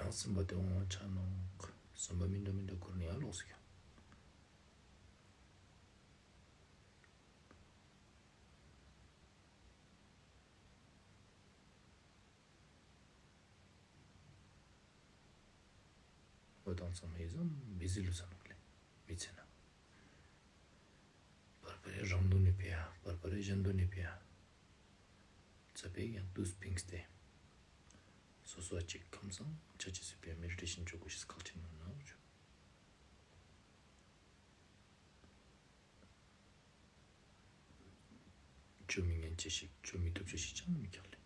ཡང་སུན་པ་ཏེ་འོང་ཆ་ནོག། སུན་པ་མི་འདྲ་མི་འདྲ་ཁུར་ནེ་ཡང་ལོགས་སུ་ཁྱོང་། འོ་དང་ཚང་མ་ཡི་ཟམ་བི་ཟི་ལུས་ས་ནོག་ལེ། མི་ཚེ་ན། རང་དོན་ནི་ཕི་ཡ་བར་བར་གཞན་དོན་ནི་ཕི་ཡ་ཙ་པིག་ཡང་དུས་ཕིངས་ཏེ། སོ་སོ་ཅིག་ཁམས་སང་ཆ་ཅེས་སི་ཕི་ཡ་མེ་ཌི་ཊེ་ཤན་ཅོ་གོ་ཤེས་ཁག་ཆེན་མོ་ནོག་ཅོ། ཅོ་མི་ཉན་ཅེས་ཤིག་ཅོ་མི་ཐུབ་ཅེས་ཤིག་ཅང་མི་ཁྱག་ལེ།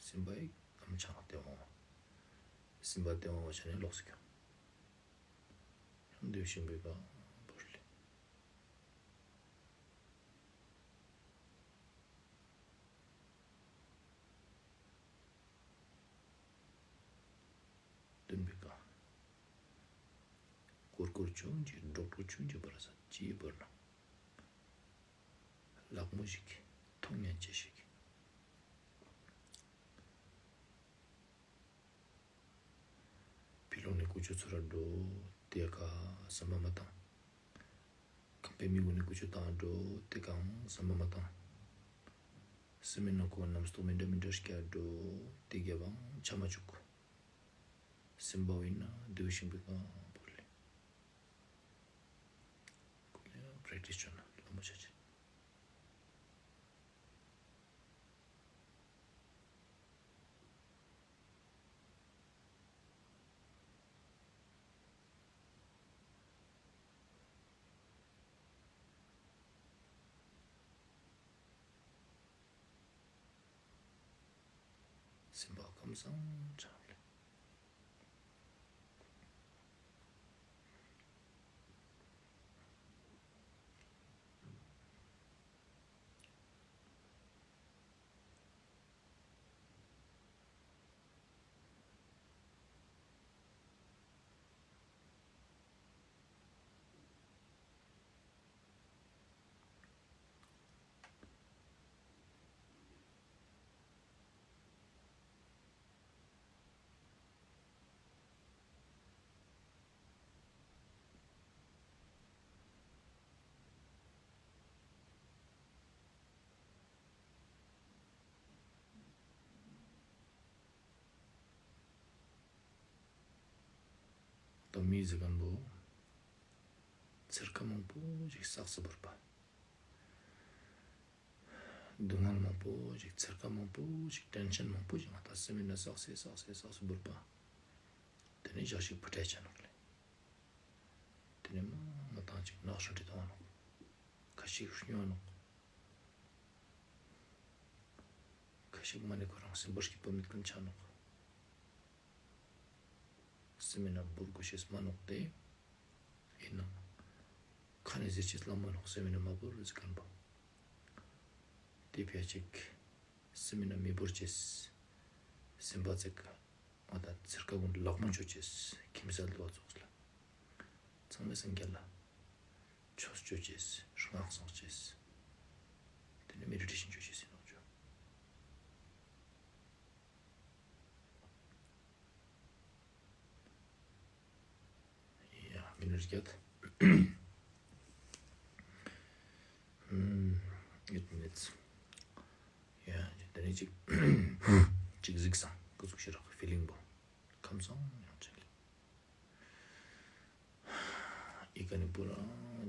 སེམས་པ་ཡིག་ཨམ་ཆང་ལྟེ་བ། སེམས་པ་ལྟེ་བ་བ་ཆ་ནས་ལོགས་སུ་ཁྱོང་། ཡང་འདུ་ཤེས་པའི་ཀ་བོར་ལེ། སྟོན་པའི་ཀ། ཀོར་ཀོར་ཅོ་ཅེས་འགྲོགས་འགྲོགས་ཅོ་ཅེས་བར་ས་ཅི་བར་ན། ལག་མོ་ཞིག་ཐུང་ཉན་ཅེས་ཤིག། ཕི་ལོགས་ནས་ཀུ་ཅོ་ཚུར་ར་འགྲོ་དེ་ཀ་བསམ་པ་མ་བཏང་། ཁང་པའི་མི་གུན་ནི་ཀུ་ཅོ་བཏང་འགྲོ་དེ་ཀའང་བསམ་པ་མ་བཏང་། སེམས་མེད་ན་ཁོ་རྣམ་རྟོག་མི་འདྲ་མི་འདྲ་སྐྱེ་འགྲོ་དེ་རྒྱབ་བང་ཆ་མ་བཅུག། སེམས་པ་བོ་ཡིན་ན་འདུ་ཤེས་པའི་ཀ་བོར་ལེ། ཁོ་ལེ་པྲེག་ཊིས་ཅོ་ན་ལ་མོ་ཆ་ཆེ། སེམས་པ་ཁམས་སང་ཆགས་ལེ། ད་མི་ཟེར་མཁན་པོ་ཚེར་ཁ་མང་པོ་ཞིག་བསགས་སུ་བོར་པ། སྡུག་བསྔལ་མང་པོ་ཞིག་ཚེར་ཁ་མང་པོ་ཞིག་ཊེན་ཤན་མང་པོ་ཞིག་ང་ད་སེམས་མེད་ན་བསགས་སེ་བསགས་སེ་བསགས་སུ་བོར་པ། དེ་ནས་ཞག་ཞིག་ཕུ་ཏྲ་ཆ་ནོག་ལེ། དེ་ནས་མ་མ་ཐང་ཅིག་ནག་ཧྲུལ་ཏེ་ཐོང་ནོག། ཁ་ཤིག་སྨྱོ་ནོག། ཁ་ཤིག་མ་ནེ་ཁོ་རང་སེམས་པར་སྐྱིད་པོ་མེད་མཁན་ཆ་ནོག། སེམས་མེད་ན་བོར་དགོས་ཤེས་མ་ནོག་སྟེ། ཡིན་ནའང་ཁ་ནས་ཟེར་ཅེས་ལ་མ་ནོག་སེམས་མེད་ན་མ་བོར་ཟེར་མཁན་པོ། དེ་ཕི་ཡ་ཅིག་སེམས་མེད་ན་མི་བོར་ཅེས། སེམས་པ་ཅིག་ང་ད་ཚེར་ཁ་གུན་ལག་མོ་ཅོ་ཅེས་ཁྱིམ་གསལ་དུ་བ་ཙོགས་ལ། ཚང་མས་སེམས་རྒྱལ་ལ་ཆོས་ཅོ་ཅེས་སྔགས་བསང་ཅེས། དེ་ནས་མེ་ཌི་ཊེ་ཤན་ཅོ་ཅེས་ཡིན་ནོག་ཅོ། ཡ་མི་ནིཊ་བརྒྱད། ཨུམ། ཨེཊ་མི་ནིཊས། ཡ་དེ་ནས་ཅིག་ཅིག་གཟིགས་སང་ཀུ་ཟུག་ཤེས་རག་ཕི་ལིང་པོ་ཁམས་སང་ཡང་ཅིག་ཨི་ཀ་ནི་པུ་ར་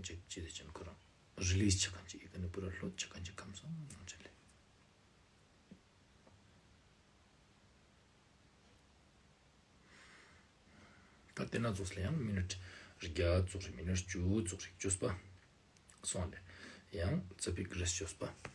ཅིག་ཅི་དེ་ཅན་ཁོ་རང་རི་ལིས་ཆ་མཁན་ཅིག་ཨི་ཀ་ནི་པུ་ར་ལྷོད་ཆ་མཁན་ཅིག་ཁམས་སང་ཡང་ཅིག་ལེ། ད་དེ་ན་ཙོགས་ལ་ཡང་མི་ནིཊ་བརྒྱད་ཙོགས་རེ་མི་ནིཊ་བཅུ་ཙོགས་རེ་བཅོས་པ་སོང་ལེ། ཡང་ཙ་པིག་རེས་བཅོས་པ།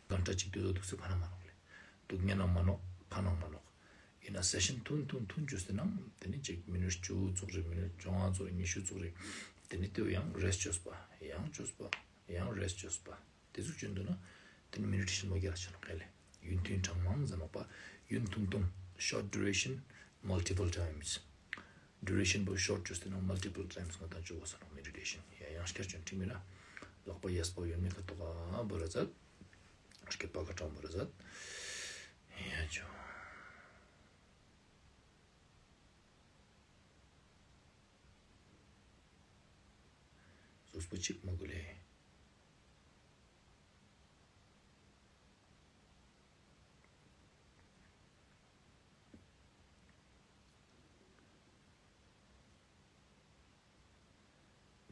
གང་འདྲ་ཅིག་དུས་ཚོད་འདུག་སེ་ཕན་ན་མ་ནོག་ལེ། འདུག་ཉན་ན་མ་ནོག་ཕན་ན་མ་ནོག། ཡིན་ན་སེ་ཤན་ཐུང་ཐུང་ཐུང་བཅོས་ཏེ་ནང་དེ་ནི་ཅིག་མི་ནིཊ་བཅུ་ཙོགས་རེ་མི་ནིཊ་བཅོ་ལྔ་ཙོགས་རེ་ཉི་ཤུ་ཙོགས་རེ། དེ་ནི་དེ་བོ་ཡང་རེས་བཅོས་པ་ཡང་བཅོས་པ་ཡང་རེས་བཅོས་པ། དེ་ཟུག་བཅོས་འདུག་ན་དེ་ནི་མེ་ཌི་ཊེ་ཤན་མོ་རྒྱལ་ལ་ཆ་ནོག་ལེ། ཡུན་ཐུང་གྲངས་མང་ཙམ་ནོག་པ། ཡུན་ཐུང་ཐུང་། Short duration, multiple times. ཌུ་རེ་ཤན་པོ་ཤོརཊ་ཅོས་ཏེ་ནང་མལ་ཊི་པལ་ཊའིམས་ང་དང་ཅོ་གོས་ས་ནོག་མེ་ཌི་ཊེ་ཤན། ཡ་ཡང་སྐྱར་ཅོ་ན་ཁྲིག་མེད་ན། ལག་པ་གཡས་པ་གཡོན་མའི་ཁ་ཐོག་ག་བོར་ར་ཛད། སྐེད་པ་ཁ་ཊ་བོར་ར་ཛད། ཡ་ཅོ། སོ་སོ་ཅིག་མ་གུ་ལེ།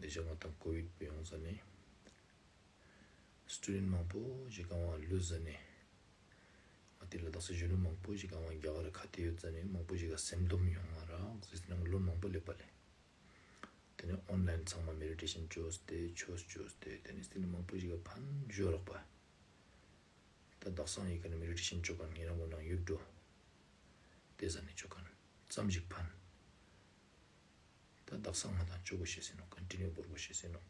དེ་ཞག་ང་དང་ཀོ་བིཌ་པོ་ཡོང་ཟ་ནེ། སི་ཊུ་ཌེནཊ་མང་པོ་ཞིག་ག་བ་ལུས་ཟ་ནེ། ང་ཏི་ལ་དྭགས་སི་གཞོན་ནུ་མང་པོ་ཞིག་ག་བ་རྒྱ་གར་ཁ་ཏེ་ཡོད་ཟ་ནེ་མང་པོ་ཞིག་ག་སེམས་སྡོམ་ཡོང་ང་རག་ཟེར་ཏེ་ནང་ལོ་མང་པོ་ལེབ་པ་ལེ། ཏེ་ནེ་ཨོན་ལའིན་ཚང་མ་མེ་ཌི་ཊེ་ཤན་ཅོས་ཏེ་ཆོས་ཅོས་ཏེ་ཏེ་ནེ་སྟིང་ནེ་མང་པོ་ཞིག་ག་ཕན་ཞུ་རག་པ། ད་དག་སང་ངི་ཀ་ནེ་མེ་ཌི་ཊེ་ཤན་ཅོ་ཁན་ཉེ་རང་ངོ་ནང་ཡོད་འགྲོ། ཏེ་ཟ་ནེ་ཅོ་ཁན་ཙམ་ཞིག་ཕན། ད་དག་སང་ང་དང་ཅོ་གོས་ཤེས་ཨིན་ནོག་ཀོན་ཊི་ནིའུ་བོར་གོས་ཤེས་ཨིན་ནོག་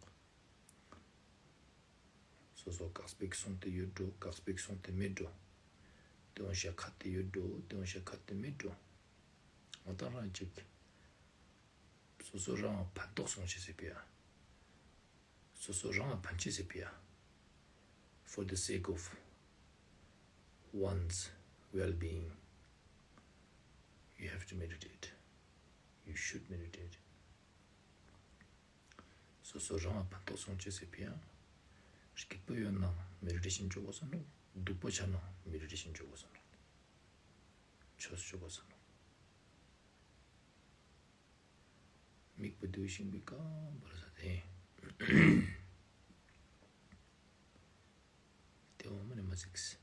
སོ་སོ་ཀག་སྤེ་སོང་སྟེ་ཡོད་འགྲོ། ཀག་སྤེ་སོང་སྟེ་མེད་འགྲོ། ཏེ་འོ་ཤ་ཁ་ཏེ་ཡོད་འགྲོ། ཏེ་འོ་ཤ་ཁ་ཏེ་མེད་འགྲོ། ང་དང་རང་ཅིག་སོ་སོ་རང་ཕན་ཐོགས་སོང་ཅེས་སི་ཕི་ཡ། སོ་སོ་རང་ཕན་ཅེས་སི་ཕི་ཡ། For the sake of one's well-being, you have to meditate. You should meditate. སོ་སོ་རང་ཕན་ཐོགས་སོང་ཅེས་སི་ཕི་ཡ། སྐྱིད་པོ་ཡོད་ན་མེ་ཌི་ཊེ་ཤན་ཅོ་གོས་ས་ནོག་སྡུག་པོ་ཆ་ན་མེ་ཌི་ཊེ་ཤན་ཅོ་གོས་ས་ནོག་ཆོས་ཅོ་གོས་ས་ནོག་མིག་པོ་དེ་བོ་ཤིང་པོའི་ཀ་བོར་ར་ཛད་དེ། ཏེ་བོ་མ་ནེ་མ་ཙིགས།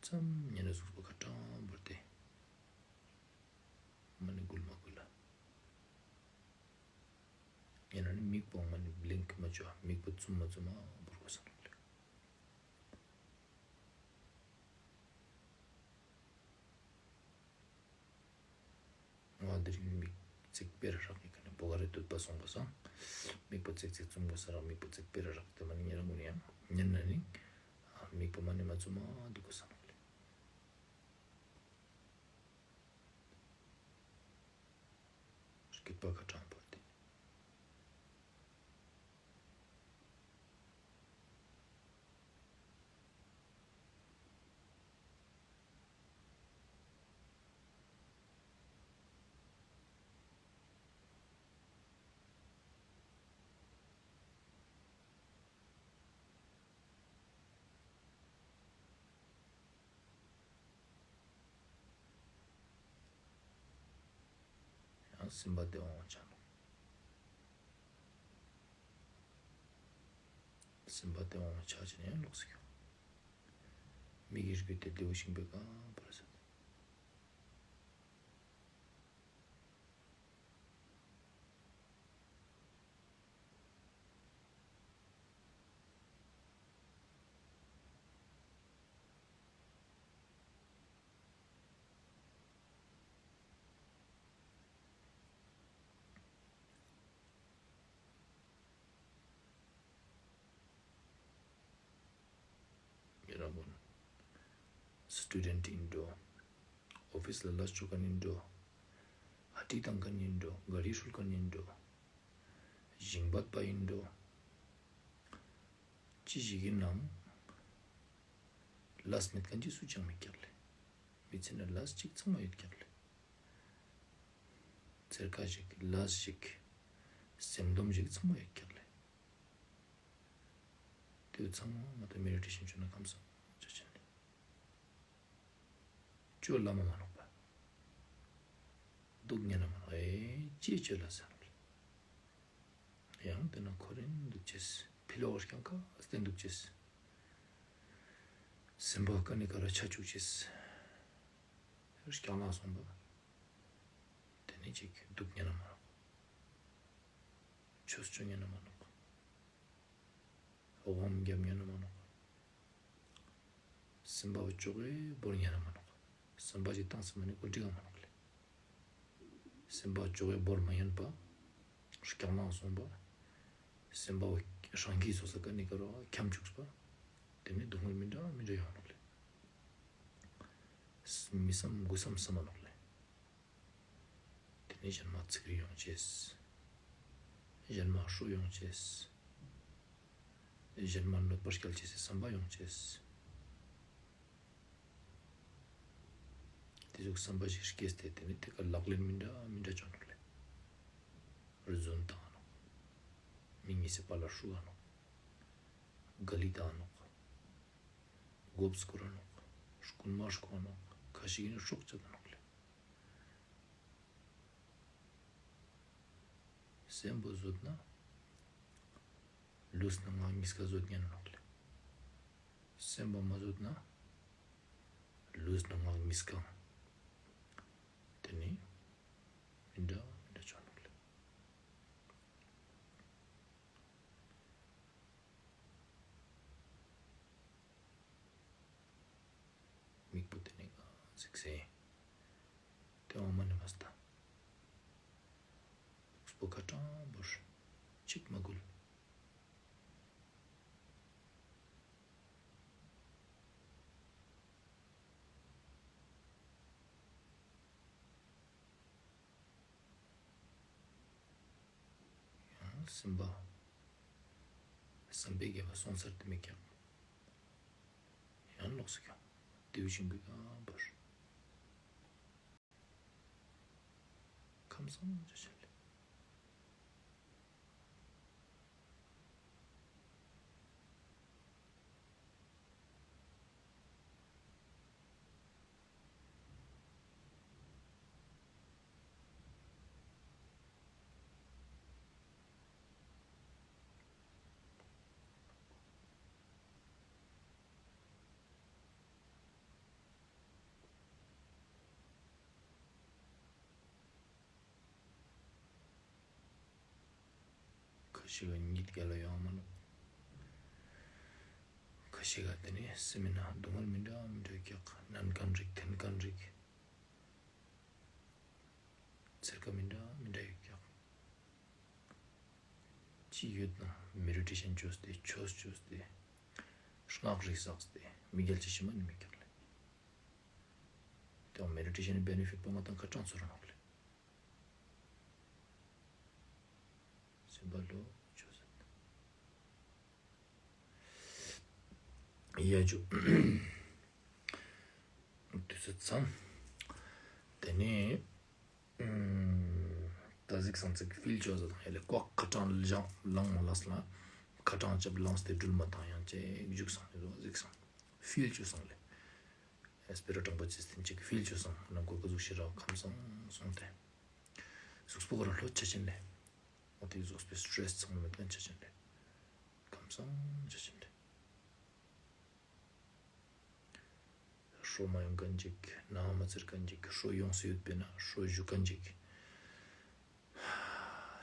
ཙམ་ཉན་ན་གཟུགས་པོ་ཁ་ཊ་བོར་ཏེ། མ་ནེ་གུལ་མ་གུལ་ལ། ཉན་ན་ནི་མིག་པོ་མ་ནེ་བླིངཀ་མ་ཅོ། མིག་པོ་ཙུམ་མ་ཙུམ་མ་བོར་གོས་ས་ནོག་ལེ། ང་དེ་རིང་མིག་ཙིག་པེ་ར་རག་གི་ཀ་ནེ་བོ་ག་རེ་དུད་པ་སོང་པ་སང་། མིག་པོ་ཙིག་ཙིག་ཙུམ་གོས་ས་རག་མིག་པོ་ཙིག་པེ་ར་རག་ཏེ་མ་ནེ་ཉེ་རང་ངོ་ནེ་ཡང་ཉན་ན་ནི། མིག་པོ་མ་ནེ་མ་ཙུམ་མ་དུག་གོས་ས་ནོག་ལེ། སྐྱིད་པ་ཁ་ཊ་བོར་ཏེ། ཡང་སེམས་པ་དེ་འོང་ཆ་ནོག་སེམས་པ་དེ་འོང་ཆ་ཅེས་ནེ་ཡང་ལོགས་སེ་ཁྱོང་། མིག་གི་རིག་པའི་དེ་བོ་ཤིང་པོའི་ཀ་བོར་ཟད། ཉེ་རང་ངོ་ནེ། སི་ཊུ་ཌེནཊ་ཨིན་འགྲོ། ཨོ་ཕིས་ལ་ལས་ཅོ་ཁན་ཨིན་འགྲོ། ཧ་ཊི་ཏང་ཁན་ཨིན་འགྲོ། ག་རི་ཧྲུལ་ཁན་ཨིན་འགྲོ། ཞིང་པ་པ་ཨིན་འགྲོ། ཅི་ཞིག་ཨིན་ནའང་། ལས་མེད་ཁན་ཅིག་སུ་ཅང་མེད་ཀྱག་ལེ། མི་ཚེ་ནང་ལས་ཅིག་ཚང་མ་ཡོད་ཀྱག་ལེ། ཚེར་ཁ་ཞིག་ལས་ཞིག་སེམས་སྡོམ་ཞིག་ཚང་མ་ཡོད་ཀྱག་ལེ། ཏེ་ཚང་མ་ང་དང་མེ་ཌི་ཊེ་ཤན་ཅོ་ན་ཁམས་སང་ཅོ་ཅེས་ལེ། ཅོ་ལ་མ་མ་ནོག་པ། སྡུག་ཉན་ན་མ་ནོག་ཨེ་ཅི་ཅོ་ལ་ཟེར་ནོག་ལེ། ཡང་ཏེ་ན་ཁོ་རང་དུག་ཅེས། ཕི་ལོགས་རྐྱང་ཀ་སྟེ་དུག་ཅེས། སེམས་པ་ཀ་ནེ་ཀ་ར་ཆ་ཅུག་ཅེས། རྐྱང་ལ་སོང་པ། ཏེ་ནེ་ཅིག་སྡུག་ཉན་ན་མ་ནོག་ཆོས་ཅོ་ཉན་ན་མ་ནོག་འོ་ངམ་རྒྱབ་ཉན་ན་མ་ནོག་སེམས་པ་བོ་ཅོག་གེ་བོར་ཉན་ན་མ་ནོག་སེམས་པ་ཞིག་བཏང་སེ་མ་ནེ་ཀོ་འགྲིག་ག་མ་ནོག་ལེ། སེམས་པ་བོ་ཅོག་གེ་བོར་མ་ཉན་པ། རྐྱང་ལ་སོང་པ། སེམས་པ་བོ་རང་གི་སོ་སོ་ཀ་ནེ་ཀ་ར་འཁྱམ་ཅུག་པ། ཏེ་ནེ་སྡུག་བསྔལ་མི་འདྲ་མི་འདྲ་ཡོང་ནོག་ལེ། མི་བསམ་དགུ་བསམ་བསམ་མ་ནོག་ལེ། ནི་གཞན་མ་ཚིག་རིག་ཡོང་ཅེས། གཞན་མ་ཧྲོ་ཡོང་ཅེས། གཞན་མ་གནོད་པ་སྐྱལ་ཅེས་སི་བསམ་པ་ཡོང་ཅེས། དེ་ཟུག་བསམ་པ་ཞིག་སྐྱེས་ཏེ་དེ་ནི་དེ་ཀ་ལག་ལེན་མི་འདྲ་མི་འདྲ་ཅོ་ནོག་ལེ། རྫུན་བཏང་ནོག། མི་ཉིས་སི་པ་ལ་ཧྲུ་ག་ནོག། ག་ལི་བཏང་ནོག། མགོ་སྐོར་ར་ནོག། རྐུན་མ་རྐོ་ནོག། ཁ་ཤིག་ནི་སྲོག་བཅད་ད་ནོག་ལེ། སེམས་པོ་བཟོད་ན་ལུས་ནང་ང་ཉིས་ཀ་བཟོད་ཉན་ནོག་ལེ། སེམས་པོ་མ་བཟོད་ན་ལུས་ནང་ང་ཉིས་ཀ་དེ་ནི་མི་འདྲ་མི་འདྲ་ཅོ་ནོག་ལེ། མིག་པོ་དེ་ནི་གཟིགས་སེ། དེ་འོ་མ་ནི་མ་སྟ། སྤུ་ཁ་གྲངས་པོ་ཅིག་མ་གུལ། ཡང་སེམས་པ། བསམ་པའི་རྒྱལ་པོ་སོང་ཚར་ཏེ་མི་ཀྱང་། ཡང་ལོགས་སུ་ཀྱང་། དེའུ་ཤིང་གི་ཀ་བར། ཁམས་སངས་ཅོ་ཅེས་ལེ། ཁ་ཤས་ཀ་ཉིད་རྒྱལ་ལ་ཡོང་མ་ནོག། ཁ་ཤས་ཀ་དེ་ནི་སེམས་ན་སྡུག་བསྔལ་མི་འདྲ་མི་འདྲ་ཀྱག། ནན་ཁན་རིག་ཐན་ཁན་རིག། ཚེར་ཀ་མི་འདྲ་མི་འདྲ་ཡོད་ཀྱག། ཅི་ཡོད་ན་མེ་ཌི་ཊེ་ཤན་ཅོས་ཏེ་ཆོས་ཅོས་ཏེ་སྔགས་རིག་བསགས་ཏེ་མི་རྒྱལ་ཅེས་ཤིག་མ་ནི་མི་ཀྱག་ལེ། དེ་མེ་ཌི་ཊེ་ཤན་ནི་བེ་ནི་ཕིཊ་པོ་ང་དང་ཁ་གྲངས་ཚོར་ར་ནོག་ལེ། སེམས་པ་ལོ་ཅོ་ཟེར། ཡ་ཇུ། དུས་ཚོད་ཚང་། དེ་ནས་ད་གཟིགས་སང་ཚིག་ཕིལ་ཅོ་ཟེར་དང་ཡ་ལེ་ཀོ་ཁ་གྲངས་ལང་མ་ལས་ལ་ཁ་གྲངས་ཅབ་ལངས་ཏེ་སྦྲུལ་མ་དང་ཡང་ཅིག་བཞུགས་སང་ནི་གཟིགས་སང་ཕིལ་ཅོ་སང་ལེ། སྤེ་ར་དྲང་པོ་ཅིག་སྟན་ཅིག་ཕིལ་ཅོ་སང་ནང་ཀོ་ཀ་ཟུག་ཤི་ར་ཁམས་སང་སོང་སྟེ། གཟུགས་པོ་ག་ར་ལྷོད་ཆ་ཅན་ལེ། འོ་དེ་གཟུགས་པོའི་སི་ཊེ་རེས་ཚང་མ་མེད་ཁན་ཆ་ཅན་ལེ། ཁམས་སང་ཆ་ཅན་ལེ། ཧྲོ་མ་ཡོང་ཁན་ཅིག་ན་མ་ཚེར་ཁན་ཅིག་ཧྲོ་ཡོངས་སུ་ཡོད་པས་ན་ཧྲོ་ཞུ་ཁན་ཅིག།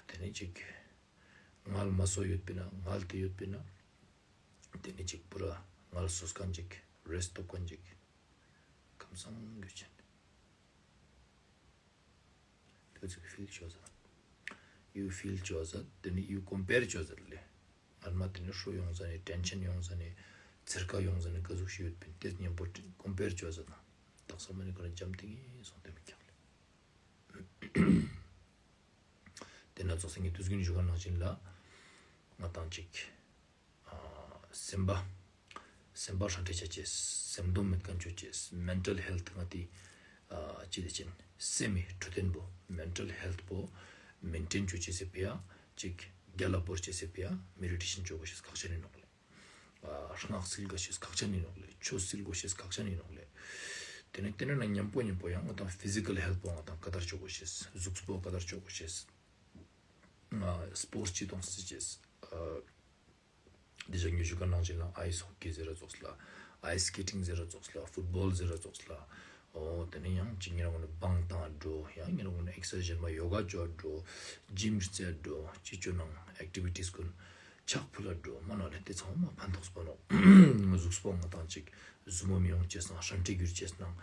དེ་ནས་ཅིག་ངལ་མ་སོ་ཡོད་པས་ན་ངལ་ཏེ་ཡོད་པས་ན། དེ་ནས་ཅིག་པུ་ར་ངལ་སོས་ཁན་ཅིག་རེསྟ་ཐོབ་ཁན་ཅིག། ཁམས་སང་གྱུ་ཅན། དེ་ཚིག་ཕིལ་ཅོ་ཟེར། ཡུ་ཕིལ་ཅོ་ཟེར། དེ་ནི་ཡུ་ཀོམ་པེར་ཅོ་ཟེར་ལེ། ངལ་མ་དེ་ནི་ཧྲོ་ཡོང་ཟ་ནི་ཊེན་ཤན་ཡོང་ཟ་ནི་ཚེར་ཀ་ཡོང་ཟ་ནི་ག་ཟུག་ཤིག་ཡོད་པིན་དེ་ཉམ་པོ་ཀོམ་པེར་ཅོ་ཟེར་དང་། དག་ས་མ་ནི་ཁོ་རང་འཇམ་ཐིང་ངེ་སོང་སྟེ་མི་ཀྱག་ལེ། དེ་ན་ཚོགས་སེ་ངས་དུས་རྒྱུན་ཞུ་ཁན་ནང་བཞིན་ལ་ང་དང་ཅིག་ཨ་སེམས་པ། སེམས་པ་ཧྲང་ཏེ་ཆ་ཅེས། སེམས་སྡོམ་མེད་ཁན་ཅོ་ཅེས། མེན་ཊལ་ཧེལཐ་ང་ཏི་ཨ་ཅི་དེ་ཅན་སེམས་སི་འཕྲོད་བསྟེན་པོ་མེན་ཊལ་ཧེལཐ་པོ་མེན་ཊེན་ཅོ་ཅེས་སི་ཕི་ཡ་ཅིག་རྒྱལ་ལ་བོར་ཅེས་སི་ཕི་ཡ་མེ་ཌི་ཊེ་ཤན་ཅོ་གོ་ཤེས་ཁག་ཆེན་ནི་ནོག་ལེ། ཨ་སྔགས་སིལ་གོ་ཤེས་ཁག་ཆེན་ནི་ནོག་ལེ། ཆོས་སིལ་གོ་ཤེས་ཁག་ཆེན་ནི་ནོག་ལེ། དེ་ནས་དེ་ནས་ན་ཉམ་པོ་ཉམ་པོ་ཡང་ང་དང་ཕི་ཟི་ཀལ་ཧེལཐ་པོ་ང་དང་ག་དར་ཅོ་གོ་ཤེས། གཟུགས་པོ་ག་དར་ཅོ་གོ་ཤེས། ཨ་སྤོརྚ་ཅི་དང་སི་ཅེས། ཨ་དེ་ཞག་ཉུ་ཞུ་ཁན་ནང་བཞིན་ལ་ཨའིས་ཧོ་ཀི་ཟེར་ར་ཙོགས་ལ། ཨའིས་སི་ཀེ་ཊིང་ཟེར་ར་ཙོགས་ལ། ཕུཊ་བོལ་ཟེར་ར་ཙོགས་ལ། འོ་དེ་ནས་ཡང་ཅིག་ཉེ་རང་ངོ་ནི་བང་བཏང་འགྲོ། ཡང་ཉེ་རང་ངོ་ནི་ཨེག་སར་སའིཛ་གཞན་མ་ཡོ་ག་ཅོ་འགྲོ། ཇིམ་རྩེ་འགྲོ། ཅི་ཅོ་ནང་ཨེག་ཊི་བི་ཊིས་ཀུན་ཕྱག་ཕུལ་ལ་འགྲོ། མ་ནོག་ལེ་དེ་ཚང་མ་ཕན་ཐོགས་པོ་ནོག། གཟུགས་པོ་ང་དང་ཅིག་ཟུར་མོ་མི་ཡོང་ཅེས་ནང་ཧྲན་ཏེ་གྱུར་ཅེས་ནང་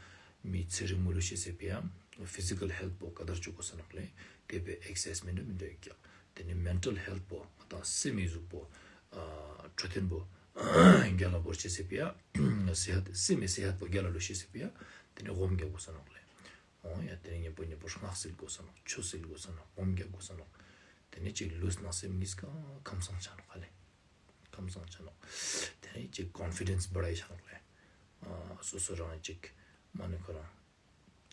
མི་ཚེ་རིང་མོ་ལུས་ཤེས་སི་ཕི་ཡ་ཕི་ཟི་ཀལ་ཧེལཐ་པོ་ག་དར་ཅོ་གོས་ནོག་ལེ། དེ་བོའི་ཨེག་སར་སའིཛ་མི་འདྲ་མི་འདྲ་ཡོད་ཀྱག། དེ་ནས་མེན་ཊལ་ཧེལཐ་པོ་ང་དང་སེམས་སི་གཟུགས་པོ་ཨ་འཕྲོད་བསྟེན་པོ་རྒྱལ་ལ་བོར་ཅེས་སི་ཕི་ཡ་སེ་ཧད་སེམས་སི་སེ་ཧད་པོ་རྒྱལ་ལ་ལུས་ཤེས་སི་ཕི་ཡ་དེ་ནས་སྒོམ་རྒྱག་གོས་ནོག་ལེ། འོ་ཡ་དེ་ནེ་ཉམ་པོ་ཉམ་པོ་སྔགས་སིལ་དགོས་ས་ནོག་ཆོས་སིལ་དགོས་ས་ནོག་སྒོམ་རྒྱག་དགོས་ས་ནོག་དེ་ནེ་ཅིག་ལུས་ངག་སེམས་གཉིས་ཀ་ཁམས་སངས་ཆ་ནོག་ཧ་ལེ། ཁམས་སངས་ཆ་ནོག་དེ་ནེ་ཅིག་ཀོན་ཕི་ཌེནས་བར་ཆ་ནོག་ལེ། ཨ་སོ་སོ་རང་ཅིག་མ་ནེ་ཁོ་རང་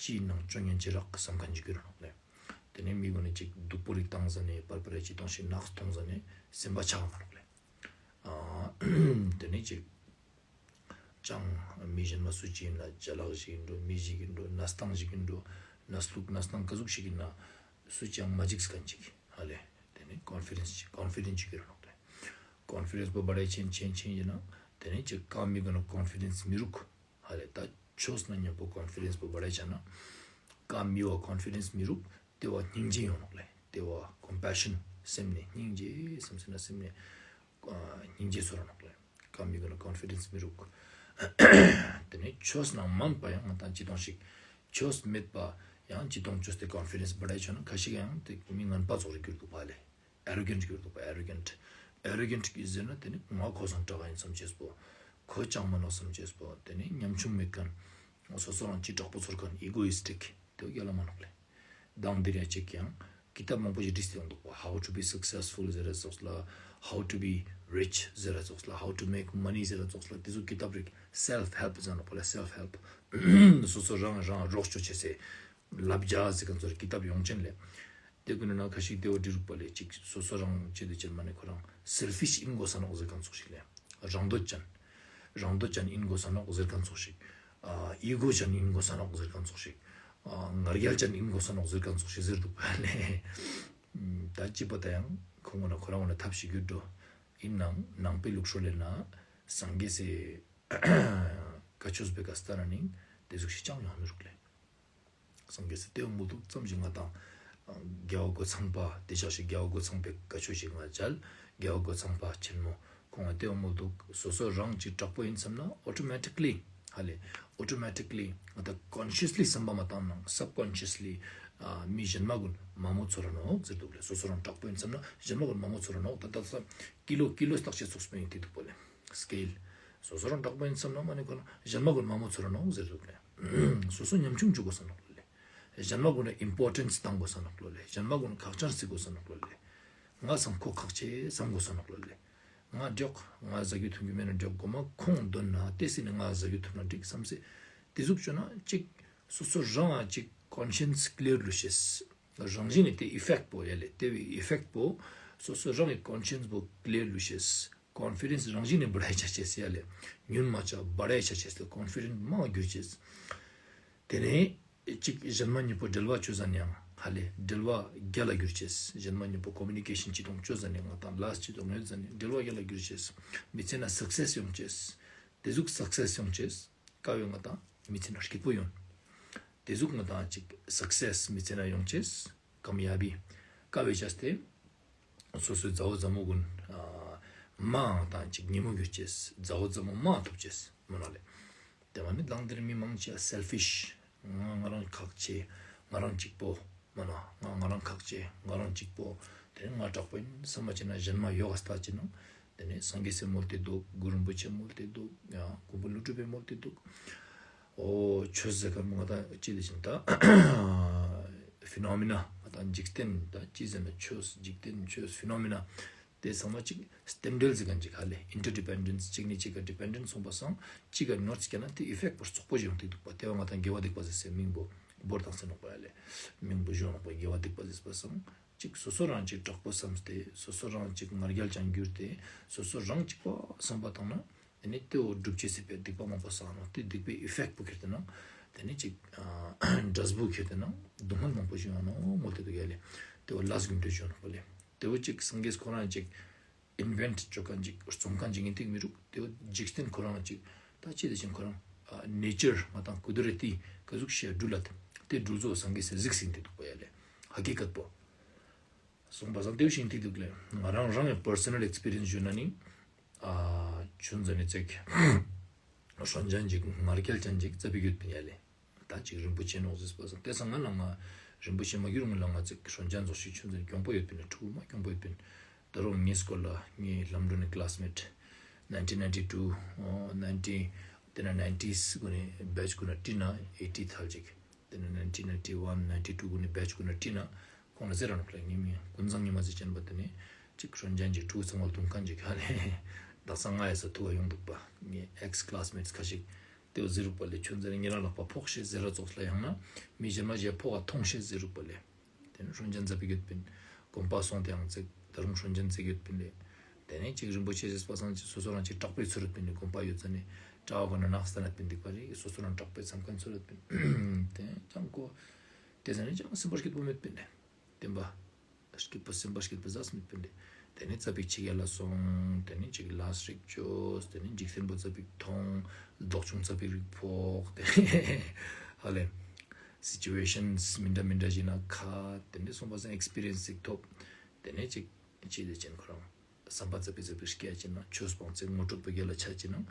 ཅི་ནང་ཅོ་ཉན་ཅི་རག་སམ་ཁན་ཅིག་གྱུར་ནོག་ལེ། དེ་ནེ་མི་གུན་ནི་ཅིག་སྡུག་པོ་རིག་བཏང་ཟ་ནེ་པར་པར་རེ་ཅི་གཏོང་ཞིག་ནགས་གཏོང་ཟ་ནེ་སེམས་པ་ཆགས་མ་ནོག་ལེ། ཨ་དེ་ནེ་ཅིག་ཅང་མི་གཞན་མ་སུ་ཅིག་ཨིན་ན་ཅ་ལག་ཞིག་ཨིན་འགྲོ་མི་ཞིག་ཨིན་འགྲོ་གནས་སྟངས་ཞིག་ཨིན་འགྲོ་གནས་ལུགས་གནས་སྟངས་ག་ཟུག་ཞིག་ཨིན་ན་སུ་ཅང་མ་འཇིགས་ཁན་ཅིག་ཧ་ལེ། དེ་ནེ་ཀོན་ཕི་ཌེནས་ཅིག་ཀོན་ཕི་ཌེནས་ཅིག་གྱུར་ནོག་ལེ། ཀོན་ཕི་ཌེནས་པོ་བར་ཆེན་ཆེན་ཆེན་ཨིན་ན་དེ་ནེ་ཅིག་ཀ་མི་གུན་ནི་ཀོན་ཕི་ཌེནས་མི་རུག་ཧ་ལེ། ད་ཆོས་ནང་ཉམ་པོ་ཀོན་ཕི་ཌེནས་པོ་བར་ཆ་ན་ཀ་མི་བོ་ཀོན་ཕི་ཌེནས་མི་རུག་དེ་བོ་སྙིང་རྗེ་ཡོང་ནོག་ལེ། དེ་བོ་ཀོམ་པེ་ཤན་སེམས་ནེ་སྙིང་རྗེ་སེམས་སེ་ན་སེམས་ནེ་ཨ་སྙིང་རྗེ་ཚོར་ནོག་ལེ། ཀ་མི་གུན་ནི་ཀོན་ཕི་ཌེནས་མི་རུག་དེ་ནེ་ཆོས་ནང་མན་པ་ཡང་ང་དང་ཅི་གཏོང་ཞིག་ཆོས་མེད་པ་ཡང་ཅི་གཏོང་ཆོས་དེ་ཀོན་ཕི་ཌེནས་བར་ཆ་ན་ཁ་ཤིག་ཡང་དེ་མི་ངན་པ་ཚོགས་རིག་གྱུར་འདུག་པ་ལེ། ཨེ་རོ་གེནཊ་གྱུར་འདུག་པ། ཨེ་རོ་གེནཊ། ཨེ་རོ་གེནཊ་གི་ཟེར་ན་དེ་ནི་ང་ཁོ་སང་དྲག་ཡིན་བསམ་ཅེས་པོ། ཁོ་ཅང་མ་ནོག་བསམ་ཅེས་པོ། དེ་ནི་ཉམ་ཆུང་མེད་ཁན། སོ་སོ་རང་ཅི་དྲག་པོ་ཚོར་ཁན་ཨི་གོ་ཡིས་ཊིག་དེ་བོ་རྒྱལ་ལ་མ་ནོག་ལེ། མདང་དེ་རིང་ཅིག་ཡང་ཀི་ཏབ་མང་པོ་ཞིག་བྲིས་ཏེ་ཡོང་འདུག་པ། How to be successful ཟེར་ར་ཙོགས་ལ། How to be rich ཟེར་ར་ཙོགས་ལ། How to make money ཟེར་ར་ཙོགས་ལ། དེ་ཚོ་ཀི་ཏབ་རིག་སེལཕ་ཧེལཔ་ཟེར་ནོག་པ་ལེ། སེལཕ་ཧེལཔ། སོ་སོ་རང་རང་རོགས་ཅོ་ཅེས་སི་ལབ་རྒྱ་ཟེར་ཁན་ཚོར་ཀི་ཏབ་ཡོང་ཅན་ལེ། དེ་གུན་ནི་ནང་ཁ་ཤིག་དེ་བོ་འབྲི་རུག་པ་ལེ། ཅིག་སོ་སོ་རང་ཅི་དེ་ཅན་མ་ནེ་ཁོ་རང་སེལ་ཕིཤ་ཨིན་གོས་ས་ནོག་ཟེར་ཁན་ཚོགས་ཤིག་ལེ། རང་འདོད་ཅན། རང་འདོད་ཅན་ཨིན་གོས་ས་ནོག་ཟེར་ཁན་ཚོགས་ཤིག་ཨ་ཨི་གོ་ཅན་ཨིན་གོས་ས་ནོག་ཟེར་ཁན་ཚོགས་ཤིག་ཨ་ང་རྒྱལ་ཅན་ཨིན་གོས་ས་ནོག་ཟེར་ཁན་ཚོགས་ཤིག་ཟེར་འདུག་པ་ལེ། ད་ཅི་པ་ད་ཡང་ཁོང་གུན་ན་ཁོ་རང་གུན་ན་ཐབས་ཤིག་གྱུར་འགྲོ། ཨིན་ནའང་ནང་པའི་ལུགས་སྲོལ་ལེ་ན་སངས་རྒྱས་སི་བཀའ་ཆོས་པོའི་ཀ་སྟན་ན་ནི་དེ་ཟུག་ཞིག་ཅང་ཡོང་མི་རུག་ལེ། སངས་རྒྱས་སི་དེ་བོ་མོལ་དུག་ཙམ་ཞིག་ང་དང་རྒྱལ་བ་རྒོད་ཚང་པ་དེ་ཆ་ཞིག་རྒྱལ་བ་རྒོད་ཚང་པའི་བཀའ་ཆོས་ཤིག་ང་མཇལ། རྒྱལ་བ་རྒོད་ཚང་པ་ཆེན་མོ་ཁོང་ང་དེ་བོ་མོལ་དུག་སོ་སོ་རང་ཅིག་དྲག་པོ་ཨིན་བསམ་ན་ཨོ་ཊོ་མེ་ཊིག་ལི་ཧ་ལེ། ཨོ་ཊོ་མེ་ཊིག་ལི་ང་དང་ཀོན་ཤི་ཡས་ལི་བསམ་པ་མ་བཏང་ནའང་སབ་ཀོན་ཤི་ཡས་ལི་མི་གཞན་མ་གུན་མ་མོ་ཚོར་ར་ནོག་ཟེར་དུག་ལེ། སོ་སོ་རང་དྲག་པོ་ཨིན་བསམ་ན་གཞན་མ་གུན་མ་མོ་ཚོར་ར་ནོག་ད་ད་ས་ཀི་ལོ་ཀི་ལོ་བརྟག་དཔྱད་ཚུགས་པོ་ཨིན་ཏེ་དུག་པོ་ལེ། སྐེལ། སོ་སོ་རང་དྲག་པོ་ཨིན་བསམ་ན་མ་ནེ་ཁོ་ན་གཞན་མ་གུན་མ་མོ་ཚོར་ར་ནོག་ཟེར་དུག་ལེ། སོ་སོ་ཉམ་ཆུང་ཅུག་གོས་ས་ནོག་ལོ་ལེ། གཞན་མ་གུན་ན་ཨིམ་པོར་ཊེནས་བཏང་གོས་ས་ནོག་ལོ་ལེ། གཞན་མ་གུན་ན་ཁག་ཅན་རྩི་གོས་ས་ནོག་ལོ་ལེ། ང་སང་ཁོ་ཁག་ཆེ་བསམ་གོས་ས་ནོག་ལོ་ལེ། ང་འཇོག་ང་ཟ་རྒྱུ་འཐུང་རྒྱུ་མེད་ན་འཇོག་གོ་མ་ཁོང་དོན་ན་ཏེ་སི་ནི་ང་ཟ་རྒྱུ་ཐུབ་ན་འགྲིག་བསམ་སེ། ཏེ་ཟུག་ཅོ་ན་ཅིག་སོ་སོ་རང་ང་ཅིག་ཀོན་ཤེན་སི་ཀླེར་ལུས་ཤེས། རང་བཞིན་ནི་ཏེ་ཨི་ཕེཀྚ་པོ་ཡ་ལེ། ཏེ་བོའི་ཨི་ཕེཀྚ་པོ་སོ་སོ་རང་གི་ཀོན་ཤེན་སི་པོ་ཀླེར་ལུས་ཤེས། ཀོན་ཕི་ཌེནས་རང་བཞིན་ནི་བར་ཆ་ཅེས་ཡ་ལེ། ཉུང་མ་ཆ་བར་ཆ་ཅེས་ལེ། ཀོན་ཕི་ཌེནས་མང་གྱུར་ཅེས། ཏེ་ནེ་ཅིག་གཞན་མ་ཉམ་པོ་འབྲེལ་བ་ཅོ་ཟ་ནའང་ཧ་ལེ་འབྲེལ་བ་རྒྱལ་ལ་གྱུར་ཅེས། གཞན་མ་ཉམ་པོ་ཀོ་མུ་ནི་ཀེ་ཤན་ཅི་དང་ཅོ་ཟ་ནའང་ང་དང་ལས་ཅི་དང་ངན་ཟ་ནའང་འབྲེལ་བ་རྒྱལ་ལ་གྱུར་ཅེས། མི་ཚེ་ན་སག་སེས་ཡོང་ཅེས། ཏེ་ཟུག་སག་སེས་ཡོང་ཅེས། ཀ་བོའི་ང་དང་མི་ཚེ་ན་སྐྱིད་པོ་ཡོང་། ཏེ་ཟུག་ང་དང་ཅིག་སག་སེས་མི་ཚེ་ན་ཡོང་ཅེས། ཀམ་ཡ་བི། ཀ་བོའི་ཅེས་ཏེ། སོ་སོའི་མཛའ་བོ་མཛའ་མོ་གུན་ཨ་མང་དང་ཅིག་ཉེ་མོ་གྱུར་ཅེས། མཛའ་བོ་མཛའ་མོ་མང་ཐོབ་ཅེས་མོ་ན་ལེ། ཏེ་མ་ནི་དང་དེར་མི་མང་ཆེ་སེལ་ཕིཤ། ང་ང་རང་ཁག་ཆེ། ང་རང་གཅིག་པོ། མ་ན་ང་ང་རང་ཁག་ཆེ། ང་རང་གཅིག་པོ། ཏེ་ནེ་ང་དྲག་པོ་ཨིན་བསམ་པ་ཅོ་ན་གཞན་མ་ཡོག་ག་ལྟ་ཅེ་ན། ཏེ་ནེ་སངས་རྒྱས་སི་མོལ་ཏེ་དུག་གུ་རུ་རིན་པོ་ཆེ་མོལ་ཏེ་དུག་ཡང་མགོན་པོ་ཀླུ་སྒྲུབ་པའི་མོལ་ཏེ་དུག་འོ་ཆོས་ཟེར་ཁན་པོ་ང་དང་ཅི་ལེ་ཞིག་ད་ཕི་ནོ་མི་ན་ང་དང་འཇིག་རྟེན་ད་ཅི་ཟེར་ན་ཆོས་འཇིག་རྟེན་ཆོས་ཕི་ནོ་མི་ན། ཏེ་ཚང་མ་ཅིག་རྟེན་འབྲེལ་ཟེར་ཁན་ཅིག་ཧ་ལེ། ཨིན་ཊར་ཌི་པེན་ཌེནས། ཅིག་ནེ་ཅིག་ག་ཌི་པེན་ཌེནས་སོང་པ་སང་ཅིག་ག་ནོར་ཅིག་ན་ཏེ་ཨི་ཕེཀྚ་པོ་རྩོག་པོ་ཞིག་ཡོང་ཏེ་དུག་པ། ཏེ་བོ་ང་དང་རྒྱལ་བ་སྡིག་པ་ཟེར་སེ་མིང་པོ་བོར་ཏང་ཟེར་ནོག་པ་ཡ་ལེ། མིང་པོ་ཞིག་ཡོང་ནོག་པ་རྒྱལ་བ་སྡིག་པ་ཟེར་པ་སང་ཅིག་སོ་སོ་རང་ཅིག་དྲག་པོ་བསམས་ཏེ་སོ་སོ་རང་ཅིག་ང་རྒྱལ་ཅན་གྱུར་ཏེ་སོ་སོ་རང་ཅིག་པ་བསམ་པ་བཏང་ན། ཏེ་ནེ་ཏེ་བོ་སྒྲུབ་ཅེས་སི་ཕིའ་སྡིག་པ་མང་པོ་བསགས་ནོག་ཏེ་སྡིག་པའི་ཨི་ཕེཀྚ་པོ་ཁྱེར་ཏེ་ན་ཏེ་ནེ་ཅིག་ཨ་འབྲས་བུ་ཁྱེར་ཏེ་ན་སྡུག་བསྔལ་མང་པོ་ཞིག་ཡོང་ནོག་མོལ་ཏེ་དུག་ཡ་ལེ། ཏེ་བོ་ལས་རྒྱུ་འབྲས་ཞིག་ཡོང་ནོག་པ་ལེ། ཏེ་བོ་ཅིག་སངས་རྒྱས་ཁོ་རང་ཅིག་ཨིན་ཝེནྚ་ཅོ་ཁན་ཅིག་རྩོམ་ཁན་ཅིག་ཨིན་ཏེ་མི་རུག་ཏེ་བོ་འཇིག་རྟེན་ཁོ་རང་ཅིག་ད་ཅི་ལེ་ཞིག་ཁོ་རང་ཨ་ནེ་ཅར་ང་དང་ཀུ་དུ་ར་ཏི་ཀ་ཟུག་ཤེས་འགྲུལ་ལ་ཏེ་འགྲུལ་ཚོ་སངས་རྒྱས་སི་གཟིགས་སེ་ཨིན་ཏེ་དུག་པ་ཡ་ལེ། ཧ་ཀི་ཀད་པོ། སོང་པ་སང་ཏེ་བོ་ཞིག་ཨིན་ཏེ་དུག་ལེ། ང་རང་རང་གི་པར་སོ་ནལ་ཨེགས་པི་རི་ཡེནས་ཞུ་ན་ནི། ཨ་ཆུན་ཟ་ནེ་ཙེག་སྲོན་ཅན་ཅིག་ང་རྒྱལ་ཅན་ཅིག་རྩ་བའི་ཡོད་པིན་ཡ་ལེ། ད་ཅིག་རིན་པོ་ཆེ་ནོག་ཟེར་པ་སང་ཏེ་སང་ང་ལ་ང་རིན་པོ་ཆེ་མ་གྱུར་ང་ལ་ང་ཙེག་སྲོན་ཅན་ཙོགས་ཤིག་ཆུན་ཟ་ནེ་གྱོང་པོ་ཡོད་པིན་ན་ཕྲུ་གུ་མ་གྱོང་པོ་ཡོད་པིན། ད་རུང་ངའི་སྐོར་ལ་ངའི་ལམ་འགྲོ་ནི་ཀླཱས་མེཊ་ནའིན་ཊིན་ནའིན་ཊི་ཊུ་ཨོ་ནའིན་ཊིན་ཏེ་ན་ནའིན་ཊིས་གུན་ནི་བེཆ་གུན་ན་ཏེ་ན་ཨེ་ཊི་ཐལ་ཅིག་དེ་ནེ་ནའིན་ཊིན་ནའིན་ཊི་ཝན་ནའིན་ཊི་ཊུ་གུན་ནི་བེ་ཆ་གུན་ནི་ཊི་ན་ཁོང་ལ་ཟེར་ར་ནོག་ལེ། ཉི་མ་ཀུན་བཟང་ཉི་མ་ཟེར་ཅན་པ་དེ་ནེ་ཅིག་སྲོན་ཅན་ཅིག་ཕྲུ་གུ་ཚང་མ་ལ་དུང་ཁན་ཅིག་ཧ་ལེ། དག་ས་ང་ཡ་ས་ཐུག་ག་ཡོང་དུག་པ། ངའི་ཨེགས་ཀླཱས་མེཊས་ཁ་ཤིག་དེ་བོ་ཟེར་རུག་པ་ལེ། ཁྱོད་ཟེར་ཉེ་རང་ལག་པ་ཕོག་ཤེས་ཟེར་ར་ཙོགས་ལ་ཡང་ན་མི་ཞན་མ་ཞིག་ཕོག་ག་ཐོང་ཤེས་ཟེར་རུག་པ་ལེ། དེ་ནེ་སྲོན་ཅན་ཙ་པིག་ཡོད་པིན། གོམ་པ་སོང་སྟེ་ཡང་ཙིག་ད་རུང་སྲོན་ཅན་ཙིག་ཡོད་པིན་ལེ། དེ་ནེ་ཅིག་རིན་པོ་ཆེ་ཟེར་པ་སང་ཅིག་སོ་སོ་རང་ཅིག་དྲག་པོའི་ཚོར་ཡོད་པིན་ལེ། གོམ་པ་ཡོད་ཟ་ནེ་དྲག་པོ་ན་ནག་སྟན་ཡོད་པིན་འདུག་པ་རེ། སོ་སོ་རང་དྲག་པོའི་འཚམ་ཁན་ཚོར་ཡོད་པིན། དེ་ཅང་གོ་དེ་ཟ་ནེ་ཅང་སེམས་པ་སྐྱིད་པོ་མེད་པིན་ལེ། བདེན་པ། སྐྱིད་པོ་སེམས་པ་སྐྱིད་པོ་ཟ་ས་མེད་པིན་ལེ། དེ་ནེ་ཙ་པིག་ཕྱི་རྒྱལ་ལ་སོང་། དེ་ནེ་ཅིག་ལས་རིགས་ཅོས། དེ་ནེ་འཇིག་རྟེན་པོ་ཙ་པིག་ཐོང་། ལྡོག་ཆུང་ཙ་པིག་རིགས་ཕོག། དེ་ནེ་ཧ་ལེ་སི་ཅུ་ཨེ་ཤན་མི་འདྲ་མི་འདྲ་ཞིག་ན་ཁ། དེ་ནེ་སོང་པ་སང་ཨེགས་པི་རི་ཡེནས་ཞིག་ཐོབ། དེ་ནེ་ཅིག་ཅི་ལེ་ཅན་ཁོ་རང་བསམ་པ་ཙ་པིག་ཙ་པིག་སྐྱེ་ཅེ་ན་ཆོས་སྤང་ཚེ་ངོ་སྤྲོད་པོ་རྒྱལ་ལ་ཆ་ཅེ་ན་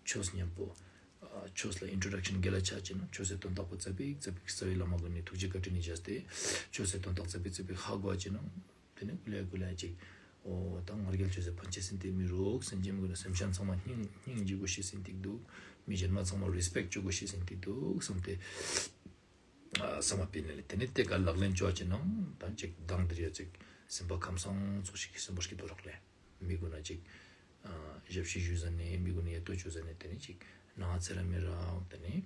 ཆོས་ཉམ་པོ། ཨ་ཆོས་ལ་ཨིན་ཊྲོ་ཌག་ཤན་རྒྱལ་ལ་ཆ་ཅེ་ན་ཆོས་སི་དོན་དག་པོ་ཙ་པིག་ཙ་པིག་རྩ་བའི་བླ་མ་གུན་ནི་ཐུགས་རྗེ་བཀའ་དྲིན་ནི་བྱས་ཏེ་ཆོས་སི་དོན་དག་ཙ་པིག་ཙ་པིག་ཧ་གོ་ཅེ་ན། དེ་ནེ་ཀུ་ལེ་ཀུ་ལེ་ཅིག་འོ་ད་ང་རྒྱལ་ཆོས་སི་ཕན་ཆེ་སིན་ཏེ་མི་རུག། སེམས་ཅན་གུན་ནི་སེམས་ཅན་ཚང་མ་སྙིང་སྙིང་རྗེ་གོ་ཤེས་སིན་ཏེ་འདུག། མི་ཞན་མ་ཚང་མ་རེས་པེཀྚ་ཅོ་གོ་ཤེས་སིན་ཏེ་འདུག་བསམ་སྟེ། ཨ་བསམ་པ་སྤེལ་ནེ་ལེ། དེ་ནེ་དེ་ཀ་ལག་ལེན་ཅོ་ཅེ་ན་ད་ཅིག་མདང་དེ་རིང་ཅིག་སེམས་པ་ཁམས་སངས་ཙོགས་ཤིག་གི་སེམས་པ་སྐྱིད་པོ་རག་ལེ། མི་གུན་ན་ཅིག་ཨ་ཞབས་ཕྱི་ཞུ་ཟ་ནེ་མི་གུན་ནི་ཡ་ཏོ་ཅོ་ཟ་ནེ་དེ་ནེ་ཅིག་ནང་ཚེ་ར་མི་རག། དེ་ནེ་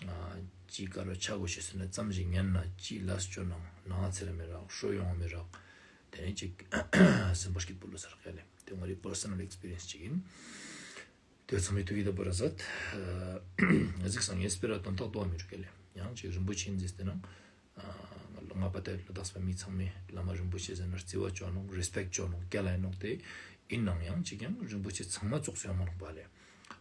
ཨ་ཅིག་ཀ་ར་ཆ་གོ་ཤེས་སི་ན་ཙམ་ཞིག་ཉན་ན་ཅིག་ལས་ཅོ་ན་ནང་ཚེ་ར་མི་རག། ཤོ་ཡོང་མི་རག། དེ་ནེ་ཅིག་སེམས་པ་སྐྱིད་པོ་ལོ་ས་རག་ཡ་ལེ། དེ་ང་རི་པར་སོ་ནལ་ཨེགས་པི་རི་ཡེནས་ཅིག་ཨིན། དེ་ཚང་མའི་ཐུགས་ཀྱི་བདེ་བོ་ར་ཟད། ཨ་གཟིགས་སང་ངའི་སྤེ་ར་དོན་དག་ཏོ་བ་མི་རུག་ག་ལེ། ཡང་ཅིག་རིན་པོ་ཆེ་ཨིན་ཟེར་ཏེ་ན་ཨ་ང་པ་ཏ་ལ་དྭགས་པ་མི་ཚང་མས་བླ་མ་རིན་པོ་ཆེ་ཟེར་ན་རྩི་བ་ཅོ་ནོག། རེས་པེཀྚ་ཅོ་ནོག། རྒྱལ་ལ་ཨིན་ནོག། དེ་ཨིན་ནའང་ཡང་ཅིག་ཡང་རིན་པོ་ཆེ་ཚང་མ་ཙོགས་སུ་ཡོང་མ་ནོག་པ་ལེ།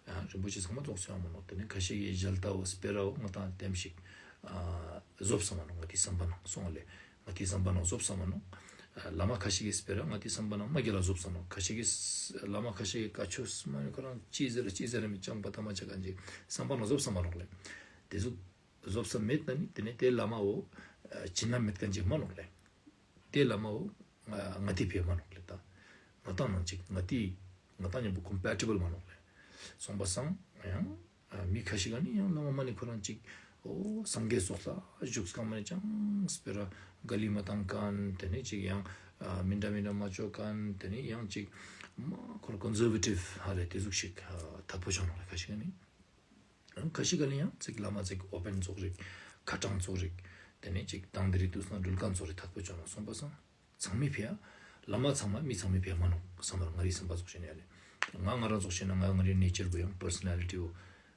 ཡང་རིན་པོ་ཆེ་ཚང་མ་ཙོགས་སུ་ཡོང་མ་ནོག། དེ་ནེ་ཁ་ཤས་ཀྱི་ཞལ་ལྟ་བོ་སྤེ་ར་བོ་ང་དང་ལྟེམ་ཞིག་ཨ་བཟོབ་ས་མ་ནོག། ང་དེ་བསམ་པ་ནང་སོང་ལེ། ང་དེ་བསམ་པ་ནང་བཟོབ་ས་མ་ནོག། ཨ་བླ་མ་ཁ་ཤས་ཀྱི་སྤེ་ར་ང་དེ་བསམ་པ་ནང་མ་རྒྱལ་ལ་བཟོབ་ས་ནོག། ཁ་ཤས་ཀྱི་བླ་མ་ཁ་ཤས་ཀྱི་བཀའ་ཆོས་མ་ནི་ཁོ་རང་ཅི་ཟེར་ཅི་ཟེར་མི་ཅང་པ་ཏ་མ་ཆ་ཁན་ཅིག་བསམ་པ་ནང་བཟོབ་ས་མ་ནོག་ལེ། དེ་ཟུག་བཟོབ་ས་མེད་ན་ནི་དེ་ནེ་དེ་བླ་མ་བོ་ཨ་བྱིན་ན་མེད་ཁན་ཅིག་མ་ནོག་ལེ། དེ་བླ་མ་བོ་ཨ་ང་དེ་ཕི་མ་ནོག་ལེ། ད་ང་དང་ནང་ཅིག་ང་དེ་ང་དང་ཉམ་པོ་ཀོམ་པེ་ཊི་བལ་མ་ནོག་ལེ། སོང་པ་སང་ཡང་ཨ་མི་ཁ་ཤས་ཀ་ནི་ཡང་བླ་མ་མ་ནི་ཁོ་རང་ཅིག་འོ་སངས་རྒྱས་ཙོགས་ལ་བཞུགས་ཁན་མ་ནི་ཅང་སྤེ་ར་ག་ལི་མ་བཏང་ཁན། དེ་ནེ་ཅིག་ཡང་ཨ་མི་འདྲ་མི་འདྲ་མ་ཅོ་ཁན། དེ་ནེ་ཡང་ཅིག་མ་ཁོ་རང་ཀོན་ཟར་ཝེ་ཊིབ་ཧ་ལེ་དེ་ཟུག་ཞིག་ཨ་ཐད་པོ་ཆོ་ནོག་ལེ། ཁ་ཤས་ཀ་ནི་ཁ་ཤས་ཀ་ནི་ཡང་ཅིག་བླ་མ་ཅིག་ཨོ་པེན་ཙོགས་རིག་ཁ་དྲང་ཙོགས་རིག། དེ་ནེ་ཅིག་དང་དེ་རིགས་དུས་སང་འགྲུལ་ཁན་ཙོགས་རིག་ཐད་པོ་ཆོ་ནོག། སོང་པ་སང་ཚང་མའི་ཕི་ཡ་བླ་མ་ཚང་མ་མི་ཚང་མའི་ཕི་ཡ་མ་ནོག་བསམ་པ་ང་རི་བསམ་པ་ཙོགས་ཤིག་ནི་ཡ་ལེ། ང་ང་རང་ཙོགས་ཤིག་ན་ང་ང་རི་ནེ་ཅར་བོ་ཡང་པར་སོ་ནལ་ཊི་བོ་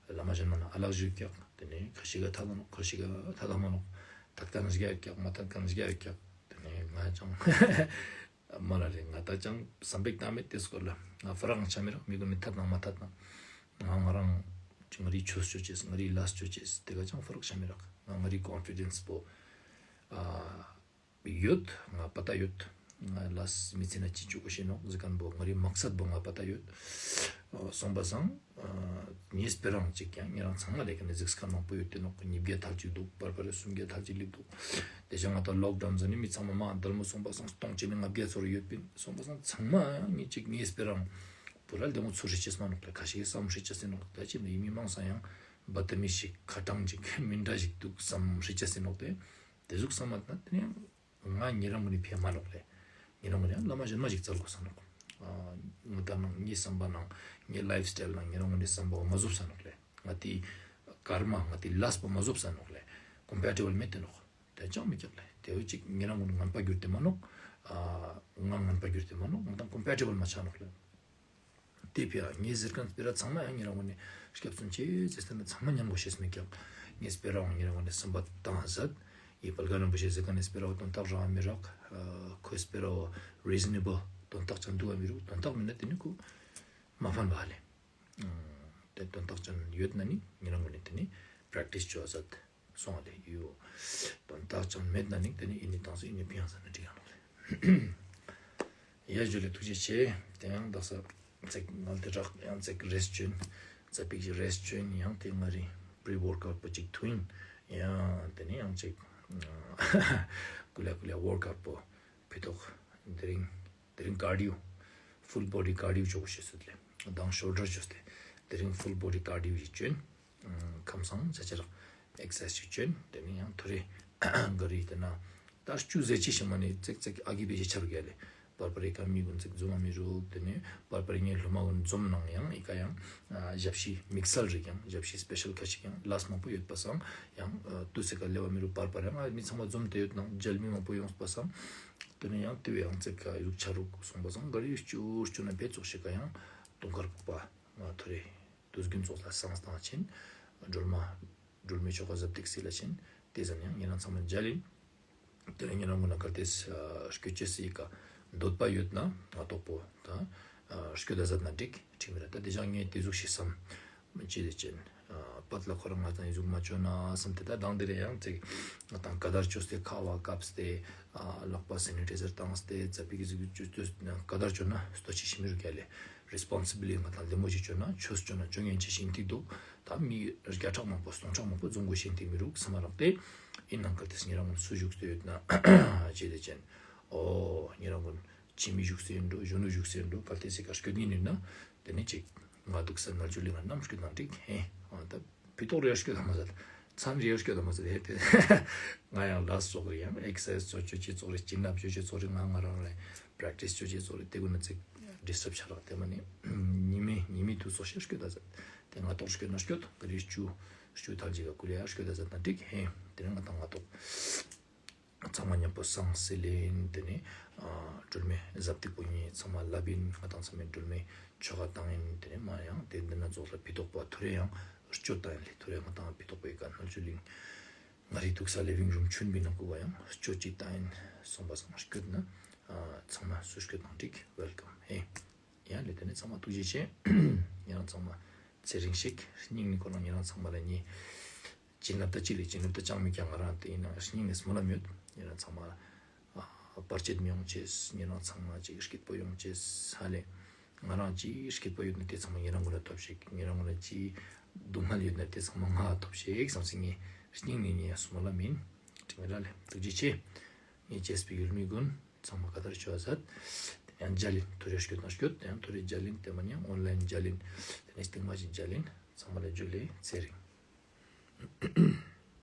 བླ་མ་ཞན་མ་ན་ཨ་ལག་ཞིག་ཀྱག། དེ་ནེ་ཁ་ཤས་ཀ་ཐད་ད་ནོག། ཁ་ཤས་ཀ་ཐད་ད་མ་ནོག། ཐད་ཁན་ཞིག་ཡོད་ཀྱག། མ་ཐད་ཁན་ཞིག་ཡོད་ཀྱག། དེ་ནེ་ང་ཅང་མ་ལ་ལེ། ང་ད་ཅང་བསམ་པ་ཞིག་བཏང་མེད་དེ་སྐོར་ལ། ང་ཕ་རག་ཆ་མི་རག། མི་གུན་ནི་ཐད་ནང་མ་ཐད་ནང་ང་ང་རང་ང་རི་ཆོས་ཅོ་ཅེས་ང་རི་ལས་ཅོ་ཅེས་དེ་ཀ་ཅང་ཕ་རག་ཆ་མི་རག། ང་ང་རི་ཀོན་ཕི་ཌེནས་པོ་ཨ་ཡོད། ང་པ་ཏ་ཡོད། ང་ལས་མི་ཚེ་ན་ཅི་ཅོ་གོ་ཤེས་ནོག་ཟེར་ཁན་བོ་ང་རི་མག་སད་བོ་ང་པ་ཏ་ཡོད། སོང་པ་སང་ངའི་སྤེ་ར་ཅིག་ཡང་ཉེ་རང་ཚང་མ་ལེ་ཀ་ནེ་གཟིགས་ཁན་མང་པོ་ཡོད་དེ་ནོག། ཉིས་བརྒྱ་ཐལ་ཅིག་འདུག། པར་པར་སུམ་བརྒྱ་ཐལ་ཅིག་ལེབ་འདུག། དེ་ཞག་ང་ད་ལོག་ཌའུན་ཟ་ནེ་མི་ཚང་མ་མ་དལ་མོ་སོང་པ་སང་སྟོང་ཅིག་ནེ་ལྔ་བརྒྱ་ཚོར་ཡོད་པིན། སོང་པ་སང་ཚང་མ་ངའི་ཅིག་ངའི་སྤེ་ར་བོ་ལ་ལྡེ་མོ་ཚོར་ཤེས་ཅེས་མ་ནོག་ལེ། ཁ་ཤས་བསམ་ཤེས་ཅེས་ནོག། ད་ཅི་ནེ་མི་མང་སང་ཡང་བ་ཏ་མི་ཞིག་ཁ་དྲང་ཅིག་མི་འདྲ་ཞིག་འདུག་བསམ་ཤེས་ཅེས་ནོག། དེ་དེ་ཟུག་བསམ་མ་ན་དེ་ནེ་ང་ཉེ་རང་གུན་ནི་ཕི་ཡ་མ་ནོག་ལེ། ཉེ་རང་གུན་ནི་བླ་མ་ཞན་མ་ཞིག་བཙལ་གོས་ས་ནོག། ང་ད་ནང་ངའི་བསམ་པ་ནང་ངའི་ལའིཕ་སི་ཊའིལ་ནང་ཉེ་རང་གུན་ནི་བསམ་པ་བོ་མ་བཟོབ་ས་ནོག་ལེ། ང་དེ་ཀརྨ་ང་དེ་ལས་པོ་མ་བཟོབ་ས་ནོག་ལེ། ཀོམ་པེ་ཊི་བལ་མེད་དེ་ནོག། དེ་ཅང་མི་ཀྱག་ལེ། དེ་བོ་ཅིག་ཉེ་རང་གུན་ནི་ངན་པ་གྱུར་ཏེ་མ་ནོག། ང་ངན་པ་གྱུར་ཏེ་མ་ནོག། ང་དང་ཀོམ་པེ་ཊི་བལ་མ་ཆ་ནོག་ལེ། དེ་ཕི་ཡ་ངའི་ཟེར་ཁན་སྤེ་ར་ཚང་མ་ཡང་ཉེ་རང་གུན་ནི་སྐྱབས་སུ་མཆི་ཟེར་ཏེ་ན་ཚང་མ་ཉན་གོ་ཤེས་མེད་ཀྱག། ངའི་སྤེ་ར་བོ་ཉེ་རང་གུན་ནི་བསམ་པ་བཏང་ཟད། ཡི་བལ་ག་རིན་པོ་ཆེ་ཟེར་ཁན་ནི་སྤེ་ར་བོ་དོན་དག་རག་མི་རག། ཁོའི་སྤེ་ར་བོ་རི་ཟན་ནེ་བལ་དོན་དག་ཅན་འདུག་ག་མི་རུག། དོན་དག་མེད་ན་དེ་ནི་ཁོ་མ་ཕན་པ་ལེ། དེ་དོན་དག་ཅན་ཡོད་ན་ནི་ཉེ་རང་གུན་ནི་དེ་ནི་པྲེག་ཊིས་ཅོ་ཟད། སོང་བ་ལེ་ཡོ། དོན་དག་ཅང་མེད་ན་ནི་དེ་ནི་ཨི་ནི་ཏང་སེ་ཨི་ནི་ཕི་ཡང་ཟ་ན་འགྲིག་ག་ནོག་ལེ། ཡ་ཇུ་ལེ་ཐུགས་རྗེ་ཆེ། དེ་ཡང་དག་ས་ཙེག་ངལ་ཏེ་རག་ཡང་ཙེག་རེས་ཅོ་ཨིན། ཙ་པིག་ཅིག་རེས་ཅོ་ཨིན། ཡང་དེ་ང་རི་པྲི་ཝོརཀ་ཨའུཊ་པོ་ཅིག་ཐུང་ཨིན། ཡང་དེ་ནི་ཡང་ཅིག་ཀུ་ལེ་ཀུ་ལེ་ཝོརཀ་ཨའུཊ་པོ་ཕི་ཏོག་དེ་རིང་དེ་རིང་ཀར་ཌིའོ་ཕུལ་བོ་ཌི་ཀར་ཌིའོ་ཅོ་གོ་ཤེས་སོད་ལེ། མདང་ཤོལ་ཌར་ཅོས་ཏེ་དེ་རིང་ཕུལ་བོ་ཌི་ཀར་ཌིའོ་ཞིག་ཅོ་ཨིན། ཁམས་སང་ཆ་ཆ་རག་ ཨེག་སར་སའིཛ་ཅིག་ཅོ་ཨིན། ཏེ་ནེ་ཡང་ཐོ་རེ་ག་རི་ཏེ་ན་ད་ཅུ་ཟེར་ཅེས་ཤིག་མ་ནེ་ཙེག་ཙེག་ཨ་གི་བེ་ཅི་ཆ་རུག་ཡ་ལེ། པར་པར་རི་ཀ་མི་གུན་ཙེག་ཛོམ་མ་མི་རུག། ཏེ་ནེ་པར་པར་རི་ངའི་ལོ་མ་གུན་ཛོམ་ནང་ཡང་ཨི་ཀ་ཡང་ཨ་ཞབས་ཕྱི་དམིགས་བསལ་རིག་ཡང་ཞབས་ཕྱི་སྤེ་ཤལ་ཁ་ཅིག་ཡང་ལས་མང་པོ་ཡོད་པ་སང་ཡང་ཨ་ཏུས་སི་ཀ་ལེབ་བ་མི་རུག། པར་པར་ཡང་ཨ་མི་ཚང་མ་ཛོམ་ཏེ་ཡོད་ནང་མཇལ་མི་མང་པོ་ཡོང་པ་སང་ཏེ་ནེ་ཡང་ཏེ་བོ་ཡང་ཙེག་ཀ་ཡུག་ཆ་རུག་སོང་པ་སང་ག་རི་ཅུ་ཅུ་ན་བེ་ཙོགས་ཤིག་ཀ་ཡང་དུང་དཀར་ཕོག་པ་ང་ཐོ་རེ་དུས་རྒྱུན་ཙོགས་ལ་སང་སྟངས་ཅན་སྒྲོལ་མ་སྒྲོལ་མའི་ཆོ་ག་ཟབ་ཏིག་སི་ལ་ཅན་ཏེ་ཟ་ནེ་ཡང་ཉེ་རང་ཚང་མ་མཇལ་ཨིན། ཏེ་ནེ་ཉེ་རང་གུན་ན་གལ་ཏེ་སྐྱོད་ཅེས་སི་ཀ་འདོད་པ་ཡོད་ན་ང་ཏོག་པོ་ད་སྐྱོད་ད་ཟ་ན་འགྲིག་འགྲིག་མི་ར། ད་ཏེ་ཞག་ངས་ཏེ་ཟུག་ཤིག་སམ་ཅི་ཏེ་ཅན་པད་ལ་ཁོ་རང་ང་དང་ཨི་ཟུག་མ་ཅོ་ན་སམ་ཏེ་ད་དང་ཏེ་རེ་ཡང་ཙེག་ང་དང་ཀ་དར་ཅོས་ཏེ་ཁ་བ་ཀབས་ཏེ་ལག་པ་སེ་ནི་ཊའི་ཟར་བཏང་སྟེ་ཙ་པིག་གི་ཟུག་ཅོས་ཏེ་ཀ་དར་ཅོ་ན་ལྟོས་ཅེས་ཤིག་མི་རུག་ཡ་ལེ། རེས་པོན་སི་བི་ལི་ང་དང་ལེ་མོ་ཅིག་ཅོ་ན་ཆོས་ཅོ་ན་ཅོ་ཉན་ཅེས་ཤིག་ཨིན་ཏེ་དུག། ད་མི་བརྒྱ་ཕྲག་མང་པོ་སྟོང་ཕྲག་མང་པོ་ཛོམ་གོས་ཤིག་ཨིན་ཏེ་མི་རུག་སམ་མ་རག་སྟེ། ཨིན་ནའང་གལ་ཏེ་ཉེ་རང་གུན་སུ་བཞུགས་ཏེ་ཡོད་ན་ཅི་ཏེ་ཅན་འོ་ཉེ་རང་གུན་ཅི་མི་བཞུགས་སེ་ཨིན་འགྲོ་གཞོན་ནུ་བཞུགས་སེ་ཨིན་འགྲོ་གལ་ཏེ་སི་ཀ་སྐྱོད་ཉན་ཨིན་ན་ཏེ་ནེ་ཅིག་ང་དུག་ས་ནལ་ཇུ་ལི་ང་ནམ་སྐྱོད་ནང་འགྲིག་ཧེ། ཨ་ད་ཕི་ཏོག་རེ་སྐྱོད་ད་མ་ཟད་མཚམས་རེ་སྐྱོད་ད་མ་ཟད་ཧེ་ཏེ་ང་ཡང་ལས་ཙོགས་རེ་ཡང་ཨེག་སར་སའིཛ་ཙོགས་ཅོ་ཅེས་ཙོགས་རེ་བྱིན་རླབས་ཅོ་ཅེས་ཙོགས་རེ་ང་ང་རང་རེ་པྲེག་ཊིས་ཅོ་ཅེས་ཙོགས་རེ་ཏེ་གུན་ན་ཙེག་ཌིས་ཊརབ་ཆ་རག་ཏེ་མ་ནེ་ཉི་མའི་ཉི་མའི་དུས་ཙོགས་ཤིག་སྐྱོད་ད་ཟ་ཏེ་ང་ཏོག་སྐྱོད་ན་སྐྱོད་ག་རི་ཅུ་ཅུ་ཐལ་ཅིག་ག་ཀུ་ལེ་ཡ་སྐྱོད་ད་ཟ་ན་འགྲིག་ཧེ། ཏེ་ནེ་ང་དང་ང་ཏོག་ཚང་མ་ཉམ་པོ་སང་སེ་ལེན། ཏེ་ནེ་ཨ་སྒྲོལ་མའི་ཟབ་ཏིག་པོ་ཉེ་ཚང་མ་ལབ་ཨིན། ང་དང་ཚང་མའི་སྒྲོལ་མའི་ཆོ་ག་བཏང་ཨིན། ཏེ་ནེ་མ་ཡང་ཏེ་འདི་ན་ཙོགས་ལ་ཕི་ཏོག་པོ་ཐོ་རེ་ཡང་སྐྱོད་ད་ཨིན་ལེ། ཐོ་རེ་ང་དང་ཕི་ཏོག་པོ་ཨི་ཀ་ནལ་ཇུ་ལི་ང་རི་དུག་ས་ལི་ཝིང་རུམ་ཆུན་པོའི་ནང་ཀུ་བ་ཡང་སྐྱོད་ཅིག་ཏང་ཨིན་སོང་པ་སང་སྐྱོད་ན་ཨ་ཚང་མ་སུ་སྐྱོད་ནང་འགྲིག་ཝེལ་ཀམ་ཧེ། ཡ་ལེ་ཏེ་ནེ་ཚང་མ་ཐུགས་རྗེ་ཆེ། ཉེ་རང་ཚང་མ་ཚེ་རིང་ཞིག་སྙིང་ནེ་ཁོ་རང་ཉེ་རང་ཚང་མ་ལ་ཉེ་བྱིན་རླབས་ད་ཅི་ལེ་བྱིན་རླབས་ད་ཅང་མི་ཀྱང་ང་རང་ཏེ་ཨིན་ན་སྙིང་ནེ་སྨོན་ལམ་ཡོད། ཉེ་རང་ཚང་མ་ཨ་བར་ཆད་མི་ཡོང་ཅེས་ཉེ་རང་ཚང་མ་ཅིག་སྐྱིད་པོ་ཡོང་ཅེས་ཧ་ལེ། ང་རང་ཅིག་སྐྱིད་པོ་ཡོད་ན་ཏེ་ཚང་མ་ཉེ་རང་གུན་ལ་ཐོབ་ཤིག་ཉེ་རང་གུན་ལ་ཅིག་སྡུག་བསྔལ་ཡོད་ན་ཏེ་ཚང་མ་ང་ཐོབ་ཤིག་སམ་སེ་ངའི་སྙིང་ནེ་ངའི་སྨོན་ལམ་ཨིན། ཏེ་ང་རང་ལེ་ཐུགས་རྗེ་ཆེ། ངའི་ཅེས་པའི་ཡུལ་མི་གུན་ཚང་མ་ཀ་དར་ཅོ་ཟ་ཏེ་ཡང་མཇལ་ཨིན། ཐོ་རེ་སྐྱོད་ན་སྐྱོད་ཏེ་ཡང་ཐོ་རེ་མཇལ་ཨིན། ཏེ་མ་ནེ་ཡང་ཨོན་ལའིན་མཇལ་ཨིན། ཏེ་ནེ་སྟིང་མ་ཞིག་མཇལ་ཨིན། ཚང་མ་ལ་ཇུ་ལེ་ཚེ་རིང་།